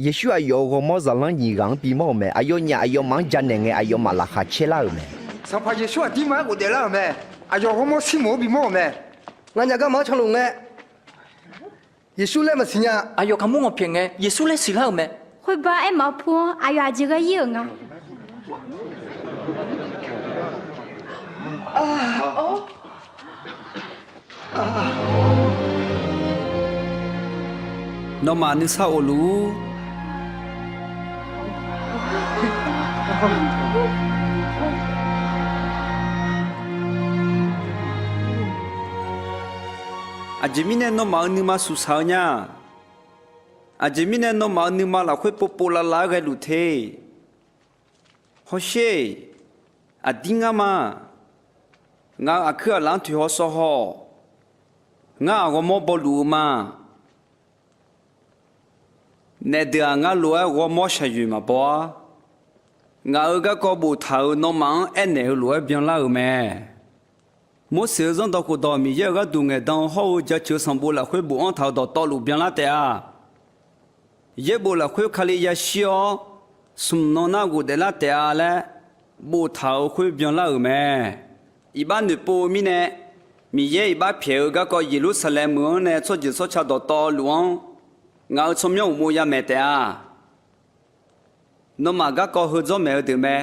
Yeqsur aqyawf-euq ghawrmawr zaqlanr nyiq ghaq-anr bimawr-euq mae. Aqyawfnyaf aqyawfmaf-anr janaeq ngae, aqyawfmaf laqkhaq caer lar-euq mae. Sanqpaq Yeqsur aqdirma-aer ghofdaef lar-euq mae. Aqyawf ghawrmawr shirmof-anr bimawr-euq mae. Nganyaf garma-anr canluf ngae, Yeqsur laer maqsiq nya. Aqyawf kaqmur ngawqpyaeq ngae, Yeqsur laer siqlar-euq mae. Khoerbar aermawf-eu pu-anr aqyawf aqjeq ghae ir-euq nga. Nawmaf nuisar of luf-ur. Aqjeq mirnae nawmaf-euq nuima suqsaq-eu nya? Aqjeq mirnae nawmaf-euq nuima lafkhoer povpov lavlav-aer ghaeluf te? Hawsher, aqdir ngar ma. Ngaq-euq aqkuir aqlaf-anr toeqhaw sawv haw-awq. Ngar aqghawrmawr bawluf-eu ma. Naef deuq-aq, ngar lof-aer ghawrmawr shaqyoeq maqbaw-ar. Ngaq-euq garkawv boftaq-euq nawmaf-anr aernaeq-eu lof-aer byanlar-euq mae. Morseq-euq zanrdawq khofdawq, Miqyaer-euq gharduq ngaeqdan-eu hawr-eu jaceuq-eu sanqbof lafkhoer bofanr taq-euq dawqtawvluf byanlar taef-a. Yaerbof lafkhoer Kali yashir-awr, smq nan nar ghofdaef lar taef-a laer boftaq-euq khoer byanlar-euq mae. Iqbax noeqpov-eu mirnae, Miqyaer iqbax pyaeq-eu garkawv Yeqlursaqlaeq meuq-anr nae tsawrjeuq tsawrca dawqtawvluf-anr ngaq-euq tsawrmyanr uqmov yamaeq taef-a. Nawmaf garkawv heu dzawr maeq-eu deuq mae.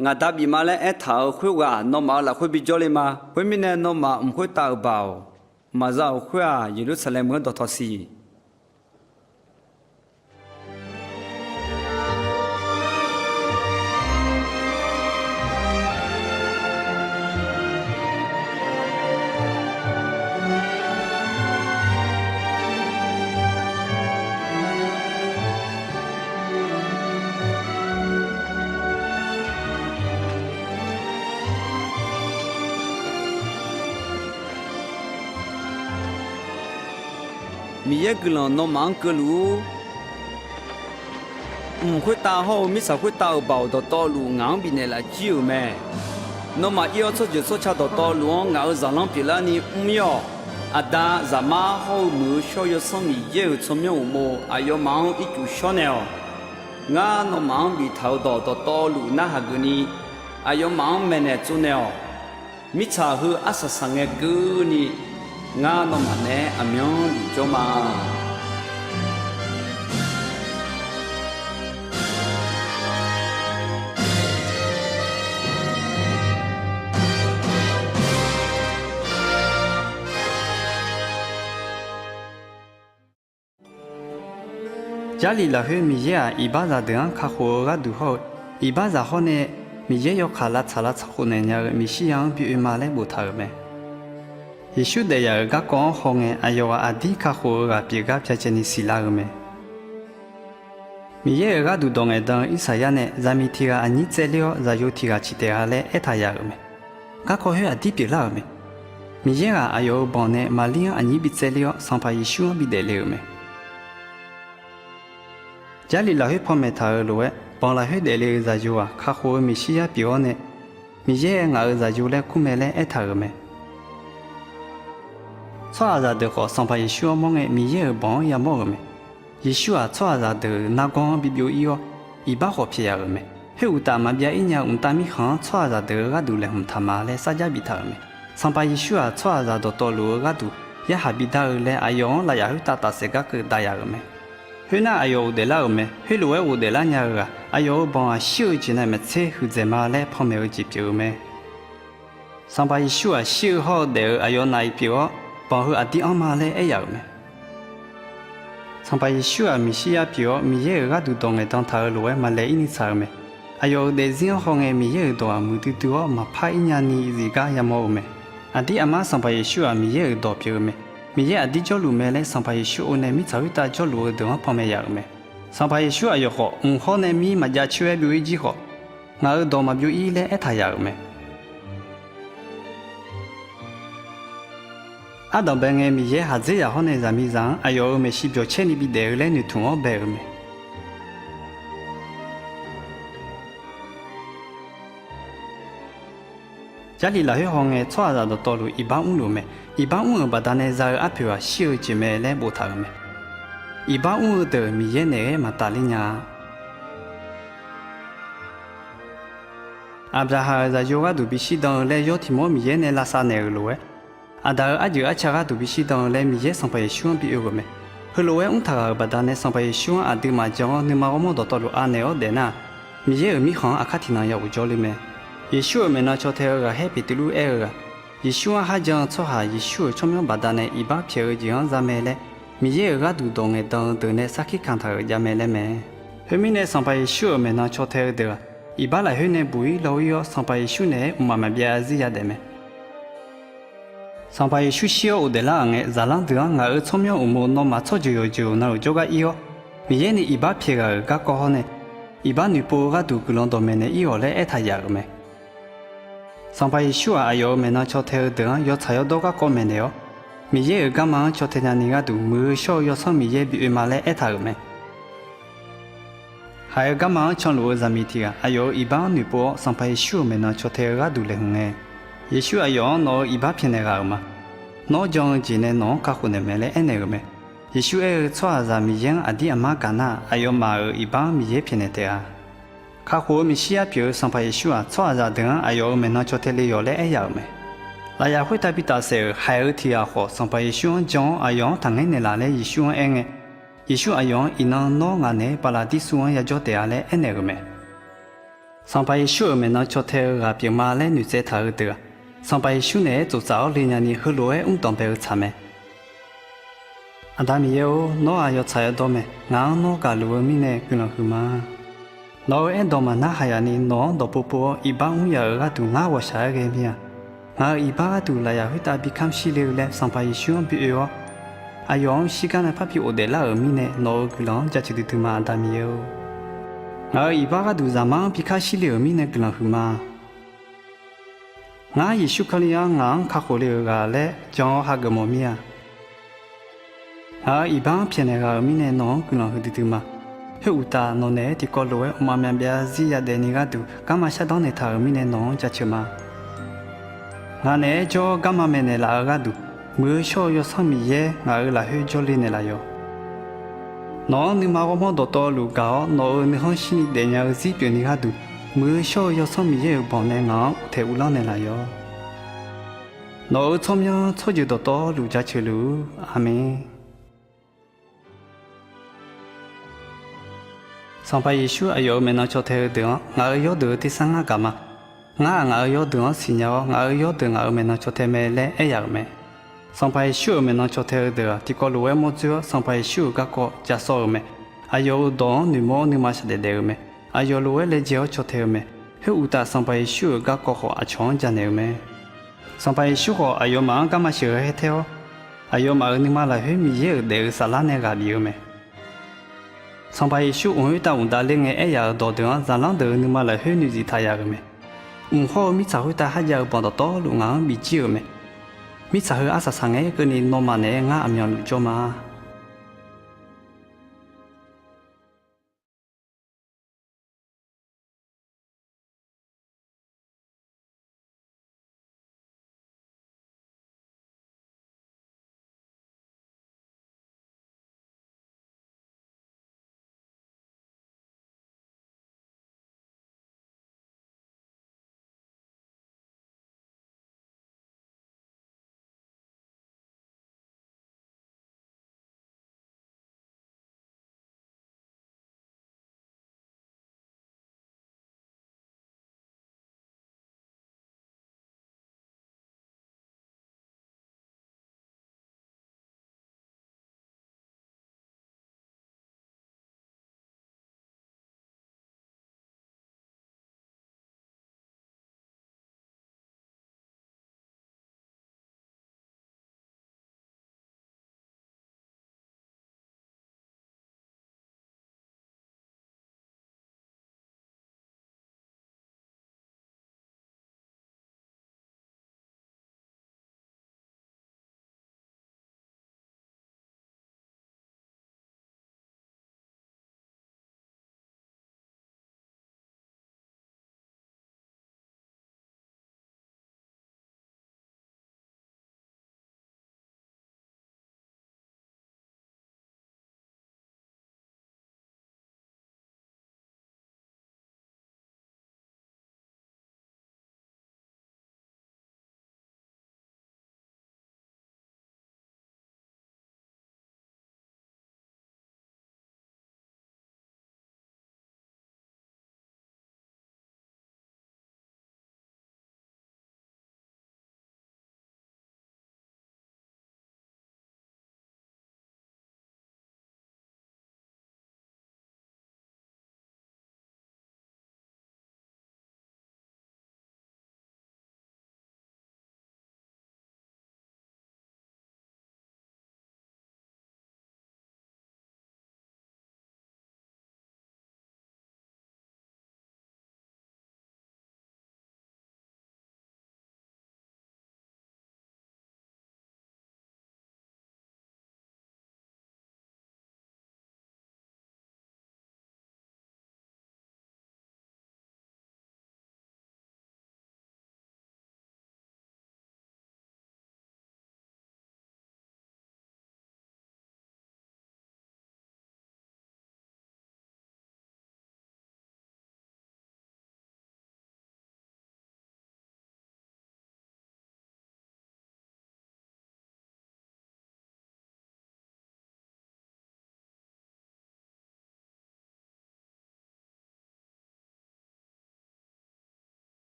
Ngaq Da bif ma laer aertaq-euq khoerghaq nawmaf-euq lafkhoer bijawr le ma. Khoermirnae, nawmaf mq khoertav-euq baoq maqza-euq khoer-aq, Yeqlursaqlaeq meuq-anr dawqtawv siq. Miqyaer guiqlanq nawmaf-anr keuvluf-ur. Mq khoertav hawr-eu mirtsaq khoertav-euq baoq dawqtawvluf ngaq-anr bifnaeq lafjir-euq mae. Nawmaf ir-awr tsawrjeuq tsawrca dawqtawvluf-anr ngaq-euq zaqlanr pyeuflarni mr-ir-awq. Aqda, Zaqmar hawr-eu Muiq-eu shawr-eu Yawsanr Miqyaer-euq tsawrmyanr uqmov aqyawfmaf-anr ircuf shawr naeq-awq. Ngar nawmaf-anr biftaq-euq dawq dawqtawvluf narhaq geufni, aqyawfmaf-anr maeqnaeq tsovnaeq-awq. Mirtsaq heu arsaq saqngae keuvni, ngar nawmaf naeq-aer aqmyanluf jawr ma. Jarlif lafkhoer Miqyaer-aq, iqbaxzaq deuq-anr kakhof-eu gharduq hawr-eu, iqbaxzaq hawr nae Miqyaer yawkaq lavtsaq lavtsaq khof naeq nya-eu Meqsirya-anr bi oe ma laer boftaq-euq mae. Yeqsur daef yaf-euq garkawv-anr hawngae, aqyawf ghaq aqdir kakhof-eu ghaq pyeuf gar byacaevni siqlar-eu mae. Miqyaer-euq gharduq dawq ngaeqdan-eu Irsaqyar nae zaqmiq tiq ghaq aqnyir tsaevler-awr, zaqyo tiq ghaq ciq taef-a laer aertaq yaf-euq mae. Garkawv khoer aqdir pyeuflar-euq mae. Miqyaer ghaq aqyawf-euq banq nae Maqlir-anr aqnyir bi tsaevler-awr, Sanqpaq Yeqsur-anr bi daefle-euq mae. Jarlif lafkhoer panmaeq taq-euq lof-aer, banq lafkhoer daefle-eu zaqyo-aq, kakhof-eu Meqsirya pyeuf-awr nae, Miqyaer-aer ngaq-euq zaqyo laer kur mae laer aertaq-euq mae. Tsawrhaqzaq deuq khawf, Sanqpaq Yeqsur-anr mawr ngae, Miqyaer-euq banq-anr yamawr-euq mae. Yeqsur-aq, tsawrhaqzaq deuq-euq nargawr-anr bi byov-ir-awr, iqbax khawf pyaeq yaf-euq mae. Khoeruqtaf, maqbyav-ir nya-eu mqtav mirkhanq-anr tsawrhaqzaq deuq-euq gharduq laeqhmq taq ma laer sarjax bif taq-euq mae. Sanqpaq Yeqsur-aq, tsawrhaqzaq dawqtawvluf-eu gharduq yarhaq bidar-eu laer, aqyawf-anr lafyaf khoertav tafsaef gar keuv dav yaf-euq mae. Khoernar, aqyawf ghofdaef lar-euq mae. Khoerlof-aer ghofdaef lar nya-eu ghaq, aqyawf-euq banq-aq, shir-eu jeq navmaqtser huiqdzaeq ma laer panmaeq-eu jeq pyeuf-eu mae. Sanqpaq Yeqsur-aq, shir-eu hawr-eu daef-eu aqyawf naf-iq pyeuf-awr, banq heu aqdir anr ma laer aer yaf-euq mae. Sanqpaq Yeqsur-aq, Meqsirya pyeuf-awr, Miqyaer-euq gharduq dawq ngaeqdan taq-euq lof-aer maqlaeq-ir ni tsaq-eu mae. Aqyawf-euq daefzir-anr hawngae, Miqyaer-euq dawq-aq, muiqdui dui-awr maqpar-ir nyani zifgar yamawr-eu mae. Aqdir aqmar Sanqpaq Yeqsur-aq, Miqyaer-euq dawq pyeuf-eu mae. Miqyaer aqdir jawrluf mae laer Sanqpaq Yeqsur o nae mirtsaq khoertav jawrluf-eu deuq-anr panmaeq yaf-euq mae. Sanqpaq Yeqsur aqyawf khawf, mq hawr nae mir maqjav coer-aer byov-ir jir khawf, ngaq-euq dawq maqbyov-ir laer aertaq yaf-euq mae. Ardanq bae ngae, Miqyaer haqdzer zaq hawr nae zaqmiqzaq-anr aqyawf-euq maeqshi byawq caer ni bidaef-eu laer noeqtmq-awr bae-euq mae. Jarlif lafkhoer hawngae, tsawrhaqzaq dawqtawvluf iqbax mrluf mae. Iqbax mr-euq baqdanae za-eu arpoeq-aq, shir-eu jeq mae laer boftaq-euq mae. Iqbax mr-eu deuq Miqyaer naeq-aer maqtaf ler nya-a. Aqbyaqhaq-euq zaqyo gharduq bishir dan-eu laer yawr tiq mawr Miqyaer nae lavsav naeq-euq lof-aer, Aqdaq-euq arjeuq arca gharduq bishir dan-eu laer Miqyaer Sanqpaq Yeqsur-anr bi oe-euq mae. Heulof-aer mrtaq ghaq-euq baqdanae Sanqpaq Yeqsur-anr aqduimaf jan-awr nuima ghawrmawr dawqtawvluf anaeq-awr daefnar-aq, Miqyaer-euq mirkhanq-anr aqkar tiqnan ya ghofjawr ler mae. Yeqsur-euq maeqnan caw tae-eu ghaqkhaer Beqtuvluv aer-eu ghaq, Yeqsur-anr kharjan-eu tsawrhaq Yeqsur-euq tsawrmyanr baqdanae iqbax pyaeq-eu jeq-anr za mae laer, Miqyaer-euq gharduq dawq ngaeqdan-eu deuq nae sarkir kantaq-euq jav mae laer mae. Khoermirnae, Sanqpaq Yeqsur-euq maeqnan caw tae-eu deuq-aq, iqbax lafkhoer nae buq-ir law-ir-awr, Sanqpaq Yeqsur naeq-aer mqmaq maqbyav zarzir yadaef mae. Sanqpaq Yeqsur shir-awr ghofdaef lar-euq ngae, zaqlanr deuq-anr ngaq-euq tsawrmyanr uqmov nawmaf tsawrjeuq yawqjeuq navluf jawrgar ir-awr, Miqyaer ni iqbax pyaeq ghaq-euq garkawv hawr nae, iqbax noeqpov-eu gharduq guiqlanq dawqmaeq naeq ir-awq laer aertaq yaf-euq mae. Sanqpaq Yeqsur-aq, aqyawf-euq maeqnan caw tae-eu deuq-anr yawtsaq yawdawr garkawv maeqnaeq-awr, Miqyaer-euq garma-anr caw tae nyani gharduq, muiq-eu shawr-eu Yawsanr Miqyaer bi oe ma laer aertaq-euq mae. Haiq-eu garma-anr canluf-eu zaqmiq tiq ghaq aqyawf-euq iqbax-anr noeqpov-awr, Sanqpaq Yeqsur-euq maeqnan caw tae-eu gharduq laeqhmq ngae, Yeqsur aqyawf-anr, Nawq-euq iqbax pyaeqnaeq ghaq-euq ma. Nawr jan-eu jeq nae nawq-anr kakhof naeq mae laer aernaeq-euq mae. Yeqsur aer-eu, Tsawrhaqzaq Miqyaer-anr aqdir aqmar gaq nar-aq, aqyawfmaf-euq iqbax-anr Miqyaer pyaeqnaeq taef-a. Kakhof-eu Meqsirya pyeuf-eu Sanqpaq Yeqsur-aq, tsawrhaqzaq deuq-anr aqyawf-euq maeqnan caw tae le yawq laer aer yaf-euq mae. Lafyaf khoertav bi tafsaef-euq haiq-eu tiq ghaq khawf, Sanqpaq Yeqsur-anr jan-awr aqyawf-anr taqngaer naeqlaf laer Yeqsur-anr aer ngae, Yeqsur aqyawf-anr, Iqnan nawr ngaq naeq-aer Paqlaqdirsuv-anr yajawr taef-a laer aernaeq-euq mae. Sanqpaq Yeqsur-euq maeqnan caw tae-eu ghaq pyeufma laer noeqtsaev taq-eu deuq-aq, Sanqpaq Yeqsur naeq-aer tsoftsaf-awr le nyani heulof-aer mr danqbae-eu tsaq mae. Aqda Miqyaer-or, nawr-aq yawtsaq yawdawr mae. Ngaq-anr nawr gaqluf-eu mirnae guiqlanq huiqma. Nawq-euq aerdawq maqnar haq yaf ni nawq-anr dawqpov pov-awr iqbax mr yaf-euq gharduq ngar ghawqshaq-aer ghae mir-a. Ngaq-euq iqbax gharduq lafyaf khoertav bi kamq shir le-eu laer Sanqpaq Yeqsur-anr bi oe-awr, aqyawf-anr shirgar nae parbi ghofdaef lar-euq mirnae nawq-euq guiqlanq-anr jaceuq duidui ma, Aqda Miqyaer-or. Ngaq-euq iqbax gharduq Zaqmar-anr bi kamq shir le-euq mirnae guiqlanq huiqma. Ngar Yeqsur Kali-anr ngaq-anr kakhof le-euq ghaq laer jan-awr hageuf mawf mir-a. Ngaq-euq iqbax-anr pyaeqnaeq ghaq-euq mirnae nawq-anr guiqlanq huiqdui dui ma. Khoeruqtaf, nawq naeq-aer tiqkawv lof-aer mqmaq maqbyav zarzir yadaef ni gharduq garma shardanr naeqtaq-euq mirnae nawq-anr jaceuq ma. Ngaq naeq-aer jawr-awr garma maeqnaeq laf-eu gharduq, muiq-eu shawr-eu Yawsanr Miqyaer ngaq-euq lafkhoer jawrle naeqlaf yawq. Nawq-anr nuima ghawrmawr dawqtawvluf gaq-awr nawq-euq nuikhanr shirni daefnya-eu zir pyeuf ni gharduq, muiq-eu shawr-eu Yawsanr Miqyaer-euq banq nae ngaq-anr uqtaeq uvlanr naeqlaf yawq. Nawq-euq tsawrmyanr tsawrjeuq dawqtawvluf jaceuq luf-ur. Aqmeq. Sanqpaq Yeqsur aqyawf-euq maeqnan caw tae-eu deuq-anr, ngaq-euq yawrdeuq-eu tersar ngar gaq ma. Ngar-aq, ngaq-euq yawrdeuq-anr siqnya-awr, ngaq-euq yawrdeuq ngaq-euq maeqnan caw tae mae laer aer yaf-euq mae. Sanqpaq Yeqsur-euq maeqnan caw tae-eu deuq-aq, tiqkawv lof-aer mawr dzoer-awr, Sanqpaq Yeqsur-euq garkawv ja sawr-eu mae. Aqyawf-euq dawq-anr noeqmawr-awr nuima shaqdaef daef-eu mae. Aqyawf lof-aer laejae-awr caw tae-eu mae. Khoeruqtaf, Sanqpaq Yeqsur-euq garkawv khawf aqcawq-anr janaeq-eu mae. Sanqpaq Yeqsur khawf, aqyawfmaf-anr garma sheuqghae-aer taer-awr, aqyawfmaf-euq nuima lafkhoer Miqyaer-euq daef-eu saflar nae ghaq bif-eu mae. Sanqpaq Yeqsur mq khoertav mqdav ler ngae aer yaf-euq dawqdeuq-anr, zaqlanr deuq-euq nuima lafkhoer noeqzif taq yaf-euq mae. Mq hawr-eu mirtsaq khoertav kharjav-eu banq dawqtawvluf ngaq-anr bifjir-euq mae. Mirtsaq heu arsaq saqngae-aer keuvni, nawmaf naeq-aer ngar aqmyanluf jawr ma.